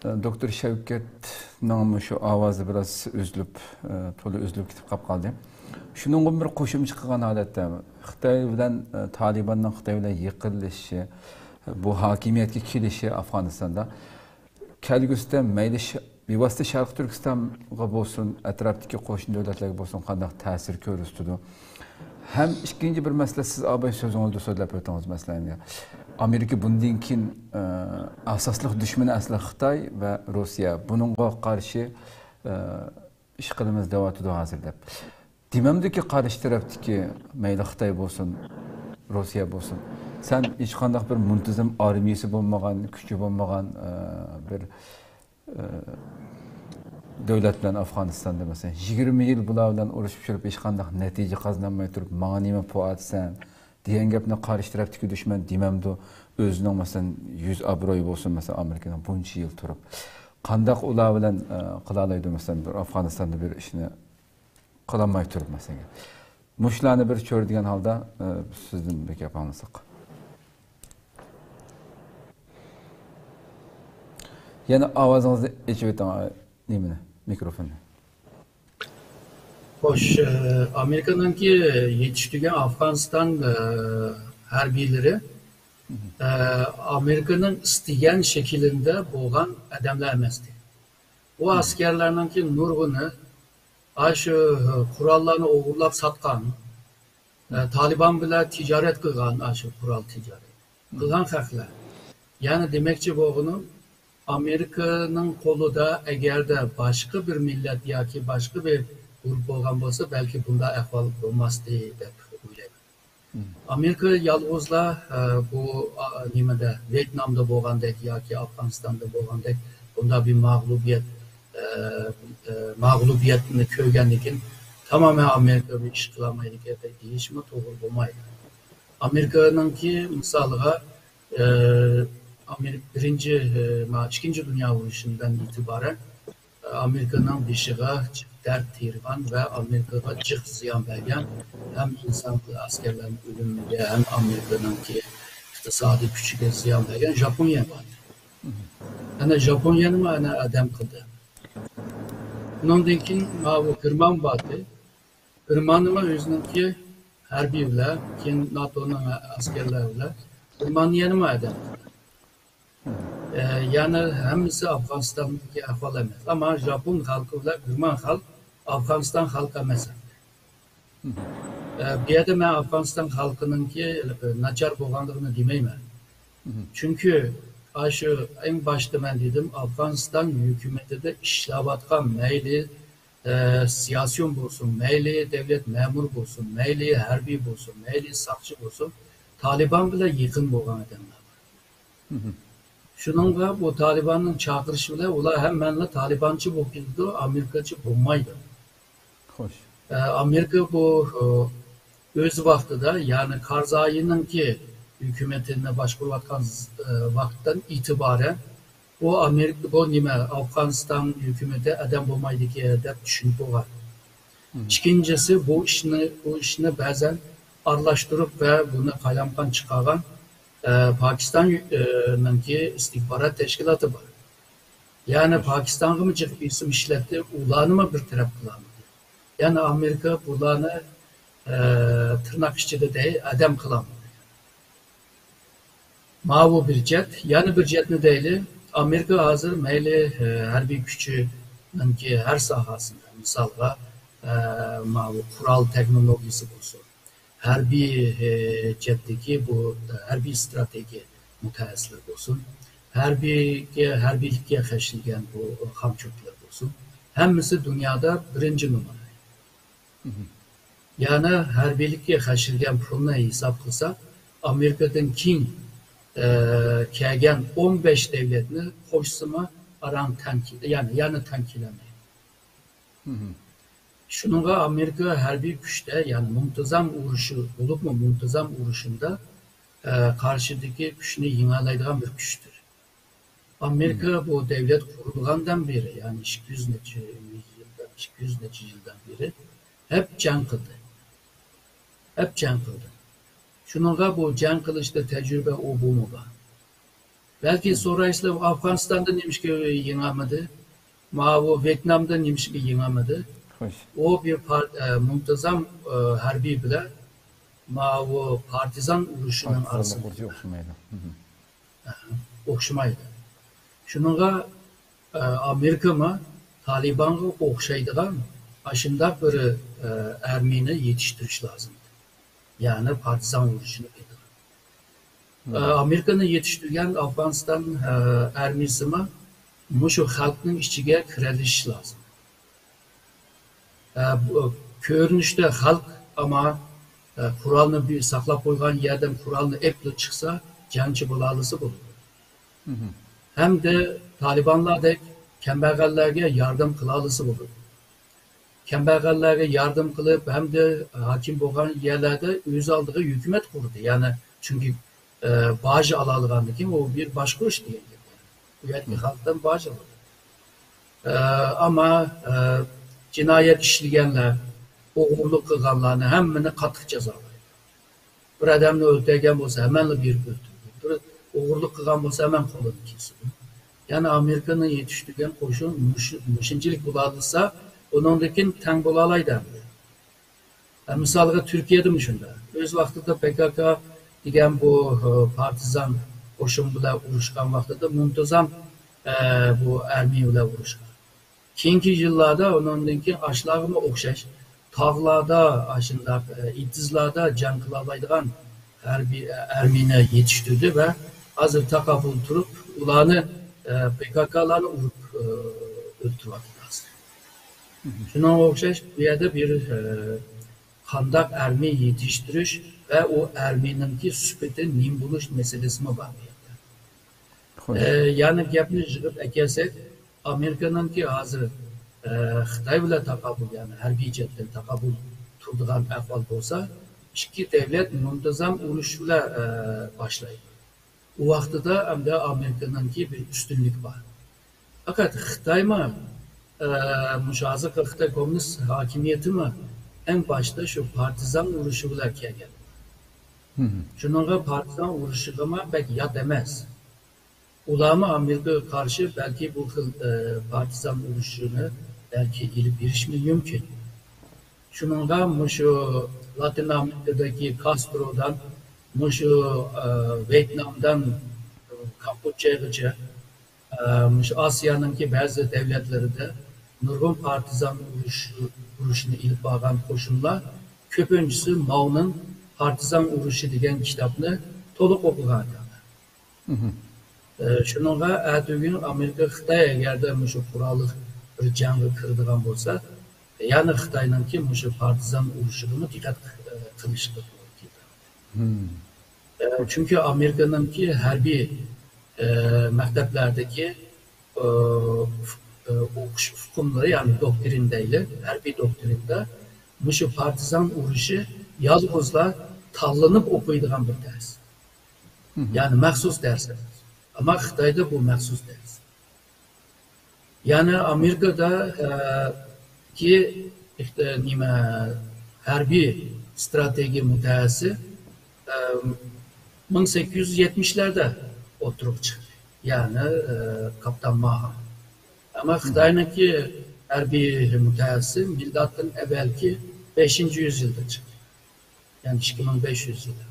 ئە، دوكتور شەۋكەتنىڭ مۇشۇ ئاۋازى بىراز ئۈزۈلۈپ، ئە، تولا ئۈزۈلۈپ كېتىپ قاپ قالدى. شۇنىڭغا بىر قوشۇمچە قىلغان ھالەتتە، خىتاي بىلەن، ئە، تالىباننىڭ خىتاي بىلەن يېقىنلىشىشى، بۇ ھاكىمىيەتكە كېلىشى ئافغانىستاندا كەلگۈسىدە مەيلى ش-، بىۋاسىتە شەرقىي تۈركىستانغا بولسۇن، ئەتراپتىكى قوشنا دۆلەتلەرگە بولسۇن، قانداق تەسىر كۆرسىتىدۇ؟ ھەم ئىككىنچى بىر مەسىلە، سىز ئاباي سۆزىڭىزدە سۆزلەپ ئۆتتىڭىز، مەسىلەن، ئامېرىكا بۇندىن كېيىن، ئە، ئاساسلىق دۈشمىنى ئەسلى خىتاي ۋە روسىيە. بۇنىڭغا قارشى، ئە، ئىش قىلىمىز دەۋاتىدۇ ھازىر دەپ. دېمەمدۇكى، قارشى تەرەپتىكى مەيلى خىتاي بولسۇن، روسىيە بولسۇن، سەن ھېچقانداق بىر مۇنتىزىم ئارمىيىسى بولمىغان، كۈچى بولمىغان، ئە، بىر، ئە، دۆلەت بىلەن ئافغانىستاندا، مەسىلەن، يىگىرمە يىل بۇلار بىلەن ئۇرۇشۇپ يۈرۈپ، ھېچقانداق نەتىجە قازىنالماي تۇرۇپ، ماڭا نېمە پوئاتسەن دېگەن گەپنى قارشى تەرەپتىكى دۈشمەن دېمەمدۇ؟ ئۆزىنىڭ، مەسىلەن، يۈز ئابرۇيى بولسۇن، مەسىلەن، ئامېرىكىنىڭ بۇنچە يىل تۇرۇپ، قانداق ئۇلار بىلەن، ئە، قىلالايدۇ، مەسىلەن، بىر ئافغانىستاندا بىر ئىشنى قىلالماي تۇرۇپ، مەسىلەن. مۇشۇلارنى بىر چۆرىدىگەن ھالدا، ئە، سىزدىن بىر گەپ ئاڭلىساق. يەنە ئاۋازىڭىزنى ئېچىۋېتىڭ، ئە، نېمىنى، مىكروفوننى. خوش، ئە، ئامېرىكانىڭكى يېتىشتۈرگەن ئافغانىستان، ئە، ھەربىيلىرى، ئە، ئامېرىكىنىڭ ئىستىگەن شەكلىدە بولغان ئادەملەر ئەمەستى. ئۇ ئەسكەرلەرنىڭكى نۇرغۇنى ئاشۇ قوراللارنى ئوغرىلاپ ساتقان، ئە، تالىبان بىلەن تىجارەت قىلغان، ئاشۇ قورال تىجارەت قىلغان خەقلەر. يەنى دېمەكچى بولغىنىم، ئامېرىكىنىڭ قولىدا ئەگەردە باشقا بىر مىللەت ياكى باشقا بىر گۇرۇپپا بولغان بولسا، بەلكى بۇنداق ئەھۋال بولماستى دەپ ئويلايمەن. ئامېرىكا يالغۇزلا، ئە، بۇ، ئا، نېمىدە، ۋيېتنامدا بولغاندەك ياكى ئافغانىستاندا بولغاندەك بۇنداق بىر مەغلۇبىيەت، ئە، ئە، مەغلۇبىيەتنى كۆرگەندىن كېيىن تامامەن ئامېرىكا بىر ئىش قىلالمايدىكەن دېيىشمۇ توغرا بولمايدۇ. ئامېرىكىنىڭكى مىسالىغا، ئە، ئامېرىكا بىرىنچى، ئە، ما-، ئىككىنچى دۇنيا ئۇرۇشىدىن ئېتىبارەن ئامېرىكىنىڭ بېشىغا جىق دەرد تېرىغان ۋە ئامېرىكىغا جىق زىيان بەرگەن، ھەم ئىنسان ئەسكەرلەرنىڭ ئۆلۈمىگە، ھەم ئامېرىكىنىڭكى ئىقتىسادىي كۈچىگە زىيان بەرگەن ژاپونىيە بار. ئەنە ژاپونىيەنىمۇ ئەنە ئادەم قىلدى. ئۇنىڭدىن كېيىن ماۋۇ گېرمان باردى. گېرمانىيەمۇ ئۆزىنىڭكى ھەربىي بىلەن، كېيىن ناتونىڭ ئەسكەرلىرى بىلەن گېرمانىيەنىمۇ ئادەم قىلدى. ئە، يەنى ھەممىسى ئافغانىستاندىكى ئەھۋال ئەمەس. ئەمما ژاپون خەلقى بىلەن گېرمان خەلق ئافغانىستان خەلقى ئەمەس. ئە، بۇ يەردە مەن ئافغانىستان خەلقىنىڭكى ناچار بولغانلىقىنى دېمەيمەن. چۈنكى ئاشۇ ئەڭ باشتا مەن دېدىم، ئافغانىستان ھۆكۈمىتىدە ئىشلەۋاتقان مەيلى، ئە، سىياسىيون بولسۇن، مەيلى دۆلەت مەمۇرى بولسۇن، مەيلى ھەربىي بولسۇن، مەيلى ساقچى بولسۇن، تالىبان بىلەن يېقىن بولغان ئادەملەر بار. شۇنىڭغا بۇ تالىباننىڭ چاقىرىشى بىلەن ئۇلار ھەممەلا تالىبانچە بولۇپ كېتىدۇ، ئامېرىكىچە بولمايدۇ. خوش. ئە، ئامېرىكا بۇ، ئۇ، ئۆز ۋاقتىدا، يەنى كارزاينىڭكى ھۆكۈمىتىنى باشقۇرۇۋاتقان، ئە، ۋاقىتتىن ئېتىبارەن بۇ ئامېرىكا، بۇ نېمە، ئافغانىستان ھۆكۈمىتى ئادەم بولمايدىكەن دەپ چۈشىنىپ بولغان. ئىككىنچىسى، بۇ ئىشنى، بۇ ئىشنى بەزەن ئارىلاشتۇرۇپ ۋە بۇنى قالايمىقان چىقارغان، ئە، پاكىستان، ئە، نىڭكى ئىستىخبارات تەشكىلاتى بار. يەنى پاكىستانغىمۇ جىق بېسىم ئىشلەتتى، ئۇلارنىمۇ بىر تەرەپ قىلالمىدى. يەنى ئامېرىكا بۇلارنى، ئە، تىرناق ئىچىدە دەي، ئادەم قىلالمىدى. ماۋۇ بىر جەھەت، يەنە بىر جەھەتنى دەيلى، ئامېرىكا ھازىر مەيلى، ئە، ھەربىي كۈچىنىڭكى ھەر ساھەسىدە، مىسالغا، ئە، ماۋۇ قورال تېخنولوگىيىسى بولسۇن، ھەربىي، ئە، جەھەتتىكى بۇ، ئە، ھەربىي ئىستراتېگىيە، مۇتەخەسسىسلەر بولسۇن، ھەربىيگە، ھەربىيلىككە خەجلىگەن بۇ خامچوتلار بولسۇن، ھەممىسى دۇنيادا بىرىنچى نومۇر. يەنى ھەربىيلىككە خەجلىگەن پۇلنى ھېساب قىلسا، ئامېرىكىدىن كېيىن، ئە، كەلگەن ئون بەش دەۋلەتنى قوشسىمۇ ئاران تەڭ، يەنى، يەنە تەڭ كېلەلمەيدۇ. شۇنىڭغا ئامېرىكا ھەربىي كۈچتە، يەنى مۇنتىزام ئۇرۇشى، بولۇپمۇ مۇنتىزام ئۇرۇشىدا، ئە، قارشىدىكى كۈچنى يېڭەلەيدىغان بىر كۈچتۇر. ئامېرىكا بۇ دەۋلەت قۇرۇلغاندىن بېرى، يەنى ئىككى يۈز نەچچە يىلدىن، ئىككى يۈز نەچچە يىلدىن بېرى ھەپ جەڭ قىلدى. ھەپ جەڭ قىلدى. شۇنىڭغا بۇ جەڭ قىلىشتا تەجرىبە ئوبۇمۇ بار. بەلكى سورايسىلەر، ئافغانىستاندا نېمىشقا يېڭەلمىدى؟ ماۋۇ ۋيېتنامدا نېمىشقا يېڭەلمىدى؟ خوش. ئۇ بىر پار-، ئە، مۇنتىزام، ئە، ھەربىي بىلەن ماۋۇ پارتىزان ئۇرۇشىنىڭ پارتىزانلىق ئارىسىدا ئۇرۇشى ئوخشىمايدۇ. ئوخشىمايدۇ. شۇنىڭغا، ئە، ئامېرىكىمۇ تالىبانغا ئوخشايدىغان ئاشۇنداق بىر، ئە، ئارمىيىنى يېتىشتۈرۈش لازىم. يەنى پارتىزان ئۇرۇشىنى قىلىدىغان. ئە، ئامېرىكىنى يېتىشتۈرگەن ئافغانىستان، ئە، ئارمىيىسىمۇ مۇشۇ خەلقنىڭ ئىچىگە كىرەلىشىش لازىم. ئە، بۇ كۆرۈنۈشتە خەلق، ئەمما، ئە، قورالنى بىر ساقلاپ قويغان يەردىن قورالنى ئېپلا چىقسا، جەڭچى بولالىسا بولىدۇ. ھەمدە تالىبانلاردەك كەمبەغەللەرگە ياردەم قىلالىسا بولىدۇ. كەمبەغەللەرگە ياردەم قىلىپ، ھەمدە ھاكىم بولغان يەرلەردە ئۆز ئالدىغا ھۆكۈمەت قۇردى. يەنى، چۈنكى، ئە، باج ئالالىغاندىن كېيىن ئۇ بىر باشقۇرۇش دېگەن گەپ. ئۇ يەردىكى خەلقتىن باج ئالىدۇ. ئە، ئەمما، ئە، جىنايەت ئىشلىگەنلەر، ئوغرىلىق قىلغانلارنى ھەممىنى قاتتىق جازالايدۇ. بىر ئادەمنى ئۆلتۈرگەن بولسا، ھەممەنلا بېرىپ ئۆلتۈرىدۇ. بىر ئوغرىلىق قىلغان بولسا، ھەممەن قولىنى كېسىدۇ. يەنى ئامېرىكىنىڭ يېتىشتۈرگەن قوشۇن مۇشۇ-، مۇشۇنچىلىك بولالىسا، ئۇنىڭدىن كېيىن تەڭ بولالايدۇ ئەمدى. ھە، مىسالغا، تۈركىيەدىمۇ شۇنداق. ئۆز ۋاقتىدا پكك دېگەن بۇ، ھە، پارتىزان قوشۇن بىلەن ئۇرۇشقان ۋاقتىدا مۇنتىزام، ئە، بۇ ئارمىيە بىلەن ئۇرۇشقان. كېيىنكى يىللاردا ئۇنىڭدىن كېيىن ئاشۇلارغىمۇ ئوخشاش تاغلاردا، ئاشۇنداق، ئېتىزلاردا جەڭ قىلالايدىغان ھەربىي، ئارمىيىنى يېتىشتۈردى ۋە ھازىر تاقابىل تۇرۇپ، ئۇلارنى، پككلارنى ئۇرۇپ، ئۆلتۈرۈۋاتىدۇ ھازىر. شۇنىڭغا ئوخشاش بۇ يەردە بىر، قانداق ئارمىيە يېتىشتۈرۈش ۋە ئۇ ئارمىيىنىڭكى سۈپىتى نېمە بولۇش مەسىلىسىمۇ بار بۇ يەردە. خوش. ئە، يەنە گەپنى يىغىپ ئەكەلسەك، ئامېرىكىنىڭكى ھازىر، ئە، خىتاي بىلەن تاقابىل، يەنى ھەربىي جەھەتتىن تاقابىل تۇرىدىغان ئەھۋال بولسا، ئىككى دەۋلەت مۇنتىزام ئۇرۇش بىلەن، ئە، باشلايدۇ. ئۇ ۋاقتىدا ئەمدى ئامېرىكىنىڭكى بىر ئۈستۈنلۈكى بار. پەقەت خىتايمۇ، ئە، مۇشۇ ھازىرقى خىتاي كوممۇنىست ھاكىمىيىتىمۇ ئەڭ باشتا شۇ پارتىزان ئۇرۇشى بىلەن كەلگەن. شۇنىڭغا پارتىزان ئۇرۇشىغىمۇ بەك يات ئەمەس. ئۇلارمۇ ئامېرىكىغا قارشى بەلكى بۇ خىل، ئە، پارتىزان ئۇرۇشىنى بەلكى ئېلىپ بېرىشىمۇ مۇمكىن. شۇنىڭغا مۇشۇ لاتىن ئامېرىكىدىكى كاسترودىن، مۇشۇ، ئە، ۋيېتنامدىن كامپودژاغىچە، ئە، مۇشۇ ئاسىيانىڭكى بەزى دەۋلەتلىرىدە نۇرغۇن پارتىزان ئۇرۇش، ئۇرۇشىنى ئېلىپ بارغان قوشۇنلار كۆپىنچىسى ماۋنىڭ پارتىزان ئۇرۇشى دېگەن كىتابنى تولۇق ئوقۇغان ئىكەنلەر. ئە، شۇنىڭغا ئەتىگۈن ئامېرىكا، خىتاي ئەگەردە مۇشۇ قوراللىق بىر جەڭگە كىرىدىغان بولسا، يەنە خىتاينىڭكى مۇشۇ پارتىزان ئۇرۇشىغىمۇ دىققەت، ئە، قىلىشقا توغرا كېلىدۇ. ئە، چۈنكى ئامېرىكىنىڭكى ھەربىي، ئە، مەكتەپلەردىكى، ئە، ئۇق-، ئە، ئوقۇش ئۇقۇملىرى، يەنى دوكترىن دەيلى، ھەربىي دوكترىندا مۇشۇ پارتىزان ئۇرۇشى يالغۇزلا تاللىنىپ ئوقۇيدىغان بىر دەرس. يەنى مەخسۇس دەرس ئەمەس. ئەمما خىتايدا بۇ مەخسۇس دەرس. يەنى ئامېرىكىدا، ئە، كى، ئىقت-، نېمە، ھەربىي ئىستراتېگىيە مۇتەخەسسىسى، ئە، مىڭ سەككىز يۈز يەتمىشلەردە ئوتتۇرىغا چىقتى. يەنى، ئە، كاپىتان ماھا. ئەمما خىتاينىڭكى ھەربىي مۇتەخەسسىسى مىلادتىن ئەۋۋەلكى بەشىنچى يۈزيىلدا چىقتى. يەنى ئىككى مىڭ بەش يۈز يىلى.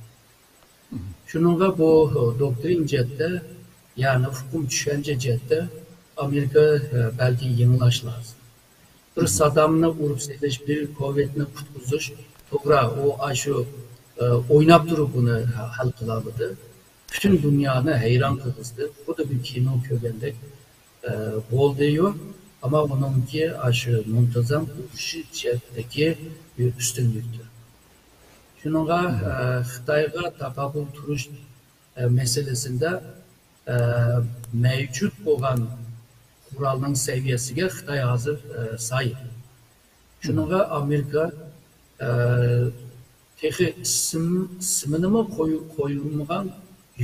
شۇنىڭغا بۇ دوكترىن جەھەتتە، يەنى ئۇقۇم چۈشەنچە جەھەتتە ئامېرىكا، ئە، بەلكى يېڭىلاش لازىم. بىر سادامنى ئۇرۇپ سېلىش، بىر كوۋىدنى قۇتقۇزۇش، توغرا، ئۇ ئاشۇ، ئە، ئويناپ تۇرۇپ بۇنى ھەل قىلالىدى. پۈتۈن دۇنيانى ھەيران قىلغۇزدى. خۇددى بىر كىنو كۆرگەندەك، ئە، بولدىيۇ. ئەمما ئۇنىڭكى ئاشۇ مۇنتىزام ئۇرۇشى جەھەتتىكى بىر ئۈستۈنلۈكتۇر. شۇنىڭغا، ئە، خىتايغا تاقابىل تۇرۇش، ئە، مەسىلىسىندە، ئە، مەۋجۇت بولغان قورالنىڭ سەۋىيەسىگە خىتاي ھازىر، ئە، سايىل. شۇنىڭغا ئامېرىكا، ئە، تېخى ئىسىم-، ئىسمىنىمۇ قوي-، قويۇلمىغان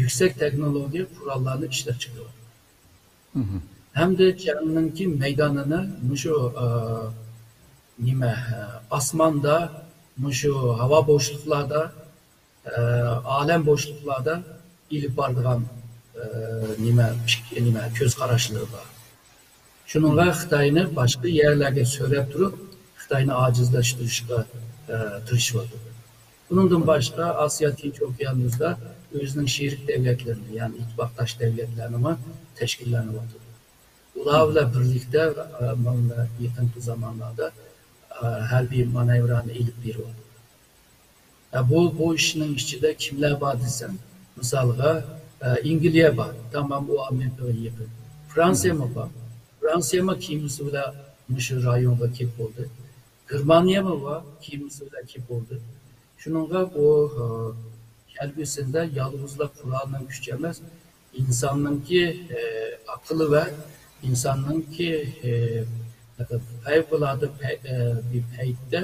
يۈكسەك تېخنولوگىيە قوراللارنى ئىشلەپ چىقىرىۋاتىدۇ. ھەمدە جەڭنىڭكى مەيدانىنى مۇشۇ، ئە، نېمە، ئە، ئاسماندا، مۇشۇ ھاۋا بوشلۇقلاردا، ئە، ئالەم بوشلۇقلاردا ئېلىپ بارىدىغان، ئە، نېمە، پىك-، نېمە، كۆز قاراشلىرى بار. شۇنىڭغا خىتاينى باشقا يەرلەرگە سۆرەپ تۇرۇپ، خىتاينى ئاجىزلاشتۇرۇشقا، ئە، تىرىشىۋاتىدۇ. بۇنىڭدىن باشقا، ئاسىيا تىنچ ئوكيانۇسىدا ئۆزىنىڭ شېرىك دەۋلەتلىرىنى، يەنى ئىتتىپاقداش دەۋلەتلەرنىمۇ تەشكىللەنىۋاتىدۇ. ئۇلار بىلەن بىرلىكتە، ئە، مانا يېقىنقى زامانلاردا، ئە، ھەربىي مانېۋىرلارنى ئېلىپ بېرىۋاتىدۇ. ئە، بۇ، بۇ ئىشنىڭ ئىچىدە كىملەر بار دېسەم، مىسالغا، ئە، ئەنگلىيە بار، تامام ئۇ ئامېرىكىغا يېقىن. فرانسىيەمۇ بار. فرانسىيەمۇ كېمىسى بىلەن مۇشۇ رايونغا كېلىپ بولدى. گېرمانىيەمۇ بار، كېمىسى بىلەن كېلىپ بولدى. شۇنىڭغا بۇ، ئە، كەلگۈسىدە يالغۇزلا قورالنىڭ كۈچى ئەمەس، ئىنساننىڭكى، ئە، ئەقلى ۋە ئىنساننىڭكى، ئە، پەۋقۇلئاددە پەي-، ئە، بىر پەيتتە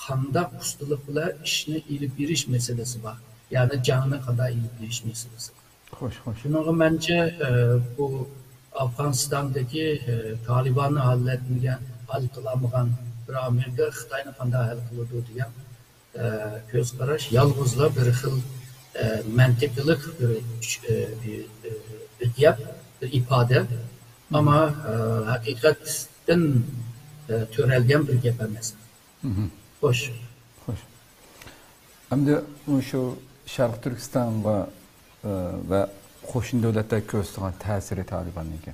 قانداق ئۇستىلىق بىلەن ئىشنى ئېلىپ بېرىش مەسىلىسى بار. يەنى جەڭنى قانداق ئېلىپ بېرىش مەسىلىسى بار. خوش، خوش. شۇنىڭغا مەنچە، ئە، بۇ ئافغانىستاندىكى، ئە، تالىباننى ھاللەتمىگەن، ھەل قىلالمىغان بىر ئامېرىكا خىتاينى قانداق ھەل قىلىدۇ دېگەن ئە، كۆز قاراش يالغۇزلا بىر خىل، ئە، مەنتىقلىق بىر، ئە، بىر، ئە، بىر گەپ، بىر ئىپادە. ئەمما، ئە، ھەقىقەتتىن، ئە، تۆرەلگەن بىر گەپ ئەمەس. خوش. خوش. ئەمدى مۇشۇ شەرقىي تۈركىستانغا، ئە، ۋە قوشنا دۆلەتلەرگە كۆرسىتىدىغان تەسىرى تالىباننىڭكى.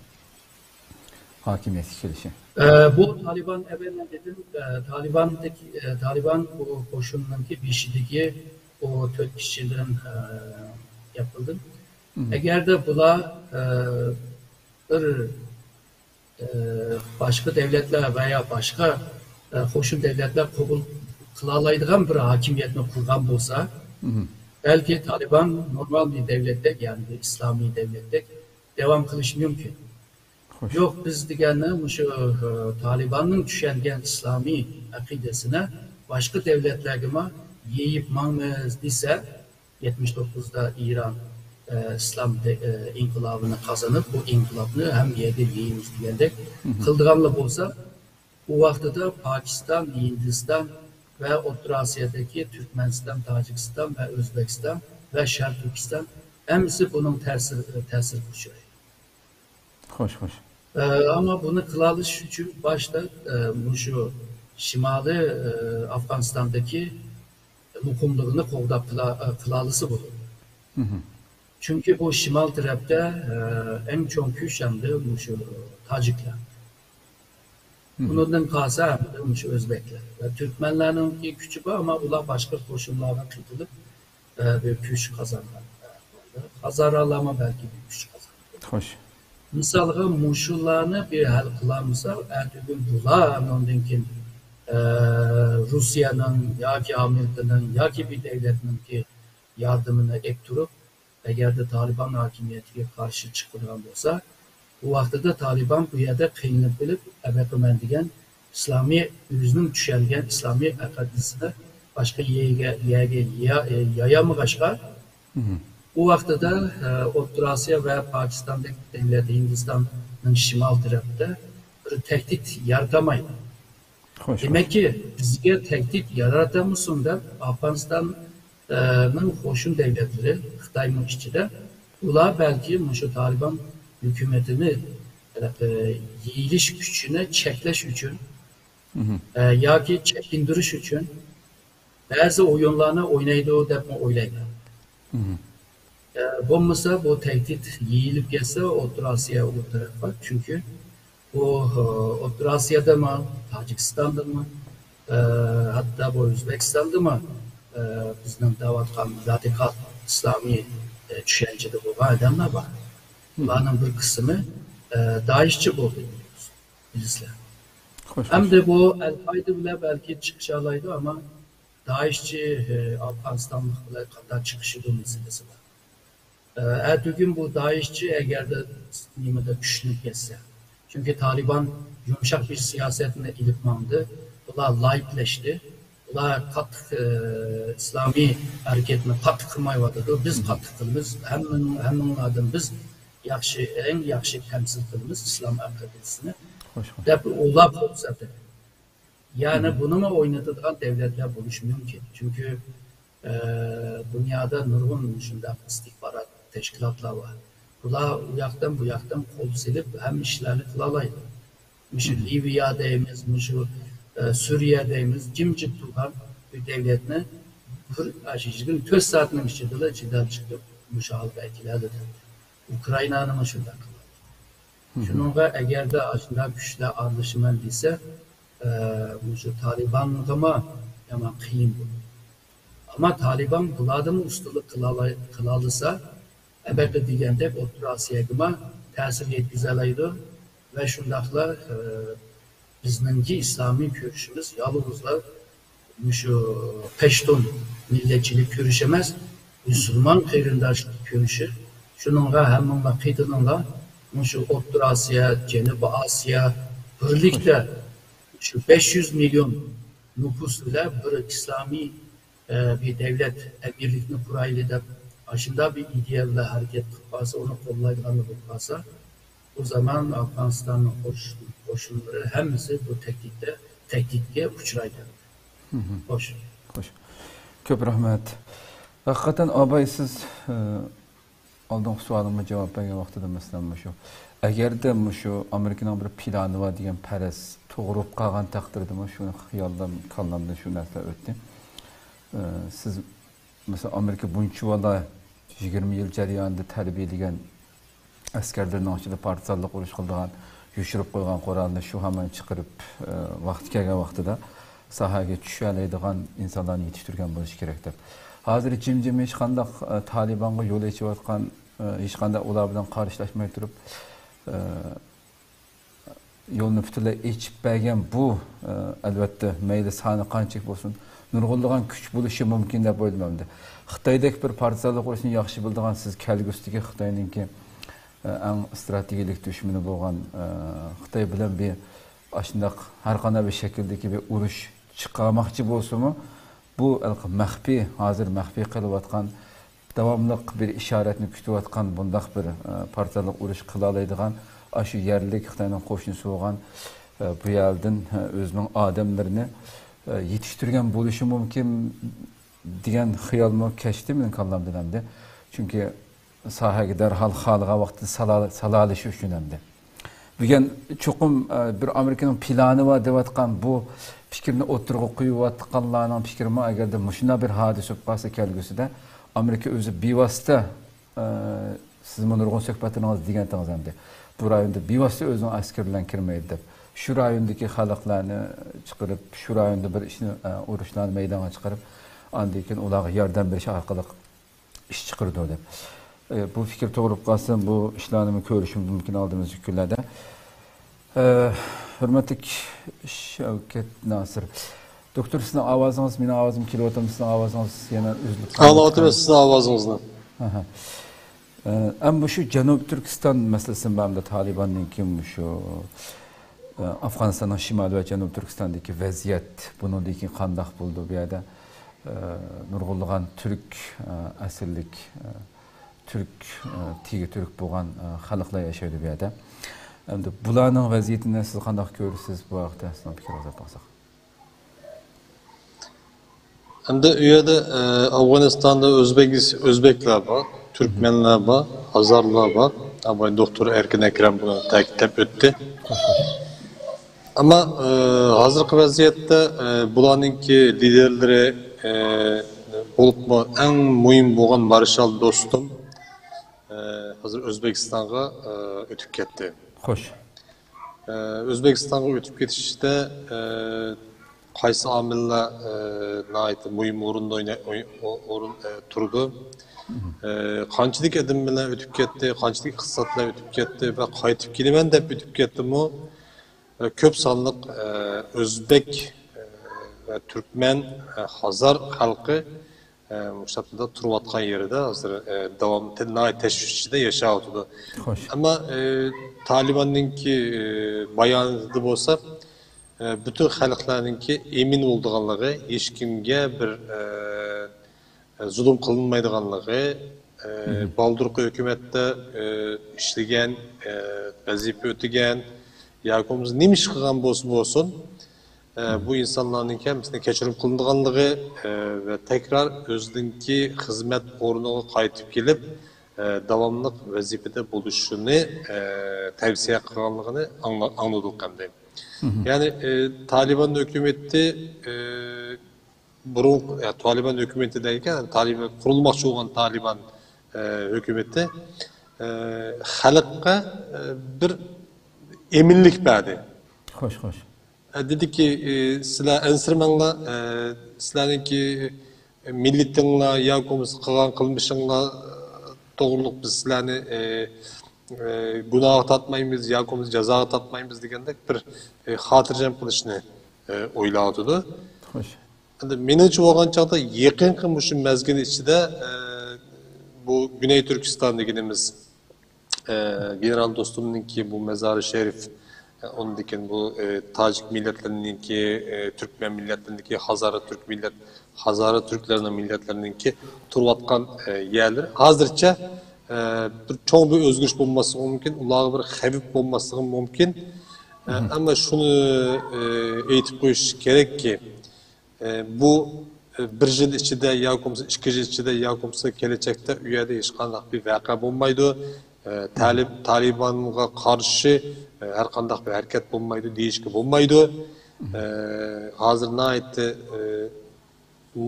ھاكىمىيەتكە كېلىشى. ئە، بۇ تالىبان، ئەۋەل مەن دېدىم، ئە، تالىباندىكى، ئە، تالىبان بۇ قوشۇننىڭكى بېشىدىكى ئۇ تۆت كىشىدىن، ئە، گەپ قىلدىم. ئەگەردە بۇلار، ئە، بىر، ئە، باشقا دۆلەتلەر ۋە يا باشقا، ئە، قوشۇن دۆلەتلەر قوبۇل قىلالايدىغان بىر ھاكىمىيەتنى قۇرغان بولسا، بەلكى تالىبان نورمال بىر دۆلەتتەك، يەنى بىر ئىسلامىي دۆلەتتەك داۋام قىلىشى مۇمكىن. خوش. يوق، بىز دېگەننى مۇشۇ، ئە، تالىباننىڭ چۈشەنگەن ئىسلامىي ئەقىدىسىنى باشقا دۆلەتلەرگىمۇ يېيىپ ماڭىمىز دېسە، يەتمىش توققۇزدا ئىران، ئە، ئىسلام دە-، ئە، ئىنقىلابىنى قازىنىپ، بۇ ئىنقىلابنى ھەممە يەرگە يېيىمىز دېگەندەك قىلىدىغانلا بولسا، ئۇ ۋاقتىدا پاكىستان، ھىندىستان ۋە ئوتتۇرا ئاسىيادىكى تۈركمەنىستان، تاجىكىستان ۋە ئۆزبېكىستان ۋە شەرقىي تۈركىستان ھەممىسى بۇنىڭ تەسىر-، تەسىرىگە ئۇچرايدۇ. خوش، خوش. ئە، ئەمما بۇنى قىلالىشىش ئۈچۈن باشتا، ئە، مۇشۇ شىمالىي، ئە، ئافغانىستاندىكى مۇقىملىقىنى قوغداپ قىلا-، ئە، قىلالىسا بولىدۇ. چۈنكى بۇ شىمال تەرەپتە، ئە، ئەڭ چوڭ كۈچ ئەمدى مۇشۇ تاجىكلار. ئۇنىڭدىن قالسا ئەمدى مۇشۇ ئۆزبەكلەر. ۋە تۈركمەنلەرنىڭكى كۈچى بار، ئەمما ئۇلار باشقا قوشۇنلارغا قېتىلىپ، ئە، بىر كۈچ قازانغان. ھازارالارمۇ بەلكى بىر كۈچ قازانغان. خوش. مىسالغا، مۇشۇلارنى بىر ھەل قىلالمىسا، ئەتىگۈن بۇلار ئاندىن كېيىن، ئە، روسىيەنىڭ ياكى ئامېرىكىنىڭ ياكى بىر دۆلەتنىڭكى ياردىمىنى ئېلىپ تۇرۇپ، ئەگەردە تالىبان ھاكىمىيىتىگە قارشى چىقىدىغان بولسا، بۇ ۋاقتىدا تالىبان بۇ يەردە قىينىلىپ قېلىپ، ئەبەقىمەن دېگەن ئىسلامىي، ئۆزىنىڭ چۈشەنگەن ئىسلامىي ئەقىدىسىنى باشقا يەرگە، يەرگە يا-، يايالمىغاچقا، بۇ ۋاقتىدا، ئە، ئوتتۇرا ئاسىيا ۋە پاكىستاندەك دۆلەت، ھىندىستاننىڭ شىمال تەرەپتە بىر تەھدىت يارىتالمايدۇ. خوش، خوش. دېمەككى، بىزگە تەھدىت يارىتالمىسۇن دەپ، ئافغانىستان، ئە، نىڭ قوشۇن دۆلەتلىرى، خىتاينىڭ ئىچىدە، ئۇلار بەلكى مۇشۇ تالىبان ھۆكۈمىتىنى، ئە، يېيىلىش كۈچىنى چەكلەش ئۈچۈن، ئە، ياكى چېكىندۈرۈش ئۈچۈن بەزى ئويۇنلارنى ئوينايدۇ دەپمۇ ئويلايمەن. ئە، بولمىسا بۇ تەھدىت يېيىلىپ كەتسە ئوتتۇرا ئاسىيا ئۇ تەرەپكە، چۈنكى بۇ، ئە، ئوتتۇرا ئاسىيادىمۇ، تاجىكىستاندىمۇ، ئە، ھەتتا بۇ ئۆزبېكىستاندىمۇ، ئە، بىزنىڭ دەۋاتقان رادىكال ئىسلامىي ئە، چۈشەنچىدە بولغان ئادەملەر بار. بۇلارنىڭ بىر قىسمى، ئە، دائىشچى بولدى، بىلىسىلەر. خوش، خوش. ئەمدى بۇ ئەل-قائىدە بىلەن بەلكى چىقىشالايدۇ، ئەمما دائىشچى، ئە، ئافغانىستانلىق بىلەن قانداق چىقىشىدۇ مەسىلىسى بار. ئە، ئەتىگۈن بۇ دائىشچى ئەگەردە نېمىدە كۈچلىنىپ كەتسە، چۈنكى تالىبان يۇمشاق بىر سىياسەتنى ئېلىپ ماڭدى، بۇلار لايتلەشتى، بۇلار قاتتىق، ئە، ئىسلامىي ھەرىكەتنى قاتتىق قىلمايۋاتىدۇ، بىز قاتتىق قىلىمىز، ھەممىنىڭ، ھەممىڭلاردىن بىز ياخشى، ئەڭ ياخشى تەمسىل قىلىمىز ئىسلام ئەقىدىسىنى، خوش، خوش. دەپ ئۇلار قورسىدى. يەنى بۇنىمۇ ئوينىتىدىغان دەۋلەتلەر بولۇشى مۇمكىن. چۈنكى، ئە، دۇنيادا نۇرغۇن شۇنداق ئىستىخبارات تەشكىلاتلار بار. بۇلار ئۇ ياقتىن، بۇ ياقتىن قول سېلىپ ھەممە ئىشلارنى قىلالايدۇ. مۇشۇ لىۋىيە دەيمىز، مۇشۇ، ئە، سۈرىيە دەيمىز، جىمجىت تۇرغان بىر دەۋلەتنى بىر، ئاشۇ يىگىرمە تۆت سائەتنىڭ ئىچىدىلا جېدەل چىقىرىپ مۇشۇ ھالغا ئەكېلەلىدى. ئۇكرائىنانىمۇ شۇنداق قىلدى. شۇنىڭغا ئەگەردە ئاشۇنداق كۈچلەر ئارىلىشىمەن دېسە، ئە، مۇشۇ تالىبانغىمۇ يامان قىيىن بولىدۇ. ئەمما تالىبان بۇلاردىنمۇ ئۇستىلىق قىلالاي-، قىلالىسا، ئەلبەتتە دېگەندەك ئوتتۇرا ئاسىياگىمۇ تەسىر يەتكۈزەلەيدۇ ۋە شۇنداقلا، ئە، بىزنىڭكى ئىسلامىي كۈرىشىمىز يالغۇزلا مۇشۇ پەشتۇن مىللەتچىلىك كۈرىشى ئەمەس، مۇسۇلمان قېرىنداشلىق كۈرىشى. شۇنىڭغا ھەممىڭلار قېتىلىڭلار، مۇشۇ ئوتتۇرا ئاسىيا، جەنۇبىي ئاسىيا بىرلىكتە شۇ بەش يۈز مىليون نوپۇس بىلەن بىر ئىسلامىي، ئە، بىر دەۋلەت، ئەمىرلىكنى قۇرايلى دەپ، ئاشۇنداق بىر ئىدىيە بىلەن ھەرىكەت قىلىپ قالسا، ئۇنى قوللايدىغانلار بولۇپ قالسا، بۇ زامان ئافغانىستاننىڭ قوش-، قوشۇنلىرى ھەممىسى بۇ تەھدىتتە، تەھدىتكە ئۇچرايدۇ. خوش. خوش. كۆپ رەھمەت. ھەقىقەتەن ئاباي سىز، ئە، ئالدىنقى سوئالىمغا جاۋاب بەرگەن ۋاقتىدا مەسىلەن مۇشۇ، ئەگەردە مۇشۇ ئامېرىكىنىڭ بىر پىلانى بار دېگەن پەرەز توغرا بولۇپ قالغان تەقدىردىمۇ شۇ خىيالدىن، كاللامدىن شۇ نەرسىلەر ئۆتتى. ئە، سىز مەسىلەن، ئامېرىكا بۇنچىۋالا يىگىرمە يىل جەريانىدا تەربىيەلىگەن ئەسكەرلىرىنىڭ ئىچىدە پارتىزانلىق ئۇرۇش قىلىدىغان، يوشۇرۇپ قويغان قورالنى شۇ ھامان چىقىرىپ، ئە، ۋاقتى كەلگەن ۋاقتىدا ساھەگە چۈشەلەيدىغان ئىنسانلارنى يېتىشتۈرگەن بولۇشى كېرەك دەپ. ھازىر جىم-جىم ھېچقانداق، ئە، تالىبانغا يول ئېچىۋاتقان، ئە، ھېچقانداق ئۇلار بىلەن قارشىلاشماي تۇرۇپ، ئە، يولنى پۈتۈنلەي ئېچىپ بەرگەن بۇ، ئە، ئەلۋەتتە، مەيلى سانى قانچىلىك بولسۇن، نۇرغۇنلىغان كۈچ بولۇشى مۇمكىن دەپ ئويلىمامدۇ. خىتايدەك بىر پارتىزانلىق ئۇرۇشىنى ياخشى بىلىدىغان سىز كەلگۈسىدىكى خىتاينىڭكى، ئە، ئەڭ ئىستراتېگىيەلىك دۈشمىنى بولغان، ئە، خىتاي بىلەن بىر ئاشۇنداق ھەر قانداق بىر شەكىلدىكى بىر ئۇرۇش چىقارماقچى بولسىمۇ، بۇ ھېلىقى مەخپىي، ھازىر مەخپىي قېلىۋاتقان داۋاملىق بىر ئىشارەتنى كۈتۈۋاتقان بۇنداق بىر، ئە، پارتىزانلىق ئۇرۇش قىلالايدىغان، ئاشۇ يەرلىك خىتاينىڭ قوشنىسى بولغان، ئە، بۇ يەردىن، ئە، ئۆزىنىڭ ئادەملىرىنى، ئە، يېتىشتۈرگەن بولۇشى مۇمكىن دېگەن خىيالمۇ كەچتى مېنىڭ كاللامدىن ئەمدى. چۈنكى ساھەگە دەرھال خالىغان ۋاقتىدا سالا-، سالالىشى ئۈچۈن ئەمدى. بۈگۈن چوقۇم، ئە، بىر ئامېرىكىنىڭ پىلانى بار دەۋاتقان بۇ پىكىرنى ئوتتۇرىغا قويۇۋاتقانلارنىڭ پىكرىمۇ، ئەگەردە مۇشۇنداق بىر ھادىسە بولۇپ قالسا كەلگۈسىدە، ئامېرىكا ئۆزى بىۋاسىتە، ئە، سىزمۇ نۇرغۇن سۆھبەتلىرىڭىزدە دېگەنتىڭىز ئەمدى، بۇ رايوندا بىۋاسىتە ئۆزىنىڭ ئەسكىرى بىلەن كىرمەيدۇ دەپ، شۇ رايوندىكى خەلقلەرنى چىقىرىپ، شۇ رايوندا بىر ئىشنى، ئە، ئۇرۇشلارنى مەيدانغا چىقىرىپ، ئاندىن كېيىن ئۇلارغا ياردەم بېرىش ئارقىلىق ئىش چىقىرىدۇ دەپ. ئە، بۇ پىكىر توغرا بولۇپ قالسا، بۇ ئىشلارنىمۇ كۆرۈشىمىز مۇمكىن ئالدىمىزدىكى كۈنلەردە. ئە، ھۆرمەتلىك شەۋكەت ناسىر. دوكتور، سىزنىڭ ئاۋازىڭىز، مېنىڭ ئاۋازىم كېلىۋاتامدۇ؟ سىزنىڭ ئاۋازىڭىز يەنە ئۈزۈلۈپ قالدى. ئاڭلاۋاتىمەن سىزنىڭ ئاۋازىڭىزنى. ئەھە. ئە، ئەمما مۇشۇ جەنۇبىي تۈركىستان مەسىلىسىمۇ بار ئەمدى تالىباندىن كېيىن مۇشۇ، ئە، ئافغانىستاننىڭ شىمالى ۋە جەنۇبىي تۈركىستاندىكى ۋەزىيەت بۇنىڭدىن كېيىن قانداق بولىدۇ بۇ يەردە؟ ئە، نۇرغۇنلىغان تۈرك، ئە، ئەسىللىك، ئە، تۈرك، ئە، تېگى تۈرك بولغان، ئە، خەلقلەر ياشايدۇ بۇ يەردە. ئەمدى بۇلارنىڭ ۋەزىيىتىنى سىز قانداق كۆرىسىز؟ بۇ ھەقتە سىزنىڭ پىكرىڭىزنى ئاڭلىساق. ئەمدى ئۇ يەردە، ئە، ئافغانىستاندا ئۆزبېك-، ئۆزبېكلەر بار، تۈركمەنلەر بار، ھازارلار بار. ئاباي دوكتور ئەركىن ئەكرەم بۇنى تەكىتلەپ ئۆتتى. ئەمما، ئە، ھازىرقى ۋەزىيەتتە، ئە، بۇلارنىڭكى لىدېرلىرى، ئە، بولۇپمۇ ئەڭ مۇھىم بولغان مارشال دوستۇم، ئە، ھازىر ئۆزبېكىستانغا، ئە، ئۆتۈپ كەتتى. خوش. ئە، ئۆزبېكىستانغا ئۆتۈپ كېتىشتە، ئە، قايسى ئامىللار، ئە، ناھايىتى مۇھىم ئورۇندا ئوينا-، ئوي-، ئو-، ئورۇن، ئە، تۇرىدۇ؟ ئە، قانچىلىك ئادەم بىلەن ئۆتۈپ كەتتى، قانچىلىك ئىقتىساد بىلەن ئۆتۈپ كەتتى ۋە قايتىپ كېلىمەن دەپ ئۆتۈپ كەتتىمۇ؟ ئە، كۆپ سانلىق، ئە، ئۆزبېك، ئە، ۋە تۈركمەن، ئە، ھازار خەلقى ئە، مۇشۇ ھەپتىدە تۇرۇۋاتقان يېرىدە ھازىر، ئە، داۋاملىق ناھايىتى تەشۋىش ئىچىدە ياشاۋاتىدۇ. خوش. ئەمما، ئە، تالىباننىڭكى، ئە، بايانىتىدا بولسا، ئە، پۈتۈن خەلقلەرنىڭكى ئىمىن بولىدىغانلىقى، ھېچكىمگە بىر، ئە، زۇلۇم قىلىنمايدىغانلىقى، ئە، بالدۇرقى ھۆكۈمەتتە، ئە، ئىشلىگەن، ئە، ۋەزىپە ئۆتىگەن ياكى بولمىسا نېمە ئىش قىلغان بولسا بولسۇن، ئە، بۇ ئىنسانلارنىڭكى ھەممىسىنىڭ كەچۈرۈم قىلىنىدىغانلىقى، ئە، ۋە تەكرار ئۆزىنىڭكى خىزمەت ئورنىغا قايتىپ كېلىپ، ئە، داۋاملىق ۋەزىپىدە بولۇشىنى، ئە، تەۋسىيە قىلغانلىقىنى ئاڭلا-، ئاڭلىدۇق ئەمدى. يەنى، ئە، تالىبان ھۆكۈمىتى، ئە، بۇرۇن، يا، تالىبان ھۆكۈمىتى دەيدىكەن، تالىبان، قۇرۇلماقچى بولغان تالىبان، ئە، ھۆكۈمىتى، ئە، خەلققە، ئە، بىر ئەمىنلىك بەردى. خوش، خوش. ئە، دېدىكى، ئە، سىلەر ئەنسىرىمەڭلار، ئە، سىلەرنىڭكى مىللىتىڭلار ياكى بولمىسا قىلغان قىلمىشىڭلار توغرۇلۇق بىز سىلەرنى، ئە، ئە، گۇناھقا تارتمايمىز ياكى بولمىسا جازاغا تارتمايمىز دېگەندەك بىر، ئە، خاتىرجەم قىلىشنى، ئە، ئويلاۋاتىدۇ. خوش. ئەمدى مېنىڭچە بولغان چاغدا يېقىنقى مۇشۇ مەزگىل ئىچىدە، ئە، بۇ گۈنەي تۈركىستان دېگىنىمىز، ئە، گېنېرال دوستۇمنىڭكى بۇ مەزارى شەرىپ، ئە، ئۇندىن كېيىن بۇ، ئە، تاجىك مىللەتلىرىنىڭكى، ئە، تۈركمەن مىللەتلىرىنىڭكى، ھازارا تۈرك مىللەت، ھازارا تۈركلەرنىڭ مىللەتلىرىنىڭكى تۇرۇۋاتقان، ئە، يەرلىرى ھازىرچە، ئە، بىر چوڭ بىر ئۆزگىرىش بولماسلىقى مۇمكىن، ئۇلارغا بىر خەۋپ بولماسلىقى مۇمكىن. ئە، ئەمما شۇنى، ئە، ئېيتىپ قويۇش كېرەككى، ئە، بۇ، ئە، بىر يىل ئىچىدە ياكى بولمىسا ئىككى يىل ئىچىدە ياكى بولمىسا كېلەچەكتە ئۇ يەردە ھېچقانداق بىر ۋەقە بولمايدۇ. ئە، تالىب-، تالىبانغا قارشى، ئە، ھەرقانداق بىر ھەرىكەت بولمايدۇ دېيىشكە بولمايدۇ. ئە، ھازىر ناھايىتى، ئە،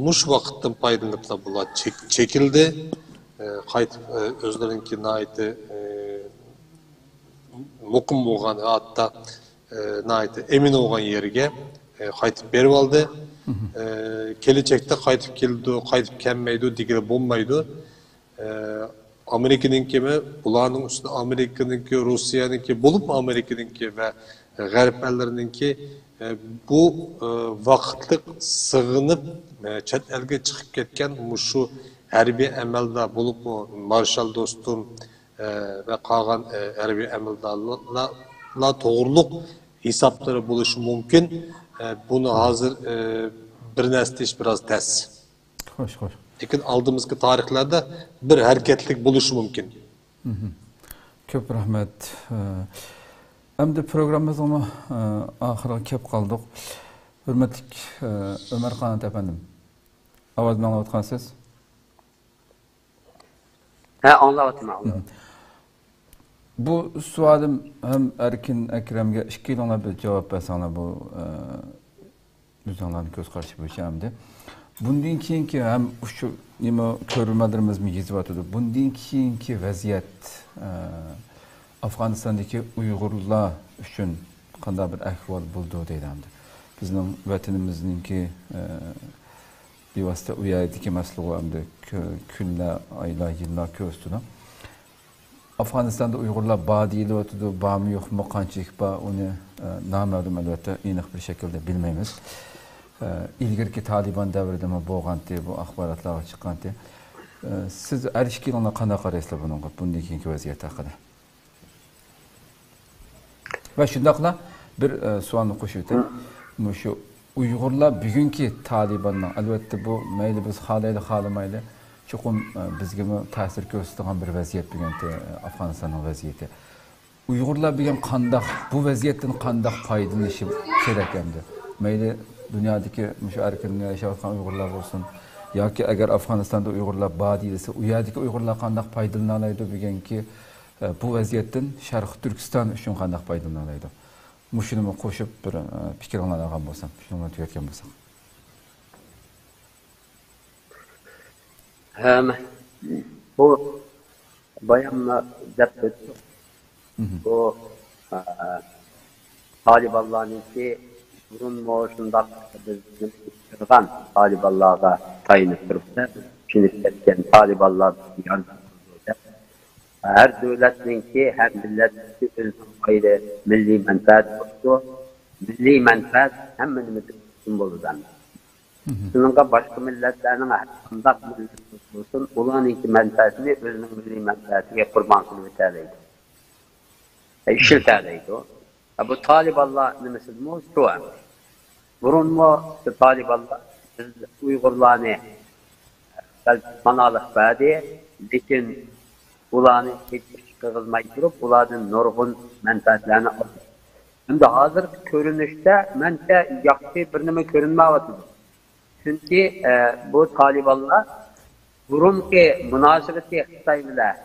مۇشۇ ۋاقىتتىن پايدىلىنىپلا بۇلار چېك-، چېكىلدى. ئە، قايتىپ، ئە، ئۆزلىرىنىڭكى ناھايىتى، ئە، مۇقىم بولغان، ھەتتا، ئە، ناھايىتى ئەمىن بولغان يېرىگە، ئە، قايتىپ بېرىۋالدى. ئە، كېلىچەكتە قايتىپ كېلىدۇ، قايتىپ كەلمەيدۇ دېگىلى بولمايدۇ. ئە، ئامېرىكىنىڭكىمۇ، بۇلارنىڭ ئۈستىدە ئامېرىكىنىڭكى، روسىيەنىڭكى، بولۇپمۇ ئامېرىكىنىڭكى ۋە غەرب ئەللىرىنىڭكى، ئە، بۇ، ئە، ۋاقىتلىق سىغىنىپ، ئە، چەت ئەلگە چىقىپ كەتكەن مۇشۇ ھەربىي ئەمەلدار، بولۇپمۇ مارشال دوستۇم، ئە، ۋە قالغان، ئە، ھەربىي ئەمەلدارلار، لار توغرۇلۇق ھېسابلىرى بولۇشى مۇمكىن. ئە، بۇنى ھازىر، ئە، بىر نەرسە دېيىش بىراز تەس. خوش، خوش. لېكىن ئالدىمىزدىكى تارىخلاردا بىر ھەرىكەتلىك بولۇشى مۇمكىن. كۆپ رەھمەت. ئە، ئەمدى پروگراممىمىزنىڭمۇ، ئە، ئاخىرىغا كەپ قالدۇق. ھۆرمەتلىك، ئە، ئۆمەر قانات ئەپەندىم، ئاۋازنى ئاڭلاۋاتقانسىز؟ ھە، ئاڭلاۋاتىمەن، ئاڭلاۋاتىمەن. بۇ سوئالىم ھەم ئەركىن ئەكرەمگە ئىككىلىڭلار بىر جاۋاب بەرسەڭلار، بۇ، ئە، ئۆزۈڭلارنىڭ كۆز قارىشى بويىچە ئەمدى. بۇندىن كېيىنكى ھەم ئۇشۇ نېمە كۆرۈرمەنلىرىمىزمۇ يېزىۋاتىدۇ. بۇندىن كېيىنكى ۋەزىيەت، ئە، ئافغانىستاندىكى ئۇيغۇرلار ئۈچۈن قانداق بىر ئەھۋال بولىدۇ دەيدۇ ئەمدى. بىزنىڭ ۋەتىنىمىزنىڭكى، ئە، بىۋاسىتە ئۇ يەردىكى مەسىلىغۇ ئەمدى كۆ-، كۈنلەر، ئايلار، يىللار كۆرسىتىدۇ. ئافغانىستاندا ئۇيغۇرلار بار دېيىلىۋاتىدۇ، بارمۇ يوقمۇ، قانچىلىك بار، ئۇنى، ئە، نامەلۇم، ئەلۋەتتە، ئېنىق بىر شەكىلدە بىلمەيمىز. ئە، ئىلگىرىكى تالىبان دەۋرىدىمۇ بولغانتى، بۇ ئاخباراتلارغا چىققانتى. ئە، سىز ھەر ئىككىلىڭلار قانداق قارايسىلەر بۇنىڭغا، بۇندىن كېيىنكى ۋەزىيەت ھەققىدە؟ ۋە شۇنداقلا بىر، ئە، سوئالنى قوشۇۋېتەي. مۇشۇ ئۇيغۇرلار بۈگۈنكى تالىباننىڭ، ئەلۋەتتە، بۇ مەيلى بىز خالايلى، خالىمايلى، چوقۇم، ئە، بىزگىمۇ تەسىر كۆرسىتىدىغان بىر ۋەزىيەت بۈگۈنكى، ئە، ئافغانىستاننىڭ ۋەزىيىتى. ئۇيغۇرلار بۈگۈن قانداق، بۇ ۋەزىيەتتىن قانداق پايدىلىنىشى كېرەك ئەمدى؟ مەيلى دۇنيادىكى مۇشۇ ئەركىن دۇنيادا ياشاۋاتقان ئۇيغۇرلار بولسۇن، ياكى ئەگەر ئافغانىستاندا ئۇيغۇرلار بار دېيىلسە، ئۇ يەردىكى ئۇيغۇرلار قانداق پايدىلىنالايدۇ بۈگۈنكى، ئە، بۇ ۋەزىيەتتىن شەرقىي تۈركىستان ئۈچۈن قانداق پايدىلىنالايدۇ؟ مۇشۇنىمۇ قوشۇپ بىر، ئە، پىكرىڭلارنى ئالغان بولسام، شۇنىڭ بىلەن تۈگەتكەن بولساق. ھەم بۇ بايام دەپ ئۆتتۇق. بۇ، ئە، تالىبانلارنىڭكى بۇرۇنمۇ شۇنداق بىز ئۇچرىغان تالىبانلارغا تايىنىپ تۇرۇپ، چۈشىنىپ كەتكەن تالىبانلار بىزگە ياردەم قىلىدۇ دەپ، ھەر دۆلەتنىڭكى، ھەر مىللەتنىڭكى ئۆزىنىڭ ئايرى مىللىي مەنپەئەتى بولىدۇ. مىللىي مەنپەئەت ھەممە نېمىدىن ئۈستۈن بولىدۇ. شۇنىڭغا باشقا مىللەتلەرنىڭ ھەر قانداق مىللەت بولسۇن، ئۇلارنىڭكى مەنپەئەتىنى ئۆزىنىڭ مىللىي مەنپەئەتىگە قۇربان قىلىۋېتەلەيدۇ. ئە، ئىشلىتەلەيدۇ. ئە، بۇ تالىبانلار نېمىسىدىمۇ شۇ ئەمەس. بۇرۇنمۇ شۇ تالىبانلار بىز ئۇيغۇرلارنى بەلكى پاناھلىق بەردى، لېكىن ئۇلارنى ھېچ ئىش قىلغۇزماي تۇرۇپ، ئۇلاردىن نۇرغۇن مەنپەئەتلەرنى ئالدى. ئەمدى ھازىرقى كۆرۈنۈشتە مەنچە ياخشى بىر نېمە كۆرۈنمەيۋاتىدۇ. چۈنكى، ئە، بۇ تالىبانلار بۇرۇنقى مۇناسىۋىتى خىتاي بىلەن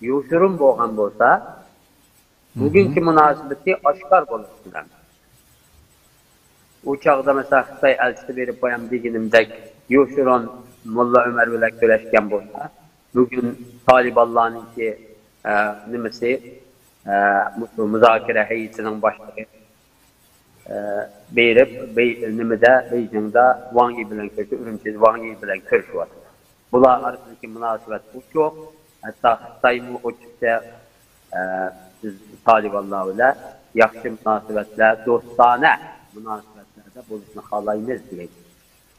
يوشۇرۇن بولغان بولسا، بۈگۈنكى مۇناسىۋىتى ئاشكارا بولۇش بىلەن، ئۇ چاغدا مەسىلەن خىتاي ئەلچىسى بېرىپ بايام دېگىنىمدەك يوشۇرۇن موللا ئۆمەر بىلەن كۆرۈشكەن بولسا، بۈگۈن تالىبانلارنىڭكى، ئە، نېمىسى، ئە، مۇ-، مۇزاكىرە ھەيئىتىنىڭ باشلىقى، ئە، بېرىپ، بېي-، نېمىدە، بېيجىڭدا ۋاڭ يى بىلەن كۆرۈشۈپ، ئۈرۈمچىدە ۋاڭ يى بىلەن كۆرۈشۈۋاتىدۇ. بۇلار ئارىسىدىكى مۇناسىۋەت ئوچۇق. ھەتتا خىتايمۇ ئوچۇقچە، ئە، بىز تالىبانلار بىلەن ياخشى مۇناسىۋەتلەر، دوستانە مۇناسىۋەتلەردە بولۇشنى خالايمىز دېگەن.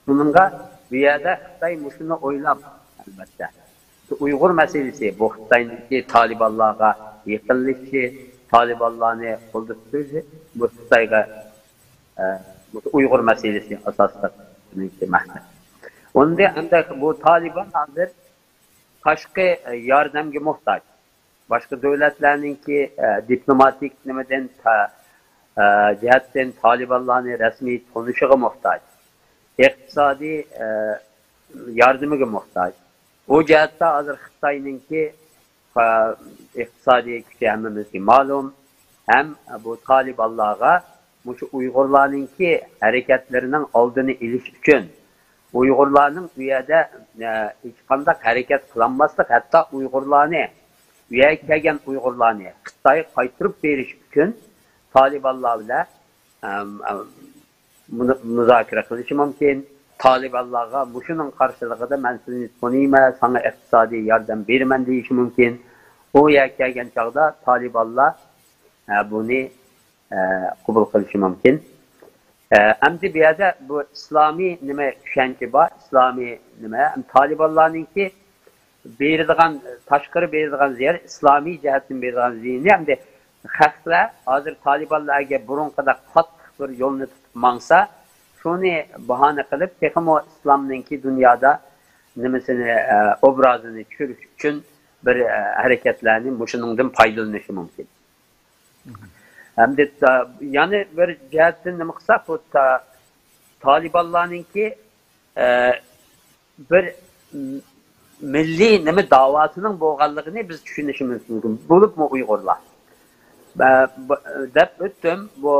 شۇنىڭغا بۇ يەردە خىتاي مۇشۇنى ئويلاپ، ئەلۋەتتە، شۇ ئۇيغۇر مەسىلىسى، بۇ خىتاينىڭكى تالىبانلارغا يېقىنلىشىشى، تالىبانلارنى قولدا تۇتۇشى، بۇ خىتايغا، ئە، بۇ ئۇيغۇر مەسىلىسى ئاساسلىق بۇنىڭكى مەقسەت. ئۇندى ئەمدى بۇ تالىبان ھازىر تاشقى، ئە، ياردەمگە موھتاج. باشقا دۆلەتلەرنىڭكى، ئە، دىپلوماتىك نېمىدىن تا-، ئە، جەھەتتىن تالىبانلارنى رەسمىي تونۇشىغا موھتاج. ئىقتىسادىي، ئە، ياردىمىگە موھتاج. ئۇ جەھەتتە ھازىر خىتاينىڭكى، ئە، ئىقتىسادىي كۈچى ھەممىمىزگە مەلۇم. ھەم بۇ تالىبانلارغا مۇشۇ ئۇيغۇرلارنىڭكى ھەرىكەتلىرىنىڭ ئالدىنى ئېلىش ئۈچۈن، ئۇيغۇرلارنىڭ ئۇ يەردە، ئە، ھېچقانداق ھەرىكەت قىلالماسلىق، ھەتتا ئۇيغۇرلارنى، ئۇ يەرگە كەلگەن ئۇيغۇرلارنى خىتايغا قايتۇرۇپ بېرىش ئۈچۈن تالىبانلار بىلەن، ئەم، ئەم، مۇزا-، مۇزاكىرە قىلىشى مۇمكىن. تالىبانلارغا مۇشۇنىڭ قارشىلىقىدا مەن سېنى تونۇيمەن، ساڭا ئىقتىسادىي ياردەم بېرىمەن دېيىشى مۇمكىن. ئۇ يەرگە كەلگەن چاغدا تالىبانلار، ئە، بۇنى، ئە، قوبۇل قىلىشى مۇمكىن. ئە، ئەمدى بۇ يەردە بۇ ئىسلامىي نېمە چۈشەنچە بار، ئىسلامىي نېمە، تالىبانلارنىڭكى بېرىدىغان، تاشقىرى بېرىدىغان زىيان، ئىسلامىي جەھەتتىن بېرىدىغان زىيىنى، ئەمدى خەقلەر ھازىر تالىبانلار ئەگەر بۇرۇنقىدەك قاتتىق بىر يولنى تۇتۇپ ماڭسا، شۇنى باھانە قىلىپ، تېخىمۇ ئىسلامنىڭكى دۇنيادا نېمىسىنى، ئە، ئوبرازىنى چۈشۈرۈش ئۈچۈن بىر، ئە، ھەرىكەتلەرنى مۇشۇنىڭدىن پايدىلىنىشى مۇمكىن. ئەمدى تا-، يەنە بىر جەھەتتىن نېمە قىلساق، بۇ تا-، تالىبانلارنىڭكى، ئە، بىر م-، مىللىي نېمە داۋاسىنىڭ بولغانلىقىنى بىز چۈشىنىشىمىز مۇمكىن، بولۇپمۇ ئۇيغۇرلار. ئە، ب-، دەپ ئۆتتۈم، بۇ،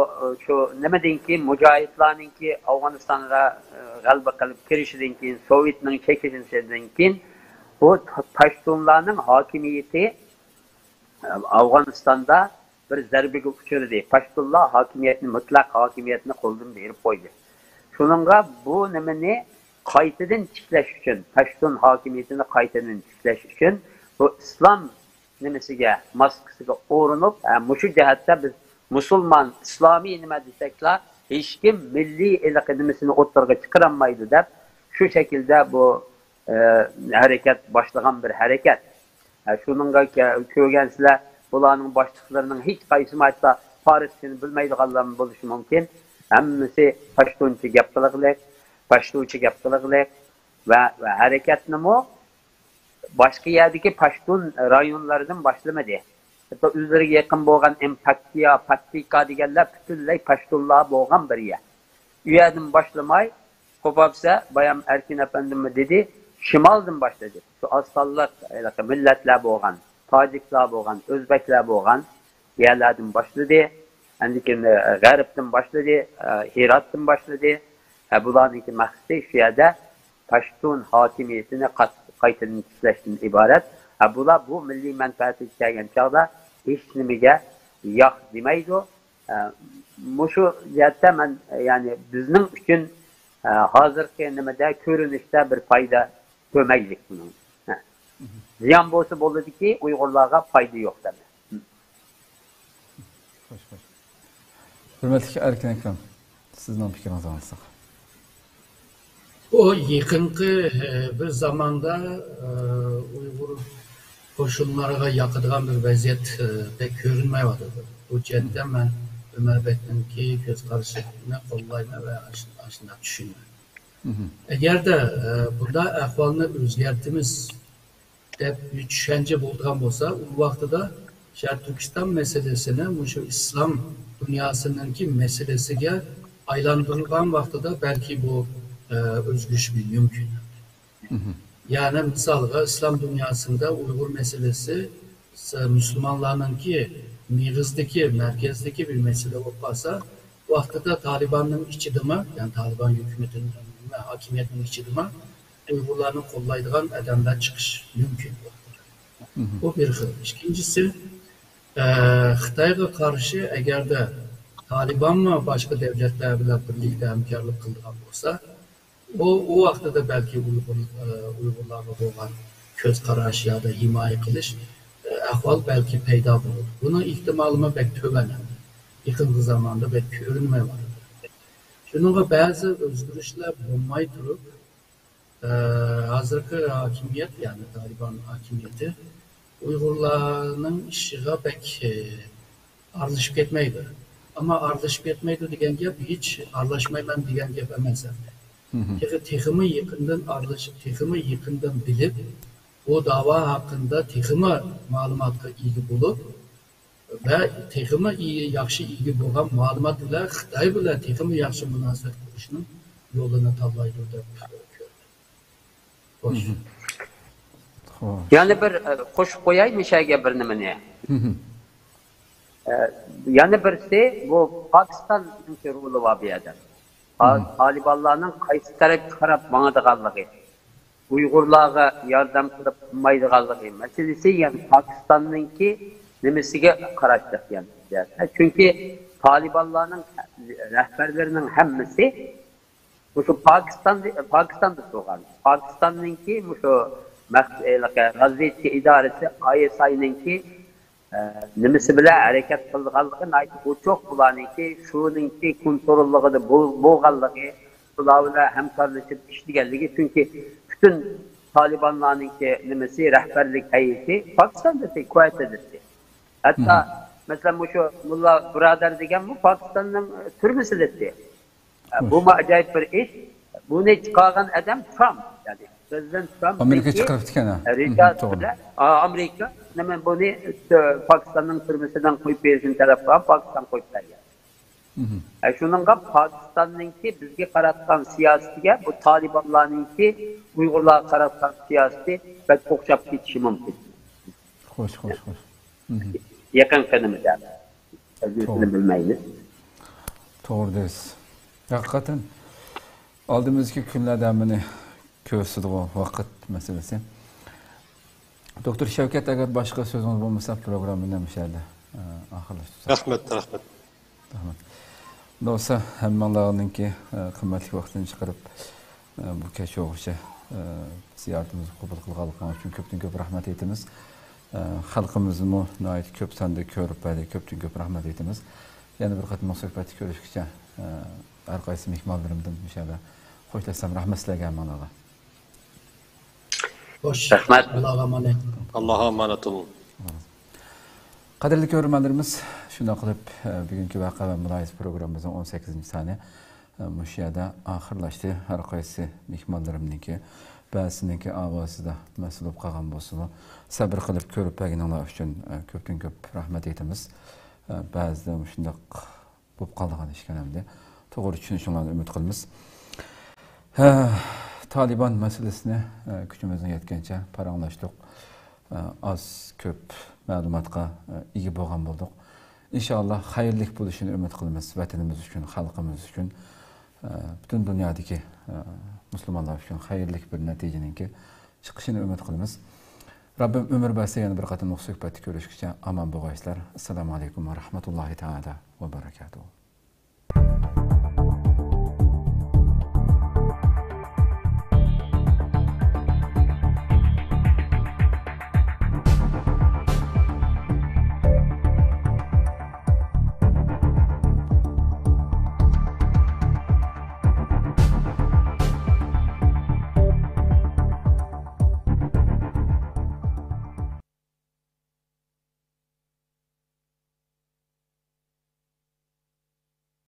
شۇ نېمىدىن كېيىن، مۇجاھىدلارنىڭكى ئافغانىستانغا، ئە، غەلىبە قىلىپ كىرىشىدىن كېيىن، سوۋېتنىڭ چېكىنىشىدىن كېيىن، بۇ پ-، پاشتۇنلارنىڭ ھاكىمىيىتى ئافغانىستاندا بىر زەربىگە ئۇچرىدى. پاشتۇنلار ھاكىمىيەتنى، مۇتلەق ھاكىمىيەتنى قولدىن بېرىپ قويدى. شۇنىڭغا بۇ نېمىنى قايتىدىن تىكلەش ئۈچۈن، پاشتۇن ھاكىمىيىتىنى قايتىدىن تىكلەش ئۈچۈن بۇ ئىسلام نېمىسىگە، ماسكىسىغا ئورىنىپ، ھە، مۇشۇ جەھەتتە بىز مۇسۇلمان، ئىسلامىي نېمە دېسەكلا، ھېچكىم مىللىي ھېلىقى نېمىسىنى ئوتتۇرىغا چىقىرالمايدۇ دەپ، شۇ شەكىلدە بۇ، ئە، ھەرىكەت باشلىغان بىر ھەرىكەت. ھە، شۇنىڭغا كە-، كۆرگەنسىلەر، بۇلارنىڭ باشلىقلىرىنىڭ ھېچ قايسىمۇ ھەتتا پارسچىنى بىلمەيدىغانلارمۇ بولۇشى مۇمكىن. ھەممىسى پاشتۇنچە گەپ قىلغلىق، پاشتۇچە گەپ قىلغلىق ۋە، ۋە ھەرىكەتنىمۇ باشقا يەردىكى پاشتۇن رايونلىرىدىن باشلىمىدى. ھەتتا ئۆزلىرىگە يېقىن بولغان ئەم پاكتىيا، پاكتىكا دېگەنلەر پۈتۈنلەي پاشتۇنلار بولغان بىر يەر. ئۇ يەردىن باشلىماي، قوپۇپ بولسا، بايام ئەركىن ئەپەندىممۇ دېدى، شىمالدىن باشلىدى. شۇ ئاز سانلىق ھېلىقى مىللەتلەر بولغان، تاجىكلار بولغان، ئۆزبەكلەر بولغان يەرلەردىن باشلىدى. ئاندىن كېيىن، ئە، غەربتىن باشلىدى، ئە، ھىراتتىن باشلىدى. ئە، بۇلارنىڭكى مەقسىتى شۇ يەردە پاشتۇن ھاكىمىيىتىنى قات-، قايتىدىن تىكلەشتىن ئىبارەت. ئە، بۇلار بۇ مىللىي مەنپەئەتكە كەلگەن چاغدا ھېچنېمىگە ياق دېمەيدۇ. ئە، مۇشۇ جەھەتتە مەن، يەنى بىزنىڭ ئۈچۈن، ئە، ھازىرقى نېمىدە، كۆرۈنۈشتە بىر پايدا كۆرمەيلىك بۇنىڭ. ئە، زىيان بولسا بولىدۇكى، ئۇيغۇرلارغا پايدا يوق دەپ. خوش، خوش. ھۆرمەتلىك ئەركىن ئاكام، سىزنىڭ پىكرىڭىزنى ئاڭلىساق. بۇ يېقىنقى، ئە، بىر زاماندا، ئە، ئۇيغۇر قوشۇنلارغا ياقىدىغان بىر ۋەزىيەت، ئە، بەك كۆرۈنمەيۋاتىدۇ. بۇ جەھەتتە مەن ئۆمەر بەكنىڭكى كۆز قارىشىنى قوللايمەن ۋە ئاش-، ئاشۇنداق چۈشىنىمەن. ئەگەردە، ئە، بۇنداق ئەھۋالنى ئۆزگەرتىمىز دەپ بىر چۈشەنچە بولىدىغان بولسا، ئۇ ۋاقتىدا شەرقىي تۈركىستان مەسىلىسىنى مۇشۇ ئىسلام دۇنياسىنىڭكى مەسىلىسىگە ئايلاندۇرغان ۋاقتىدا بەلكى بۇ، ئە، ئۆزگىرىشى مۇمكىن. يەنى مىسالغا، ئىسلام دۇنياسىندا ئۇيغۇر مەسىلىسى س-، مۇسۇلمانلارنىڭكى مېغىزدىكى، مەركەزدىكى بىر مەسىلە بولۇپ قالسا، ۋاقتىدا تالىباننىڭ ئىچىدىمۇ، يەنى تالىبان ھۆكۈمىتىنىڭ ھاكىمىيەتنىڭ ئىچىدىمۇ ئۇيغۇرلارنى قوللايدىغان ئادەملەر چىقىشى مۇمكىن. بۇ بىر خىل. ئىككىنچىسى، ئە، خىتايغا قارشى ئەگەردە تالىبانمۇ باشقا دۆلەتلەر بىلەن بىرلىكتە ھەمكارلىق قىلىدىغان بولسا، ئۇ، ئۇ ۋاقتىدا بەلكى ئۇيغۇر، ئە، ئۇيغۇرلارغا بولغان كۆز قاراش يادا ھىمايە قىلىش، ئە، ئەھۋال بەلكى پەيدا بولىدۇ. بۇنىڭ ئېھتىمالىمۇ بەك تۆۋەن ئەمدى. يېقىنقى زاماندا بەك كۆرۈنمەيۋاتىدۇ. شۇنىڭغا بەزى ئۆزگىرىشلەر بولماي تۇرۇپ، ئە، ھازىرقى ھاكىمىيەت، يەنى تالىبان ھاكىمىيىتى ئۇيغۇرلارنىڭ ئىشىغا بەك، ئە، ئارىلىشىپ كەتمەيدۇ. ئەمما ئارىلىشىپ كەتمەيدۇ دېگەن گەپ ھېچ ئارىلاشمايمەن دېگەن گەپ ئەمەس ئەمدى. تېخى، تېخىمۇ يېقىندىن ئارىلىشىپ، تېخىمۇ يېقىندىن بىلىپ، بۇ داۋا ھەققىدە تېخىمۇ مەلۇماتقا ئىگە بولۇپ، ۋە تېخىمۇ ئى-، ياخشى ئىگە بولغان مەلۇمات بىلەن خىتاي بىلەن تېخىمۇ ياخشى مۇناسىۋەت قۇرۇشنىڭ يولىنى تاللايدۇ دەپ كۆرىمەن. خوش. خوش. يەنە بىر، ئە، قوشۇپ قوياي مۇشۇ يەرگە بىر نېمىنى. ئە، يەنە بىرسى، بۇ پاكىستاننىڭكى رولى بار بۇ يەردە. تا-، تالىبانلارنىڭ قايسى تەرەپكە قاراپ ماڭىدىغانلىقى، ئۇيغۇرلارغا ياردەم قىلىپ قىلمايدىغانلىقى مەسىلىسى، يەنى پاكىستاننىڭكى نېمىسىگە قاراشلىق يەنى. چۈنكى تالىبانلارنىڭ رەھبەرلىرىنىڭ ھەممىسى مۇشۇ پاكىستان، پاكىستاندا تۇرغان. پاكىستاننىڭكى مۇشۇ مەخ-، ھېلىقى رازۋېدكا ئىدارىسى، ئاي ئېس ئاينىڭكى، ئە، نېمىسى بىلەن ھەرىكەت قىلىدىغانلىقى ناھايىتى ئوچۇق، بۇلارنىڭكى شۇنىڭكى كونتروللۇقىدا بول-، بولغانلىقى، بۇلار بىلەن ھەمكارلىشىپ ئىشلىگەنلىكى، چۈنكى پۈتۈن تالىبانلارنىڭكى نېمىسى، رەھبەرلىك ھەيئىتى پاكىستاندىتى، كۇۋەيتتىدىتى. ھەتتا، مەسىلەن، مۇشۇ مۇللا بۇرادەر دېگەنمۇ پاكىستاننىڭ تۈرمىسىدىتى. بۇمۇ ئاجايىپ بىر ئىش. بۇنى چىقارغان ئادەم ترامپ، يەنى پرېزىدېنت ترامپ ئامېرىكا چىقىرىپتىكەن، ھە. رىجاسى بىلەن، ئا، ئامېرىكا نېمە بۇنى، ئە، پاكىستاننىڭ تۈرمىسىدىن قويۇپ بېرىشنى تەلەپ قىلغان، پاكىستان قويۇپ بەرگەن. ئە، شۇنىڭغا پاكىستاننىڭكى بىزگە قاراتقان سىياسىتىگە، بۇ تالىبانلارنىڭكى ئۇيغۇرلارغا قاراتقان سىياسىتى بەك ئوخشاپ كېتىشى مۇمكىن. خوش، خوش، خوش. يېقىنقى نېمىدە. ئەزىزىنى بىلمەيمىز. توغرا دەيسىز. ھەقىقەتەن ئالدىمىزدىكى كۈنلەردە ھەممىنى كۆرسىتىدىغۇ ۋاقىت مەسىلىسى. دوكتور شەۋكەت، ئەگەر باشقا سۆزىڭىز بولمىسا، پروگراممىنى مۇشۇ يەردە، ئە، ئاخىرلاشتۇرساق. رەھمەت، رەھمەت. رەھمەت. دوستلار، ھەممىڭلارنىڭكى، ئە، قىممەتلىك ۋاقتىنى چىقىرىپ، ئە، بۇ كەچ ئۇيغۇرچە، ئە، زىيارىتىمىزنى قوبۇل قىلغانلىقىڭىز ئۈچۈن كۆپتىن كۆپ رەھمەت ئېيتىمىز. ئە، خەلقىمىزمۇ ناھايىتى كۆپ ساندا كۆرۈپ بەردى، كۆپتىن كۆپ رەھمەت ئېيتىمىز. يەنە بىر قېتىملىق سۆھبەتتە كۆرۈشكىچە، ئە، ھەر قايسى مېھمانلىرىمدىن مۇشۇ يەردە خوشلاشسام، رەھمەت سىلەرگە ھەممىڭلارغا. خوش. رەھمەت. ئاللاغا ئامانەت. ئاللاغا ئامانەت بولۇڭ. قەدىرلىك كۆرۈرمەنلىرىمىز، شۇنداق قىلىپ، ئە، بۈگۈنكى ۋەقە ۋە مۇلاھىزە پروگراممىمىزنىڭ ئون سەككىزىنچى سانى، ئە، مۇشۇ يەردە ئاخىرلاشتى. ھەر قايسى مېھمانلىرىمنىڭكى، بەزىسىنىڭكى ئاۋازىدا مەسىلە بولۇپ قالغان بولسىمۇ، سەۋر قىلىپ كۆرۈپ بەرگىنىڭلار ئۈچۈن، ئە، كۆپتىن كۆپ رەھمەت ئېيتىمىز. ئە، بەزىدە مۇشۇنداق بولۇپ قالىدىغان ئىشكەن ئەمدى. توغرا چۈشىنىشىڭلارنى ئۈمىد قىلىمىز. ھە، تالىبان مەسىلىسىنى، ئە، كۈچىمىزنىڭ يەتكەنچە پاراڭلاشتۇق. ئە، ئاز كۆپ مەلۇماتقا، ئە، ئىگە بولغان بولدۇق. ئىنشائاللا خەيرلىك بولۇشىنى ئۈمىد قىلىمىز. ۋەتىنىمىز ئۈچۈن، خەلقىمىز ئۈچۈن، ئە، پۈتۈن دۇنيادىكى، ئە، مۇسۇلمانلار ئۈچۈن خەيرلىك بىر نەتىجىنىڭكى چىقىشىنى ئۈمىد قىلىمىز. رەببىم ئۆمۈر بەرسە، يەنە بىر قېتىملىق سۆھبەتتە كۆرۈشكىچە ئامان بولغايسىلەر. ئەسسالامۇ ئەلەيكۇم ۋە رەھمەتۇللاھى تائالا ۋە بەرەكاتۇھۇ.